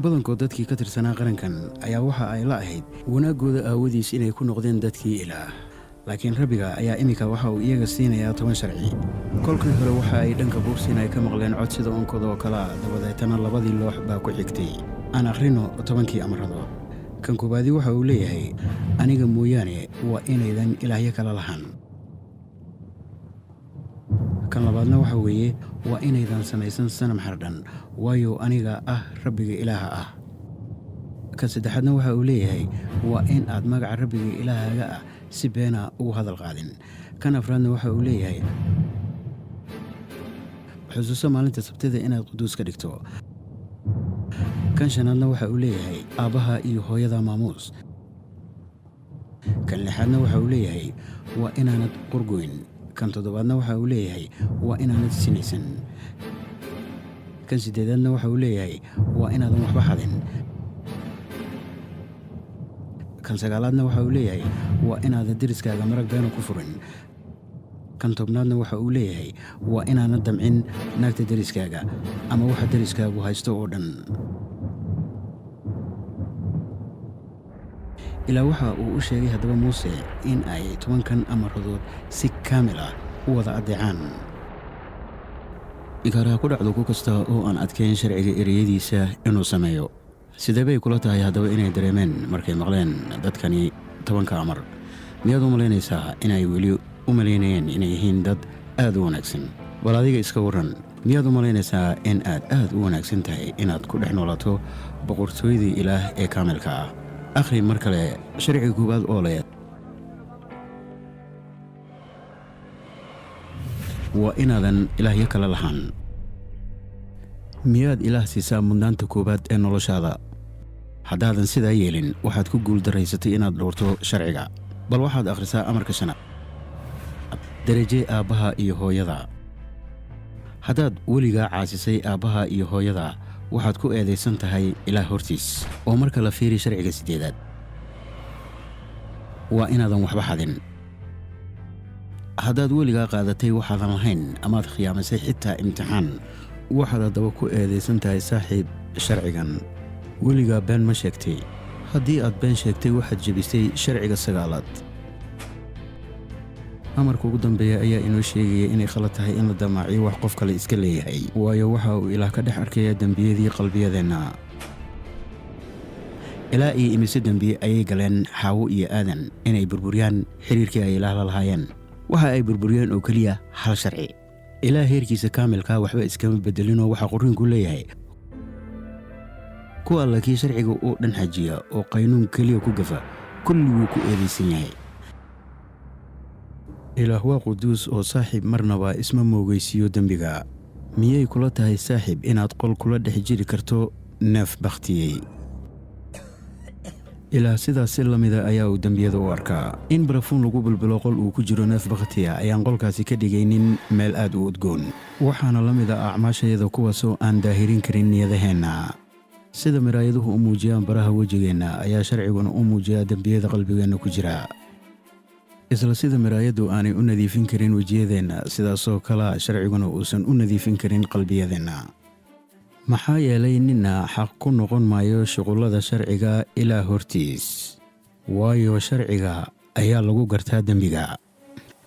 Badankood dadkii ka tirsanaa qarankan ayaa waxa ay la ahayd wanaaggooda aawadiis inay ku noqdeen dadkii Ilaah. Laakiin Rabbiga ayaa iminka waxa uu iyaga siinayaa 10 sharci. Kolkii hore waxa ay dhanka Buur Siinay ka maqleen cod sida onkod oo kale ah, dabadeetana labadii loox baa ku xigtay. Aan akhrino 10-kii amradood. Kan koowaadi waxa uu leeyahay, aniga mooyaane waa inaydan ilaahyo kala lahaan. Kan labaadna waxa weeye, waa inaydan samaysan sanam xardhan, waayo aniga ah Rabbiga Ilaaha ah. Kan saddexaadna waxa uu leeyahay, waa in aad magaca Rabbiga Ilaahaaga ah si beena ugu hadal qaadin. Kan afraadna waxa uu leeyahay, Xusuuso maalinta Sabtida inaad quduus ka dhigto. Kan shanaadna waxa uu leeyahay: Aabbaha iyo hooyada maamuus. Kan lixaadna waxa uu leeyahay: Waa inaanad qorgoyn. Kan toddobaadna waxa uu leeyahay: Waa inaanad sinaysan. Kan siddeedaadna waxa uu leeyahay: Waa inaadan waxba xadin. Kan sagaalaadna waxa uu leeyahay: Waa inaadan deriskaaga marag beena ku furin. Kan 10aadna waxa uu leeyahay: Waa inaanad damcin naagta deriskaaga ama waxa deriskaagu haysto oo dhan. Ilaa waxa uu u sheegay haddaba Muuse in ay 10kan amaradood si kaamil ah u wada addeecaan. Inkaaraha ku dhacdo ku kasta oo aan adkayn sharciga ereyadiisa inuu sameeyo. Sidee bay kula tahay haddaba inay dareemeen markay maqleen dadkani 10ka amar? Miyaad u malaynaysaa inay weli u malaynayeen inay yihiin dad aad u wanaagsan? Bal adiga iska warran, miyaad u malaynaysaa in aad aad u wanaagsan tahay inaad ku dhex noolaato boqortooyadii Ilaah ee kaamilka ah? Akhri mar kale sharciga koowaad oo leh: Waa inaadan ilaahyo kale lahaan. Miyaad Ilaah siisaa mudnaanta koowaad ee noloshaada? Haddaadan sidaa yeelin, waxaad ku guuldaraysatay inaad dhowrto sharciga. Bal waxaad akhrisaa amarka shanaad: Deraje aabbaha iyo hooyada. Haddaad weligaa caasisay aabbaha iyo hooyada, waxaad ku eedaysan tahay Ilaah hortiis. Oo marka la fiiri sharciga siddeedaad: Waa inaadan waxba xadin. Haddaad weligaa qaadatay waxaadan lahayn amaad khiyaamisay xitaa imtixaan, waxaad haddaba ku eedaysan tahay, saaxiib, sharcigan. Weligaa been ma sheegtay? Haddii aad been sheegtay, waxaad jebisay sharciga sagaalaad. Amarka ugu dambeeya ayaa inoo sheegaya inay khalad tahay in la damaaciyo wax qof kale iska leeyahay, waayo waxa uu Ilaah ka dhex arkaya dembiyadii qalbiyadeenna. Ilaa iyo imise dembiye ayay galeen Xaawo iyo Aadan inay burburiyaan xiriirkii ay Ilaah la lahaayeen? Waxa ay burburiyeen oo keliya hal sharci. Ilaah heerkiisa kaamilkaa waxba iskama bedelinoo waxaa qorriinku leeyahay: Kuwa alla kii sharciga oo dhan xajiya oo qaynuun keliya ku gafa, kulli wuu ku eedaysan yahay. Ilaah waa quduus oo, saaxiib, marnaba isma moogaysiiyo dembiga. Miyay kula tahay, saaxiib, inaad qol kula dhex jiri karto neef bakhtiyey? Ilaah sidaas si la mida ayaa uu dembiyada u arkaa. In barafuun lagu bilbilo qol uu ku jiro neef bakhtiya ayaan qolkaasi ka dhigaynin meel aad u udgoon. Waxaana la mid a acmaashayada kuwaasoo aan daahirin karin niyadaheenna. Sida miraayaduhu u muujiyaan baraha wejigeenna ayaa sharciguna u muujiyaa dembiyada qalbigeenna ku jira. Isla sida miraayaddu aanay u nadiifin karin wejiyadeenna, sidaasoo kalea sharciguna uusan u nadiifin karin qalbiyadeenna. Maxaa yeelay, ninna xaq ku noqon maayo shuqullada sharciga Ilaa hortiis, waayo, sharciga ayaa lagu gartaa dembiga.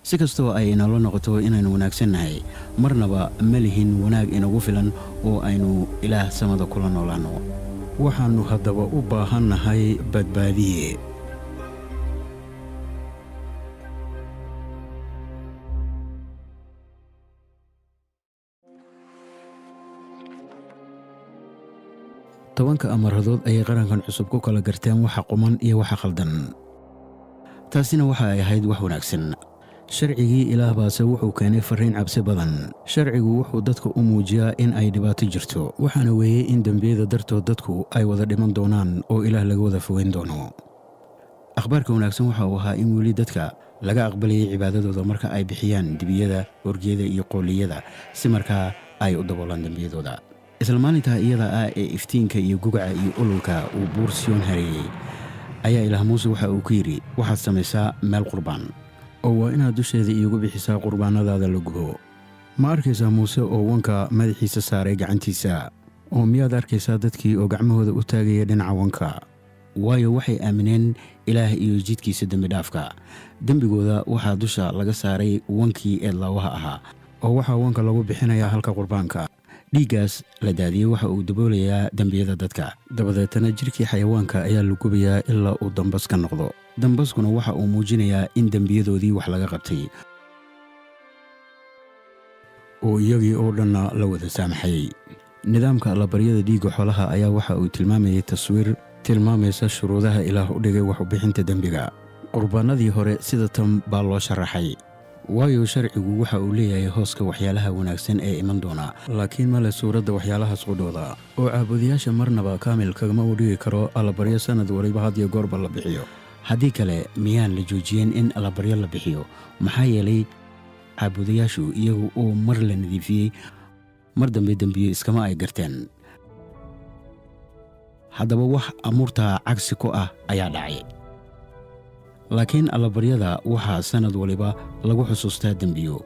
Si kastoo ay inoola noqoto inaynu wanaagsannahay, marnaba ma lihin wanaag inagu filan oo aynu Ilaah samada kula noolaanno. Waxaannu haddaba u baahannahay badbaadiye. 10ka amaradood ayay qarankan cusub ku kala garteen waxa quman iyo waxa khaldan. Taasina waxa ay ahayd wax wanaagsan. Sharcigii Ilaah baase wuxuu keenay farriin cabsi badan. Sharcigu wuxuu dadka u muujiyaa in ay dhibaato jirto, waxaana weeyey in dembiyada dartood dadku ay wada dhiman doonaan oo Ilaah laga wada fogeyn doono. Akhbaarka wanaagsan waxa uu ahaa in weli dadka laga aqbalayay cibaadadooda marka ay bixiyaan dibiyada, orgiyada iyo qooliyada, si markaa ay u daboolaan dembiyadooda. Isla maalintaa iyada ah ee iftiinka iyo gugaca iyo ololka uu buur Siyoon hareeyey ayaa Ilaah Muuse waxa uu ku yidhi: Waxaad samaysaa meel qurbaan oo waa inaad dusheeda iigu bixisaa qurbaannadaada la gubo. Ma arkaysaa Muuse oo wanka madaxiisa saaray gacantiisa? Oo miyaad arkaysaa dadkii oo gacmahooda u taagaya dhinaca wanka? Waayo, waxay aamineen Ilaah iyo jidkiisa dembidhaafka. Dembigooda waxaa dusha laga saaray wankii eedlaawaha ahaa, oo waxaa wanka lagu bixinayaa halka qurbaanka. Dhiiggaas la daadiyey waxa uu daboolayaa dembiyada dadka. Dabadeetana jirkii xayawaanka ayaa la gubayaa ilaa uu dambas ka noqdo. Dambaskuna waxa uu muujinayaa in dembiyadoodii wax laga qabtay oo iyagii oo dhanna la wada saamaxayey. Nidaamka allabaryada dhiigga xoolaha ayaa waxa uu tilmaamayay taswiir tilmaamaysa shuruudaha Ilaah u dhigay wax u bixinta dembiga. Qurbaannadii hore sida tan baa loo sharaxay. Waayo sharcigu waxa uu leeyahay hooska waxyaalaha wanaagsan ee iman doona, laakiin ma leh suuradda waxyaalahaas qudhooda. Oo caabudayaasha marnaba kaamil kagama u dhigi karo allabaryo sannad waliba hadiyo goorba la bixiyo. Haddii kale miyaan la joojiyeen in allabaryo la bixiyo? Maxaa yeelay caabudayaashu iyagu oo mar la nadiifiyey mar dambe dembiye iskama ay garteen. Haddaba wax amuurtaa cagsi ku ah ayaa dhacay. Laakiin allabaryada waxaa sannad waliba lagu xusuustaa dembiyo,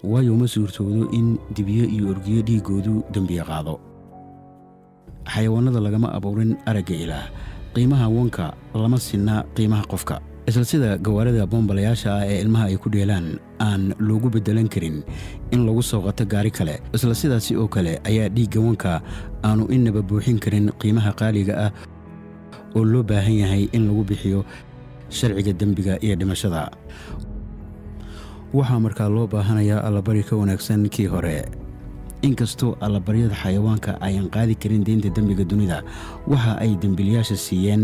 waayo ma suurtoodo in dibiyo iyo orgiyo dhiiggoodu dembiye qaado. Xayawaannada lagama abuurin aragga Ilaah. Qiimaha wanka lama sinna qiimaha qofka. Isla sida gawaarida bombalayaasha ah ee ilmaha ay ku dheelaan aan loogu beddelan karin in lagu soo qato gaari kale, isla sidaasi oo kale ayaa dhiigga wanka aanu innaba buuxin karin qiimaha qaaliga ah oo loo baahan yahay in lagu bixiyo sharciga dembiga iyo dhimashada. Waxaa markaa loo baahanayaa allabari ka wanaagsan kii hore. Inkastoo allabaryada xayawaanka ayan qaadi karin deynta dembiga dunida, waxa ay dembiilayaasha siiyeen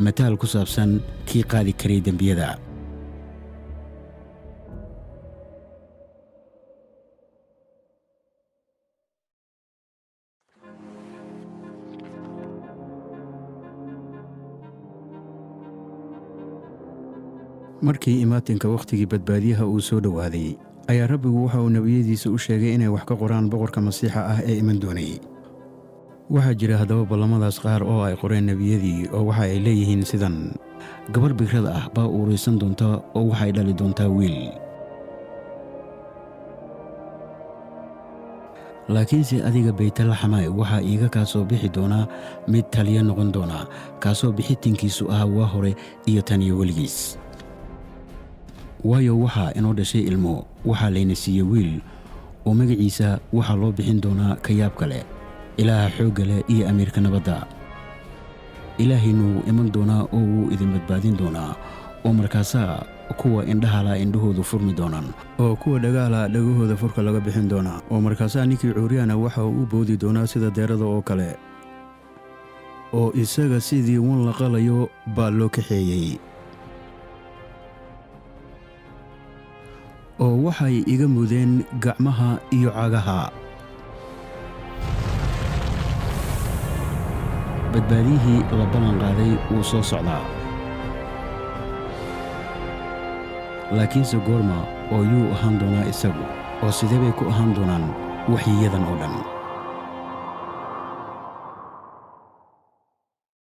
mataal ku saabsan kii qaadi karay dembiyada. Markii imaatinka wakhtigii badbaadiyaha uu soo dhowaaday, ayaa Rabbigu waxa uu nebiyadiisa u sheegay inay wax ka qoraan boqorka Masiixa ah ee iman doonay. Waxaa jira haddaba ballamadaas qaar oo ay qoreen nebiyadii, oo waxa ay leeyihiin sidan: gabar bigrada ah baa uuraysan doonta oo waxay dhali doontaa wiil. Laakiinse adiga Baytalaxamay, waxaa iiga kaa soo bixi doonaa mid taliya noqon doona, kaasoo bixitinkiisu ahaa waa hore iyo tan iyo weligiis. Waayo waxaa inoo dhashay ilmo, waxaa layna siiyey wiil, oo magaciisa waxaa loo bixin doonaa Kayaabka leh, Ilaaha xoogga leh iyo Amiirka nabadda. Ilaahaynu wuu iman doonaa oo wuu idin badbaadin doonaa, oo markaasaa kuwa indhahala indhahoodu furmi doonaan, oo kuwa dhagahala dhagahooda furka laga bixin doonaa, oo markaasaa ninkii cuuryaana waxa uu u boodi doonaa sida deerada oo kale, oo isaga sidii wan la qalayo baa loo kaxeeyey. Oo waxay iga mudeen gacmaha iyo cagaha. Badbaadiyihii la ballan qaaday wuu soo socdaa, laakiinse goorma oo yuu ahaan doonaa isagu, oo sidee bay ku ahaan doonaan waxyiyadan oo dhan?